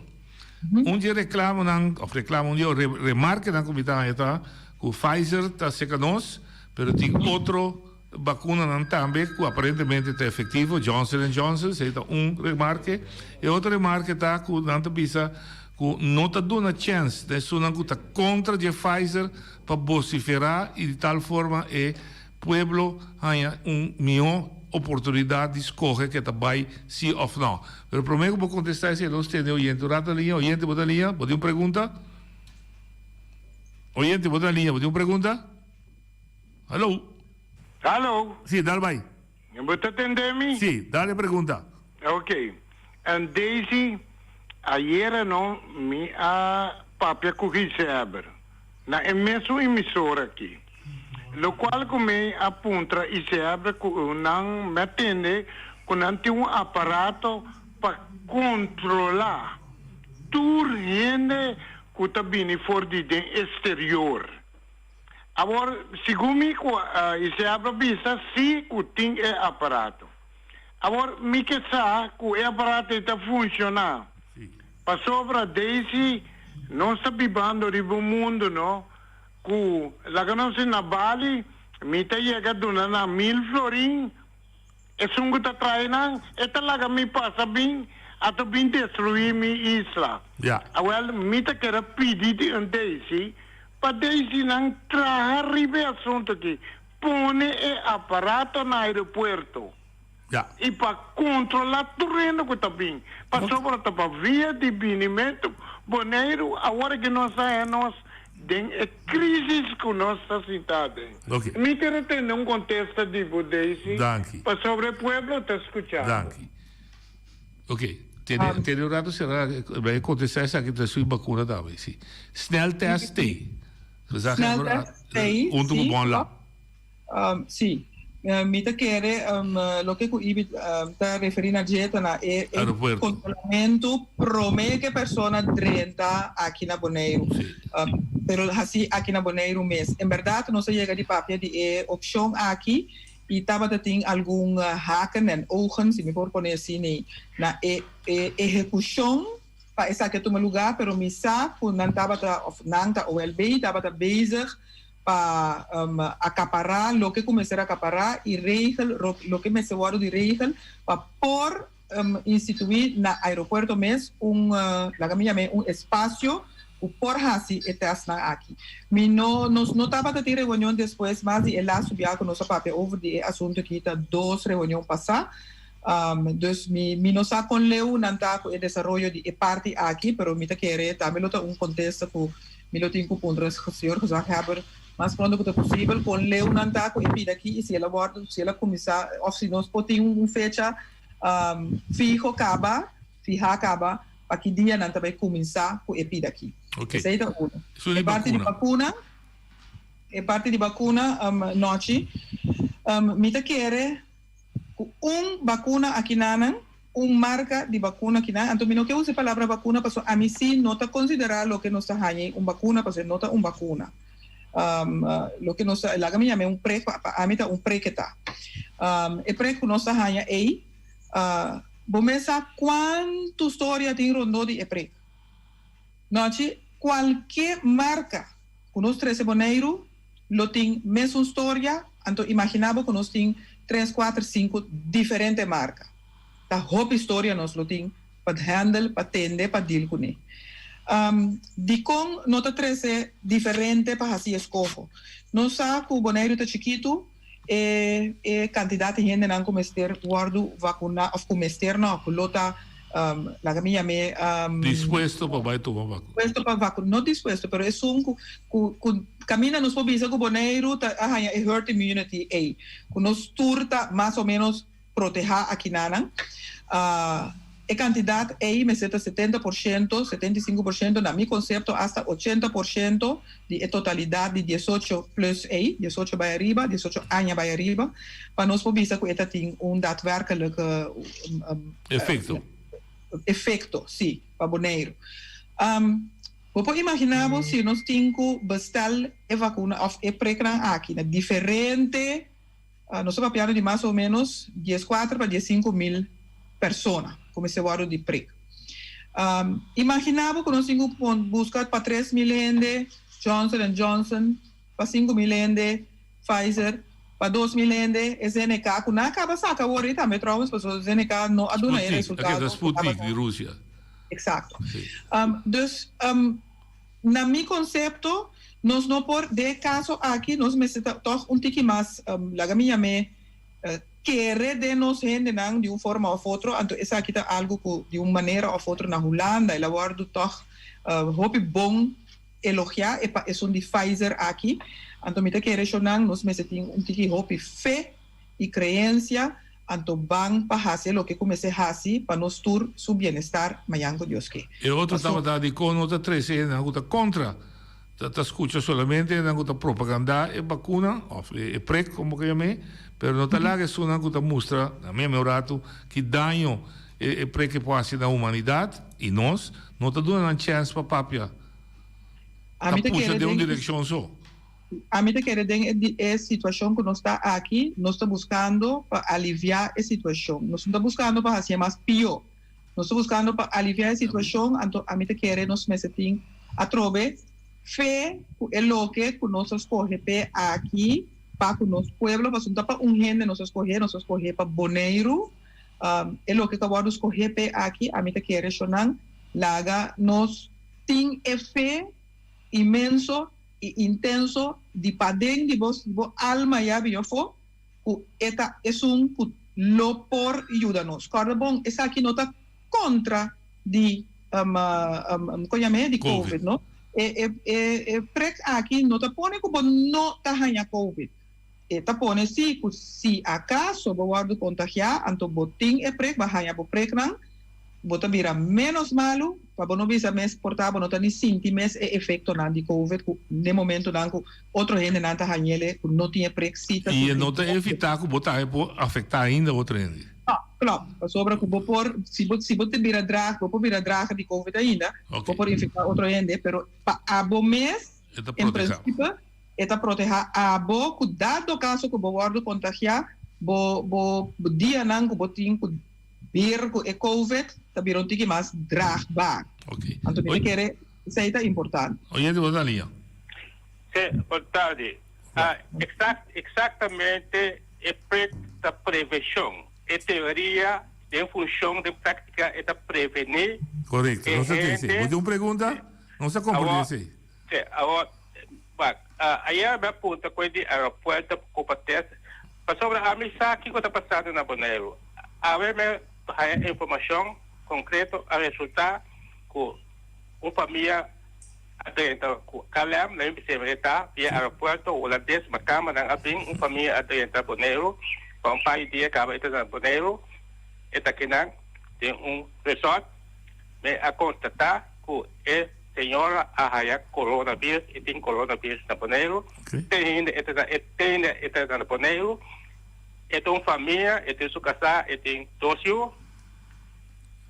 Un di e reclamonan, of reclamo, un di e remarkenan cu mi ta haña ta cu Pfizer ta cerca nos, pero tin otro Bakunanan tambe ku aparentemente ta efektivo, Johnson and Johnson, esei ta un remarke. E otro remarke ta ku nan ta bisa ku no ta duna chèns na esunnan ku ta kontra dje Pfizer pa bosiferá i di tal forma e pueblo haña un mihó oportunidat di skohe ke ta bai si òf nò. Pero promé ku bo kontestá esei nos tende oyente un rato na liña. Oyente bo ta na liña? Bo tin un pregunta? Oyente bo ta na liña? Bo tin un pregunta? Hallo. Hallo. Si, dal bai. Bo ta tende mi? Si, dal e pregunta. Ok. En Daisy, ayera no mi a papia ku Giseber na e mesun emisora aki. Lokual ku mi a puntra Iseber ku nan mi a tende ku nan tin un aparato pa kontrolá tur hende ku ta bini for di den esterior. Awor, segun mi ku Isabel a bisa, si ku tin e aparato. Awor, mi ke sa ku e aparato ei ta funshoná. Pasobra, Daisy, nos ta bibando riba un mundu, no, ku, laga nos si na Bali, mi ta yega duna nan mil florin, Esun ku ta trae nan, e ta laga mi pasa bin, ato bin destruí mi isla. Awèl, mi ta keda pidi di un Daisy, pa Daisy nan traha riba e asuntu aki, pone e aparato na aeropuerto i pa kontrolá tur hende ku ta bin, pasobra ta pa via di binimentu Boneiru awor ki nos a haña nos Den e crisis cu nos ta sinta aden. Ok. Mi quiere tende un contesta di bo, Daisy. Danki. Pasobra e pueblo ta scucha bo. Danki. Ok. Tene, tene un rato sera, bay contesta esaki ta su vacuna tambe, si. Snel test tey. Snel test tey, Hunto cu si. Bon Lab. Sí. Mi ta kere loke ku Ibi ta referí na dje ta na e kontrolamentu promé ku e persona drenta aki na Boneiru. Pero hasi aki na Boneiru mes. En bèrdat nos a yega di papia di e opshon aki i tabata tin algun haken en ogen, si mi por pone asina, na e ehekushon pa esaki a tuma lugá, pero mi sa ku nan tabata òf nan ta OLB tabata bezig pa acapará loke cu mester acapará y regel loke mester wordo di regel pa por instituí na aeropuerto mes un, laga mi yam'é un espacio. ku por hasi e tèstnan aki. Mi no, nos no tabata tin reunion despues mas di e lastu bia ku nos a papia over di e asuntu aki ta dos reunion pasá. Dus mi mi no sa kon leu nan ta ku e desaroyo di e parti aki, pero mi ta kere tambe lo ta un kontesta ku mi lo tin ku puntra señor gezaghebber mas pronto ku ta posibel kon leu nan ta ku e pida aki i si el a wòrdu, si el a kuminsá òf si nos por tin un fecha fiho kaba, fihá kaba pa ki dia nan ta bai kuminsá ku e pida aki. Esei ta uno. E parti di bakuna, e parti di bakuna nochi, mi ta kere ku un bakuna akinanan, un marka di bakuna akinan, anto mi no ke usa e palabra bakuna pasobra ami si no ta konsiderá loke nos ta haña ei un bakuna pasobra e no ta un bakuna. Loke nos ta, laga mi yam'é un prek, pa ami ta un prek e ta. E prek ku nos ta haña ei, bo mes sa kuantu storia tin rondó di e prek. Nochi, kualke marka ku nos trese Boneiru lo tin mesun storia, anto imaginá bo ku nos tin tres, kuater, sinku diferente marka. Ta hopi storia nos lo tin pa handle, pa tende, pa deal kuné. Dikon no ta trese diferente pa hasi eskoho? Nos sa ku Boneiru ta chikitu, e e kantidat di hendenan ku mester wòrdu vakuná òf ku mester no, ku lo ta laga mi yam'é Dispuesto pa bai tuma vakuna. Dispuesto pa vaku, no dispuesto, pero esun ku ku ku kaminda nos por bisa ku Boneiru ta a haña e herd immunity ei, ku nos tur ta mas o ménos protehá akinanan. E kantidat ei mester ta 70%, 75%, na mi konsepto asta 80% di e totalidat di 18 plus ei, 18 bai ariba, 18 aña bai ariba, pa nos por bisa ku e ta tin un daadwerkelijk Efekto. Efekto, sí, pa Boneiru. Bo por imaginá bo si nos tin ku bestel e vakuna òf e preknan aki na diferente. Nos ta papiando di mas o menos 14 pa 15 mil persona ku mester wòrdu di prik. Imaginá bo ku nos tin ku buska pa 3000 hende Johnson and Johnson, pa 5000 hende Pfizer, pa 2000 hende e Zeneca, ku nan a kaba saka awor ei tambe trouwens, pasobra Zeneca no a duna e resultado. Sputnik di Rusia. Eksakto. Dus na mi konsepto nos no por, den e kaso aki nos mester ta tòg un tiki mas, laga mi yam'é, kere den nos hendenan di un forma òf otro, anto esaki ta algu ku di un manera òf otro na Hulanda el a wòrdu tòg hopi bon elogiá, e pa esun di Pfizer aki, anto mi ta kere shonnan nos mester tin un tiki hopi fe i kreensia, anto ban pa hasi e loke ku mester hasi pa nos tur su bienestar mañan ku Dios ke. E otro tabata dikon no ta trese hendenan ku ta kontra, ta ta skucha solamente hendenan ku ta propagandá e bakuna òf e prek komo ke yam'é, pero no ta laga esunnan ku ta mustra na mesmo ratu ki daño e prek por hasi na humanidat i nos no ta duna nan chèns pa papia, ta pusha den un direkshon so. Ami ta kere den e e situashon ku nos ta aki, nos ta buskando pa aliviá e situashon. Nos no ta buskando pa hasié mas pió. Nos ta buskando pa aliviá e situashon, anto ami ta kere nos mester tin atrobe fe ku e loke ku nos a skohe p'e aki pa ku nos pueblo, pasobra no ta pa un hende nos a skohe, nos a skohe pa Boneiru. E loke ku a wòrdu skohe p'e aki, ami ta kere shonnan laga nos tin e fe inmenso i intenso di paden di bo bo alma ya bin afó ku e ta esun ku lo por yuda nos. Kòrda bon, esaki no ta kontra di kon yam'é di covid no. E e e e prek aki no ta pone ku bo no ta haña covid. E ta pone si ku si akaso bo wòrdu kontagiá anto bo tin e prek, bo a haña bo preknan, bo ta bira ménos malu, pa bo no bisa mes por ta bo no ta ni sinti mes e efektonan di covid ku n'e momentonan ku otro hendenan ta hañ'ele ku no tin e prek si ta I e no ta evitá ku bo tambe por afektá ainda otro hende. No, klòp. Pasobra ku bo por, si bo si bo ta bira drag, bo por bira drager di covid ainda, bo por infektá otro hende, pero pa abo mes, en prinsipe, E ta protehá abo ku dado kaso ku bo wòrdu kontagiá, bo bo dianan ku bo tin ku bir ku e covid ta bira un tiki mas draagbaar. Anto mi ta kere esei ta importante. Oyente bo ta liña. Sí, bon tardi. Exactamente e pret ta prevenshon. E teoria den funshon, den práktika e ta prevení Korekto. e Nos ta tende. hende. Bo tin un pregunta? Nos a comprende esey. Si, awor, wak, ayera mi a puntra cu e di aeropuerto cu pa test, pasobra ami sa kico ta pasando na Boneiru. Awe mi a haya informacion concreto, a resulta cu un famia a drenta cu KLM, na mi bis'e e ta via aeropuerto Hulandes, Macamba nan a bin, un famia a drenta Boneiru pa un par di dia caba e ta na Boneiru, e ta kinan den un resort, mi a constata cu e señora a haya coronavirus, e tin coronavirus na Boneiru, te hende e ta na e te hende e ta na Boneiru, e ta un famia, e tin su casá, e tin dos yu,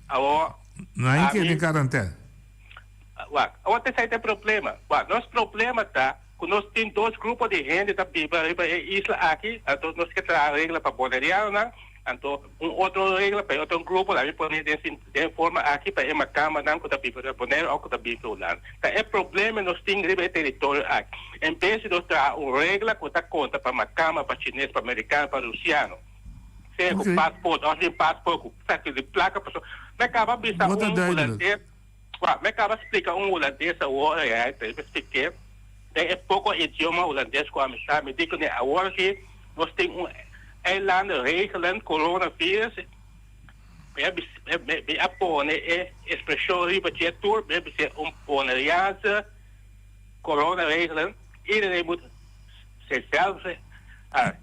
awor No hay que den quarantaine. Wak, awor ta esei ta e problema. Wak, nos problema ta ku nos tin dos grupo di hende ta biba riba e isla aki, anto nos ke traha regla pa bonerianonan, anto un otro regla pa e otro grupo, laga mi pone den sin den forma aki pa e makambanan ku ta biba riba Boneiru òf ku ta biba Hulanda. Ta e problema nos tin riba e teritorio aki. En bes di nos traha un regla ku ta konta pa makamba, pa chines, pa merikano, pa rusiano, sea ku pasport òf sin pasport, ku saki di plaka, pasobra mi a kaba bisa Bo ta un duidelijk. hulandes. Wak, mi kaba splika un hulandes awor, e mi splik'é den e poko idioma hulandes ku ami sa. Mi di kuné awor aki nos tin un eilandregeling coronavirus. Mi a bis, mi a pone e ekspreshon riba dje tur, mi a bis'é un Bonaireanse coronaregeling. Iedereen moet zichzelf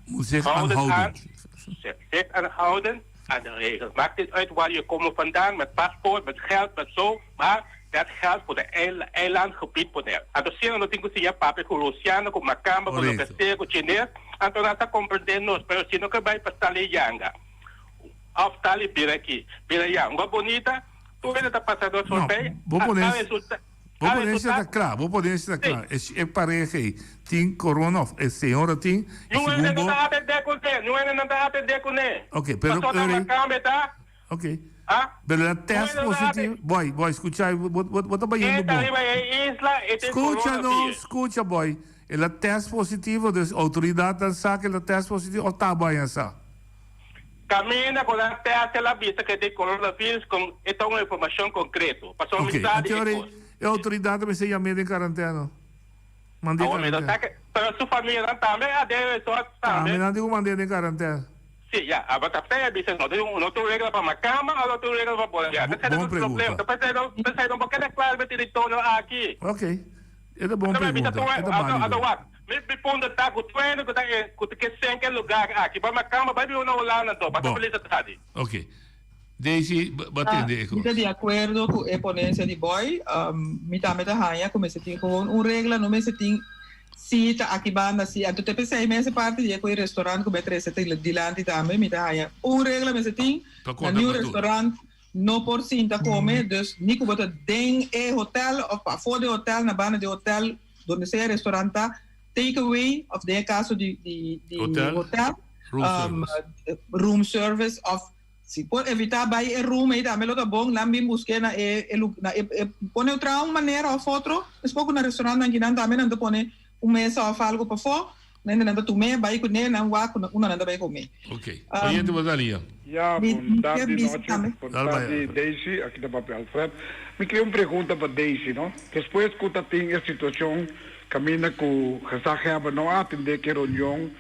Moet zich houden aanhouden. aan, zich aanhouden. Aan de regels. Maakt niet uit waar je komt vandaan, met paspoort, met geld, met zo, maar dat geldt voor de eilandgebied Bonaire. Anto si no tin cu siña papia cu Rusiano, cu Macamba, cu loke sea, cu Chines, anto nan ta comprende nos, pero si no ke bay pa Sali Yanga of Sali bira aki, bira ya, un bonita, tur hende ta pasa nos No, voorbij, bo a pones, resulta. bo ponencia ta cla, bo ponencia ta cla. E, e pareha ei tin corona of e señora tin, y Niun segun hende no bo. ta atendé kuné, niun hende no ta atendé kuné. Ok, pero Pasobra eri. makamba e ta. Ok. Ah? Pero la Niun test hende no ta positivo, boy, boy, scucha, bo, bo, bo ta bayendo E ta bon. riba e isla, e tin Scucha no, coronavirus. scucha boy. El a test positivo, dus autoridadnan sa cu el a test positivo of ta bo sa? Caminda cu nan test el a bisa cu e tin coronavirus con e ta un informacion concreto. Pasobra mi Ok, sa di e anto cos. e autoridad ta mester yam'é den cuarentena. Mand'é Awor mi ta cuarentena. sa ke, pero su familianan tambe a den resort Tambe tambe. nan tin cu mand'é den cuarentena. Si, ya, aba ta p'esei a bisa no tin no tin un regla pa Macamba o no tin un regla pa Bolivia. Bo, Esei ta bon nos problema. pregunta. Ta p'esei no, p'esei no por keda klaar riba e teritorio aki. Ok, e ta bon Anto mi a bisa pregunta, tur e ta anto anto bálido. wak, mi mi punto ta ku tur hende ku ta e ku ta ke senka e lugar aki bai Macamba bai biba na Hulanda anto, basta Bon, feliz atardi. ok. Daisy, bo bo a tende e Mi ta kos. di akuerdo ku e ponencia di Boy. Mi tambe ta haña ku mester tin gewoon un regla, no mester tin si ta aki banda si. Anto te p'esei mes e parti di e ku e restaurant ku mi a trese dilanti tambe mi ta haña un regla mester tin Pa na konta niun pa tur. restaurant no por sinta kome, dus ni ku bo ta den e hotel of pafó di e hotel, na banda di e hotel, donde sea e restaurant ta, take away of den e kaso di di di Hotel, hotel room service. room service of Si por evitá bai e room ei tambe lo ta bon, nan bin busk'é na e e na e e pone otra un manera òf otro, despues ku na restaurantnan kinan tambe nan ta pone un mesa òf algu pafó, nan ta tum'é bai kuné, nan wak ku unda nan ta bai komé. Ok. Oyente bo ta lia. Ya, Mi bon mi ke tardi bisa nochi, tambe. bon Dal bai tardi Alfred. Daisy, aki ta papia Alfred. Mi kria un pregunta pa Daisy, no. Despues ku ta tin e situashon kaminda ku gezaghebber no a atendé ku e reunion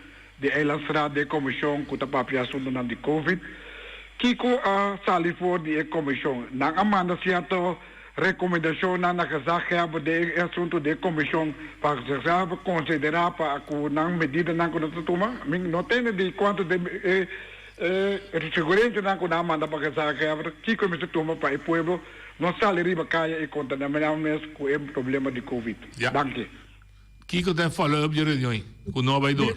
Di Eilandsraad di e komishon ku ta papia asuntunan di Covid, kiko a sali for di e komishon? Nan a manda sierto rekomendashonnan na gezaghebber den e asuntu di e komishon pa gezaghebber konsiderá pa ku nan medidanan ku nan ta tuma? Mi no tende di kuantu di e e sugerensianan ku nan a manda pa gezaghebber, kiko e mester tuma pa e pueblo no sali riba kaya i kontaminá mes ku e problema di Covid. Danki. Kiko ta e follow up dje reunion ei ku no a bai door?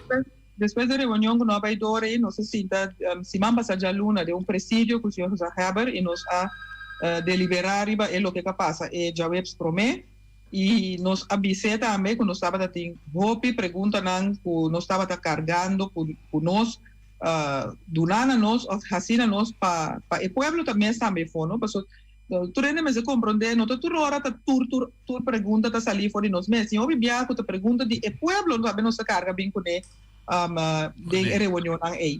Despues di reunion ku no a bai door ei, nos a sinta siman pasá djaluna den un presidio ku señor Gezaghebber i nos a deliberá riba e loke ka pasa e djaweps promé i nos a bis'é tambe ku nos tabata tin hopi preguntanan ku nos tabata kargando ku ku nos duna na nos òf hasi na nos pa pa e pueblo ta mes tambe for no pasobra Tur hende mester komprondé, no ta tur ora ta tur tur tur pregunta ta salí for di nos mes. Tin hopi bia ku ta pregunta di e pueblo tambe nos ta karga bin kuné den e reunionnan ei.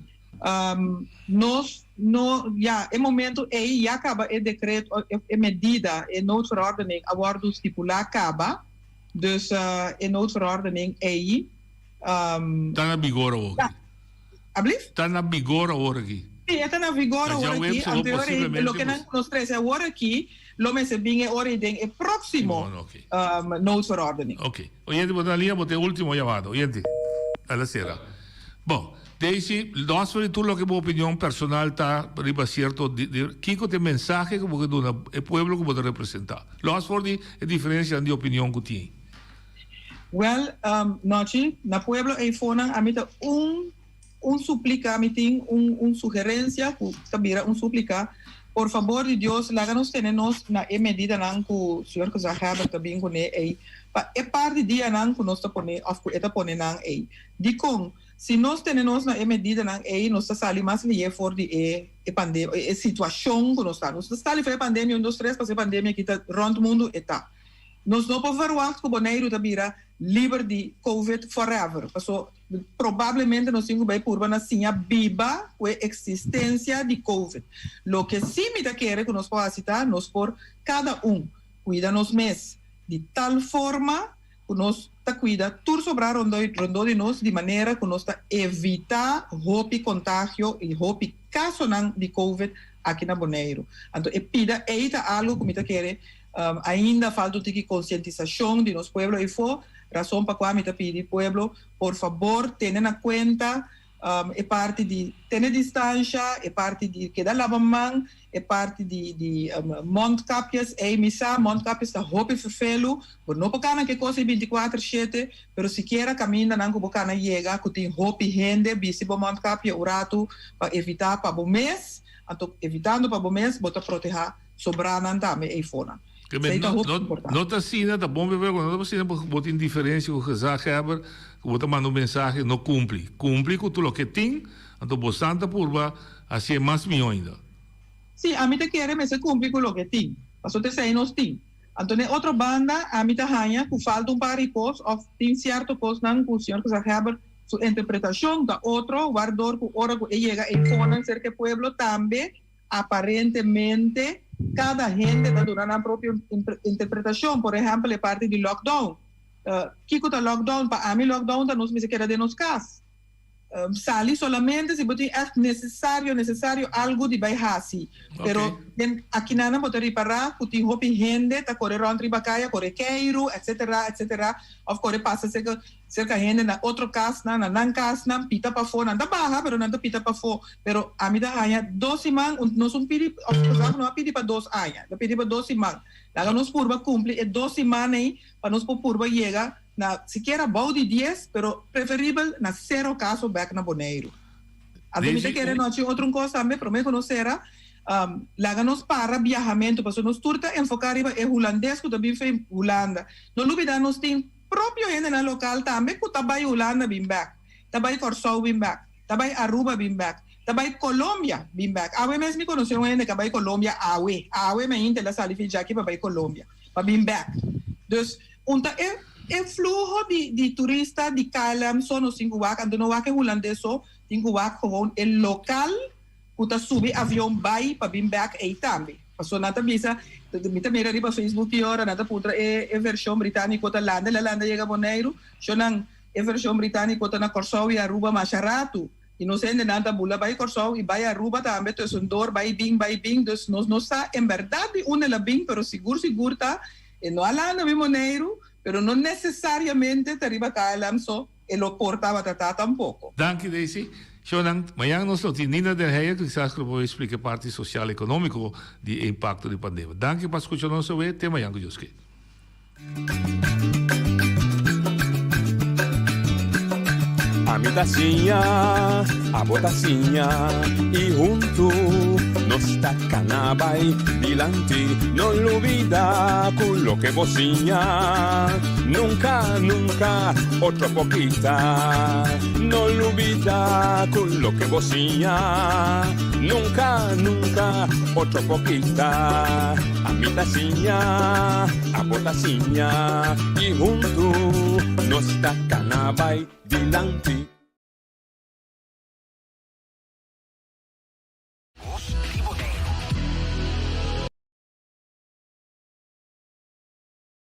Nos no, ya e momento ei ya kaba e dekreto, e medida, e noodverordening a wòrdu stipulá kaba, dus e noodverordening ei. Ta na vigor awor aki. Ablief? Ta na vigor awor aki. Sí, e ta na vigor awor aki, anto e ora ei loke nan nos trese awor aki lo mester bin e ora ei den e próksimo noodverordening. Oké. Oyente bo ta na liña bo ta e ultimo yamada. Oyente, a la sera. Bon, Daisy, nos for di tur loke bo opinion personal ta riba cierto kico ta e mensahe cu bo ke duna e pueblo cu bo ta representa? Los for di e diferencianan di opinion cu tin. Wel, Nochi, na pueblo eyfonan ami ta un un suplica, mi tin un un sugerencia cu ta bira un suplica, por fabor di Dios laga nos tene nos na e medidanan cu Señor Gezaghebber ta bin cune ey pa e par di dianan cu nos ta pone of cu e ta pone nan ey. Dicon? Si nos tene nos na e medidanan ey nos ta sali mas lihe for di e e pandemia, e situacion cu nos ta. Nos ta sali for e pandemia un dos tres pasobra e pandemia aki ta rond mundo e ta. Nos no por verwacht ku Boneiru ta bira liber di Covid forever, paso probablemente nos tin ku bai purba na siña biba ku e eksistensia di Covid. Loke sí mi ta kere ku nos por hasi ta nos por kada un kuida nos mes di tal forma ku nos ta kuida tur sobrá rondó rondó di nos di manera ku nos ta evitá hopi kontagio i hopi kasonan di Covid aki na Boneiru. Anto e pida ei ta algu ku mi ta kere Ainda falta un tiki konsientisashon di nos pueblo eyfo, rason pa kua mi ta pidi pueblo por fabor tene na kuenta e parti di tene distansha, e parti di keda laba man, e parti di di mondkapjes, ey mi sa mondkapjes ta hopi ferfelu, bo no por kana ke kos ey bintikuater shete, pero sikiera kamindanan ku bo kana yega ku tin hopi hende bisti bo mondkapje un ratu pa evita pa bo mes, anto evitando pa bo mes bo ta proteha Sobrá nan tambe eifonan. Esei ta hopi importante. No ta asina, ta bon bebé, no ta asina bo tin diferencia cu gezaghebber, cu bo ta manda un mensahe, no cumpli. Cumpli cu tur loke tin, anto bo san ta purba hacié mas mihó ainda. Sí, ami ta kere mester cumpli cu loke tin, pasobra ta esei nos tin. Anto n'e otro banda, ami ta haña cu falta un par di cos of tin cierto cosnan cu señor gezaghebber su interpretacion ta otro, wardor cu ora cu e yega eifonan cerca e pueblo tambe, Aparentemente kada hende ta duna nan propio interpretashon. Por ehèmpel e parti di lockdown. Kiko ta lockdown? Pa ami lockdown ta nos mester keda den nos kas. Sali solamente si bo tin ègt nesesario nesesario algu di bai hasi. Pero den akinanan bo ta ripará ku tin hopi hende ta kore rònt riba kaya, kore keiru, etsetera, etsetera, òf kore pasa serka Serka hende na otro kasnan, na nan kasnan, pita pafó. Nan ta baha, pero nan ta pita pafó. Pero ami ta haña dos siman, un nos un pidi, òf Gezag no a pidi pa dos aña, el a pidi pa dos siman. Laga nos purba kumpli e dos siman ei pa nos por purba yega na sikiera bou di dies, pero preferibel na sero kaso bèk na Boneiru. Anto mi ta kere nochi otro un kos tambe, promé ku nos sera, laga nos para biahamentu, pasobra nos tur ta enfoká riba e hulandes ku ta bin fe Hulanda. No lubidá nos tin. Propio hendenan lokal tambe ku ta bai Hulanda bin bèk, ta bai Kòrsou bin bèk, ta bai Aruba bin bèk, ta bai Colombia bin bèk. Awe mes mi konosé un hende ku a bai Colombia awe, awe mainta el a sali fi djaki pa bai Colombia, pa bin bèk. Dus, un ta e e fluho di di turista di KLM so nos tin ku wak, anto no wak e hulandes so, tin ku wak gewoon e lokal. Ku ta subi avion bai pa bin bek ei tambe. Paso nan ta bisa, mi ta mira riba Facebook ki ora nan ta puntra e e version britaniko ta landa, el a landa yega Boneiru, sho nan e version britaniko ta na Kòrsou i Aruba masha ratu i nos hendenan ta bula bai Kòrsou i bai Aruba tambe tussendoor bai bin bai bin dus nos no sa en bèrdat di unda el a bin pero sigur sigur ta e no a landa bin Boneiru pero no nesesariamente ta riba KLM so. E lo por tabata ta tampoco. Danki Daisy. Shownan, mañan nos lo tin Nina den Heyer cu kisas lo por explica e parti social economico di e impacto di pandemia. Danki pa scucha nos awe. Te mañan cu Dios ke. Ami ta siña, abo ta siña y huntu nos ta cana bay dilanti. No lubida cu loke bo siña nunca, nunca otro por kita. No lubida cu loke bo siña nunca, nunca otro por kita. Ami ta siña, abo ta siña y huntu nos ta cana bay dilanti.